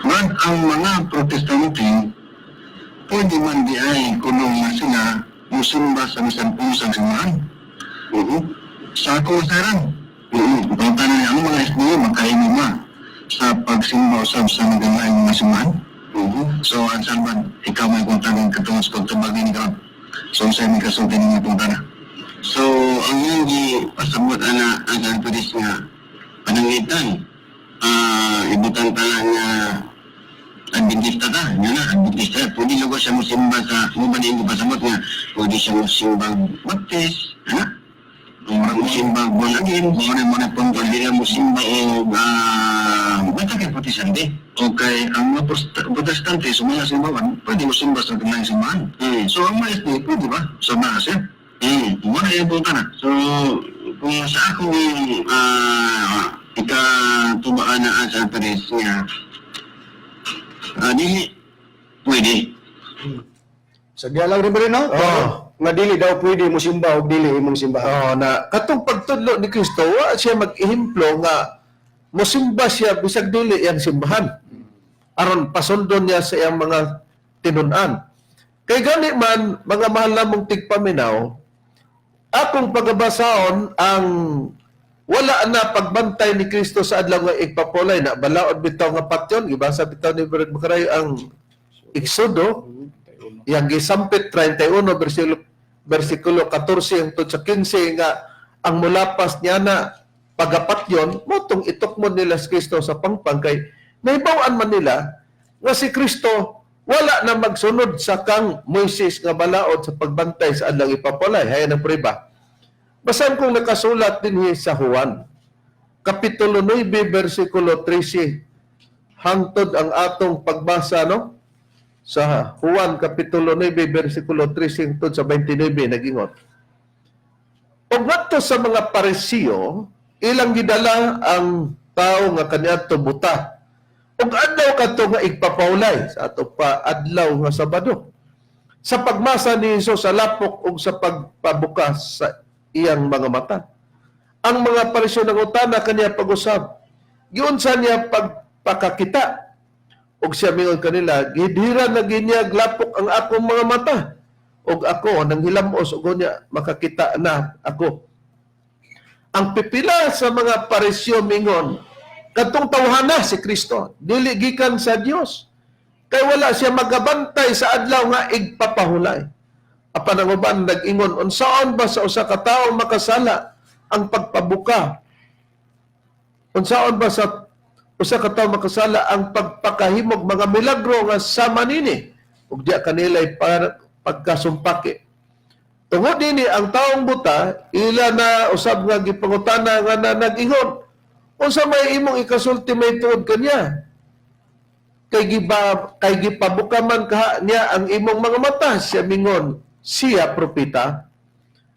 Man, ang mga Protestante, pwede man di ay kuno nga sila musimba sa bisan unsang simbahan. Sa ako saran. Bata na ang mga SDA makaini ma sa pagsimba usab sa nagalaing mga simbahan. So, ang salman, ikaw may kuntagan katungod sa pagtubag ni karon. So, sa imong kasulti ninyo punta na. So, ang iyong gi pasabot ana ang Adventist nga pananglitan, ibutan pala nga Adventista ta, yun na, Adventista. Pwede lugo siya musimba sa, mo ba din pasabot nga, pwede siya musimba Baptist, ha? Musimba born again, mo na punto, pwede na musimba o, basta kay Protestante. Okay, ang mga Protestante, sumala sa simbahan, pwede musimba sa kanilang simbahan. So, ang mga SDA, pwede ba? Sa mga siya. Mo na yung punta na. So, kung sa akong ikatubaan na sa Paris nga, dili, pwede. Sa diya lang, Reverend, no? Oo. Nga dili daw pwede mo simba og dili imong simbahan. Oo, na katong pagtudlo ni Kristo, wa siya mag-ehemplo nga mosimba siya bisag dili iyang simbahan. Aron pasundon niya sa iyang mga tinun-an. Kay gani man, mga mahal namong tigpaminaw, akong pagabasaon ang wala na pagbantay ni Kristo sa adlaw nga igpapulay na balaod bitaw nga patyon. Gibasa bitaw ni Brad Macarayo ang Exodo, yang gisampit 31 versikulo 14 hangtod sa 15 nga ang mulapas niya na pagapatyon mo tong itukmod nila si Kristo sa pangpang, kay nahibaw-an man nila nga si Kristo wala na magsunod sa kang Moises nga balaod sa pagbantay sa adlaw ipapulay. Hayan ang prueba. Basan kung nakasulat din sa Juan Kapitulo 9 versikulo 13 hangtod ang atong pagbasa, no? Sa Juan Kapitulo 9 versikulo 13 hangtod sa 29, nagingon. Og ngadto sa mga Parisiyo, ilang gidala ang tao nga kaniadto buta. Ug adlaw kadto nga igpapawlay sa ato pa adlaw nga Sabado. Sa pagmasa ni Hesus sa lapok ug sa pagpabukas sa iyang mga mata. Ang mga Parisyo nangutana kaniya pag-usab. Giunsa niya pagpakakita? Ug siya mingon kanila, "Gidhiran na ginyag lapok ang akong mga mata. Ug ako nang hilamos ug unya makakita na ako." Ang pipila sa mga Parisyo mingon, "Katong tawhana si Kristo, dili gikan sa Dios. Kay wala siya magabantay sa adlaw nga igpapahulay." Apan ang uban nag-ingon, "Unsaon ba sa usa ka tawo makasala ang pagpabuka? Unsaon ba sa usa ka tawo makasala ang pagpakahimog mga milagro nga sama nini?" Ug diya kanila'y pagkasumpaki. Tungod nini ang taong buta ila na usab nga gipangutana nga na nag-ingon, "Unsa may imong ikasulti may tuod kaniya? Kay gipabuka man kaha niya ang imong mga mata." Siya mingon, "Siya propeta."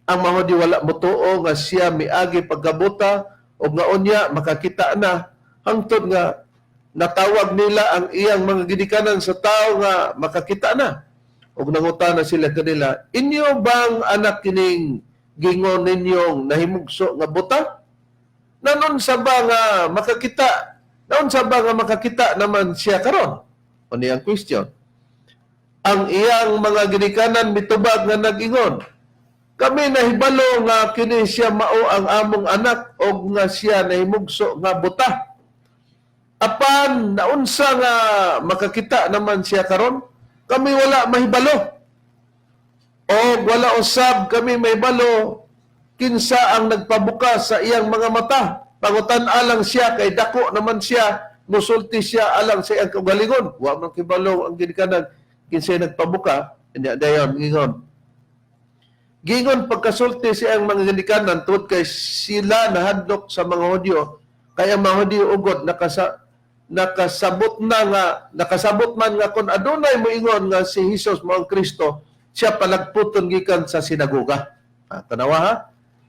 Ang mga di wala motuo nga siya miagi pagkabuta o nga unya makakita na, hangtod nga natawag nila ang iyang mga gidikanan sa tao nga makakita na. Ug nangutana sila kanila, "Inyo bang anak kining gingon ninyong nahimugso nga buta? Nanon sa ba nga makakita? Naon sa ba nga makakita naman siya karon?" Ano ang question? Ang iyang mga ginikanan mitubag nga nag-ingon, "Kami nahibalo nga kini siya mao ang among anak og nga siya nahimugso nga buta. Apan naunsa nga makakita naman siya karon, kami wala mahibalo. O wala usab kami mahibalo kinsa ang nagpabuka sa iyang mga mata. Pangutan alang siya kay dako naman siya, musulti siya alang sa iyang kaugalingon." Wa man kibalo ang ginikanan kinsay nagpabuka. Hindi dayon ingon. Gingon pagkasulti sa iyang mga ginikanan tungod kay sila nahadlok sa mga Hudyo. Kaya mga Hudyo ugod nakasabot na nga nakasabot man nga kung adunay moingon nga si Hesus mao ang Kristo, siya palagputon gikan sa sinagoga. Ah, tanawa ha.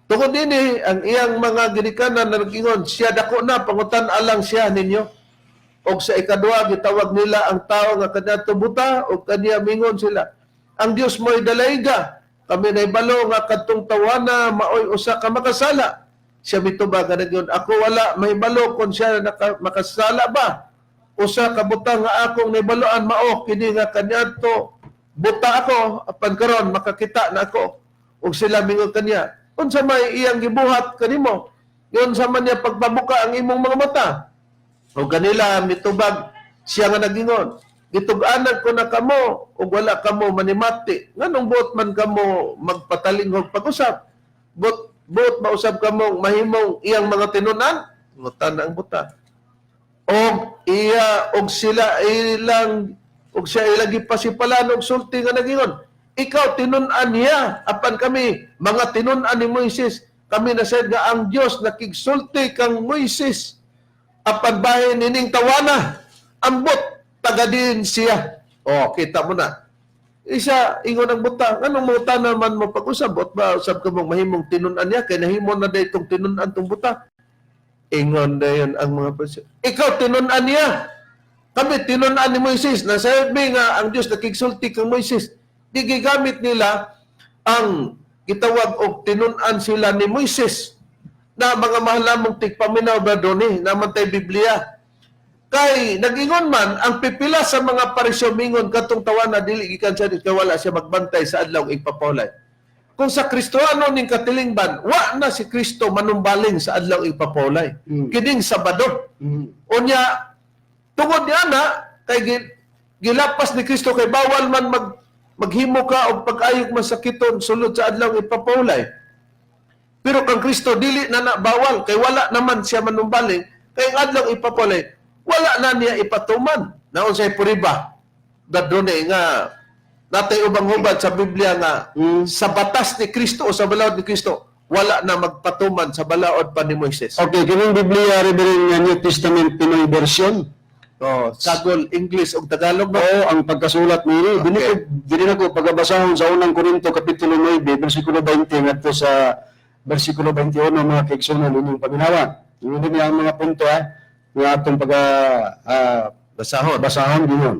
Tungod dinhi ang iyang mga ginikanan na nag-ingon, "Siya dako na, pangutan alang siya ninyo." Og sa ikaduha gitawag nila ang tao nga kaniadto buta og kaniya mingon sila, "Ang Dios mo'y dalayga. Kami nahibalo nga kadtong tawana maoy usa ka makasala." Siya mitubag nga nagyon, "Ako wala mahibalo kung siya makasala ba. Usa ka butang nga akong nahibaloan mao kini nga kaniadto buta ako, apan karon makakita na ako." Ug sila mingon kaniya, "Unsa may iyang gibuhat kanimo? Unsa man niya pagpabuka ang imong mga mata?" Ug kanila mitubag siya nga nagingon, "Gitug-anan ko na kamo ug wala kamo manimati. Nganong buot man kamo magpatalinghog pag-usab? Buot mausab kamo mahimong iyang mga tinun-an?" Ngutan ang buta. Og iya og sila ilang og siya ilang gipasipalan og sulti nga nagingon, "Ikaw tinun-an niya, apan kami mga tinun-an ni Moises. Kami nasayod nga ang Dios nakigsulti kang Moises, apan bahin nining tawana, ambot taga diin siya." Oh, kita mo na. Isa, ingon ang buta, "Anong buta naman mo pag-usab? Buot ba usab ka mong mahimong tinun-an niya? Kay nahimo na itong tinun-an tong buta." Ingon dayon ang mga Pariseo, "Ikaw tinun-an niya. Kami tinun-an ni Moises. Nasabi nga ang Diyos nakigsulti kang Moises." Di gigamit nila ang gitawag og tinun-an sila ni Moises na, mga mahalamong tigpaminaw ba doni naman tay Biblia. Kay nagingon man ang pipila sa mga Pariseo, mingon katong tawana dili gikan siya kay wala siya magbantay sa adlaw igpapawlay. Kung sa Kristohano ning katilingban, wa na si Kristo manumbaling sa adlaw igpapawlay. Kining Sabado. Unya tungod niya na kay gilapas ni Kristo kay bawal man maghimo ka og pag-ayog masakiton sulod sa adlaw ipapawlay. Pero kang Kristo dili na na bawal kay wala naman siya manumbaling, kay ang adlaw ipapawlay wala na niya ipatuman. Naon say puriba dadone nga natay ubang hubad sa Biblia nga sa batas ni Kristo o sa balaod ni Kristo wala na magpatuman sa balaod pa ni Moises. Okay, kining Biblia, Reverend, nga New Testament Pinoy version. Oh, sagol English ug Tagalog ba? Oo, ang pagkasulat niini. Okay. Dili ko dili na ko pagabasahon sa Unang Korinto kapitulo 9 bersikulo 20 ngadto sa bersikulo 21, mga kaigsuonan, inyong paminawan. Yun din ang mga punto nga atong pag Basahon. Basahon gingon.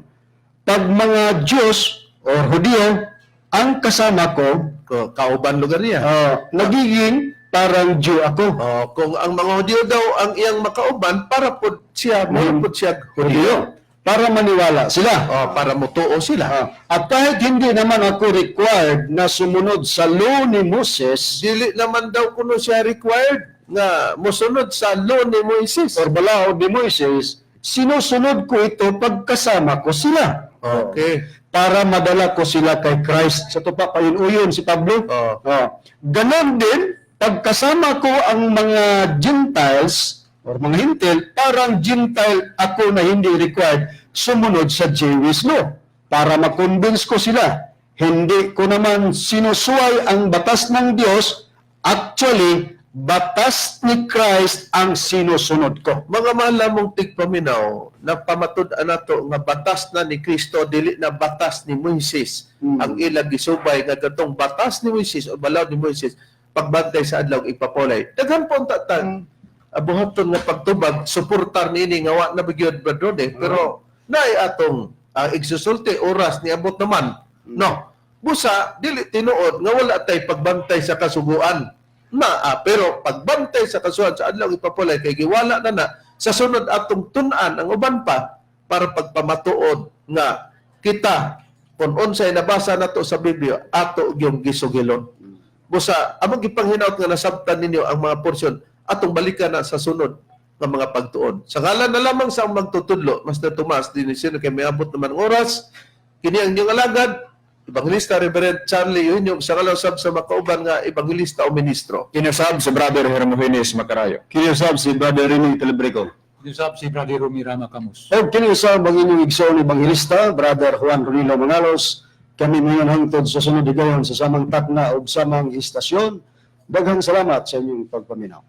Pag mga Diyos or Hudiyo ang kasama ko, Kauban lugar niya. Nagiging parang Jew ako. Oh, kung ang mga Hudyo daw ang iyang makauban, para pod siya, mo pod siya Hudiyo. Hudyo. Para maniwala sila. Oh, para mutuo sila. At kahit hindi naman ako required na sumunod sa law ni Moses Dili naman daw kuno siya required nga mosunod sa law ni Moises. or balaod ni Moises, sinusunod ko ito pagkasama ko sila. Para madala ko sila kay Christ. Sa tupa payun-uyon si Pablo. Oh. Oh. Ganon din, pagkasama ko ang mga Gentiles or mga Hintil, parang Gentile ako na hindi required sumunod sa Jewish law para makonvince ko sila. Hindi ko naman sinusuway ang batas ng Diyos. Actually, batas ni Christ ang sinusunod ko. Mga mahal namong tigpaminaw, napamatud-an nato nga batas na ni Kristo, dili na batas ni Moises. Ang ilang gisubay nga katong batas ni Moises o balaod ni Moises pagbantay sa adlaw ipapolay. Daghan po ang tatag. Buhaton nga pagtubag suportar niini nga wa na bagyod brother, pero naay atong igsusulti oras niabot naman, no? Busa dili tinuod nga wala tay pagbantay sa kasuguan na pero pagbantay sa kasuguan sa adlaw ipapulay kay giwala na na sa sunod atong tun-an ang uban pa para pagpamatuod nga kita kung unsay nabasa nato sa Biblia ato gyung gisugilon. Busa among gipanghinaot nga nasabtan ninyo ang mga porsyon, atong balikan na sa sunod nga mga pagtuon. Sa ngalan na lamang sa ang magtutudlo, Master Tomas, din sino kay miabot naman ang oras, kini ang inyong alagad, Evangelista Reverend Charlie Eugenio, sa ngalan sab sa makauban nga evangelista o ministro. Kinasab si Brother Hermogenes Macarayo. Kinusab si Brother Rene Telebrico. Kinusab si Brother Romy Rama Camus. O kiniusab ang inyong igsoon ebanghilista, Brother Juan Ronilo Mangalos, kami ngayon hangtod sa sunod higayon sa samang takna o samang istasyon. Daghang salamat sa inyong pagpaminaw.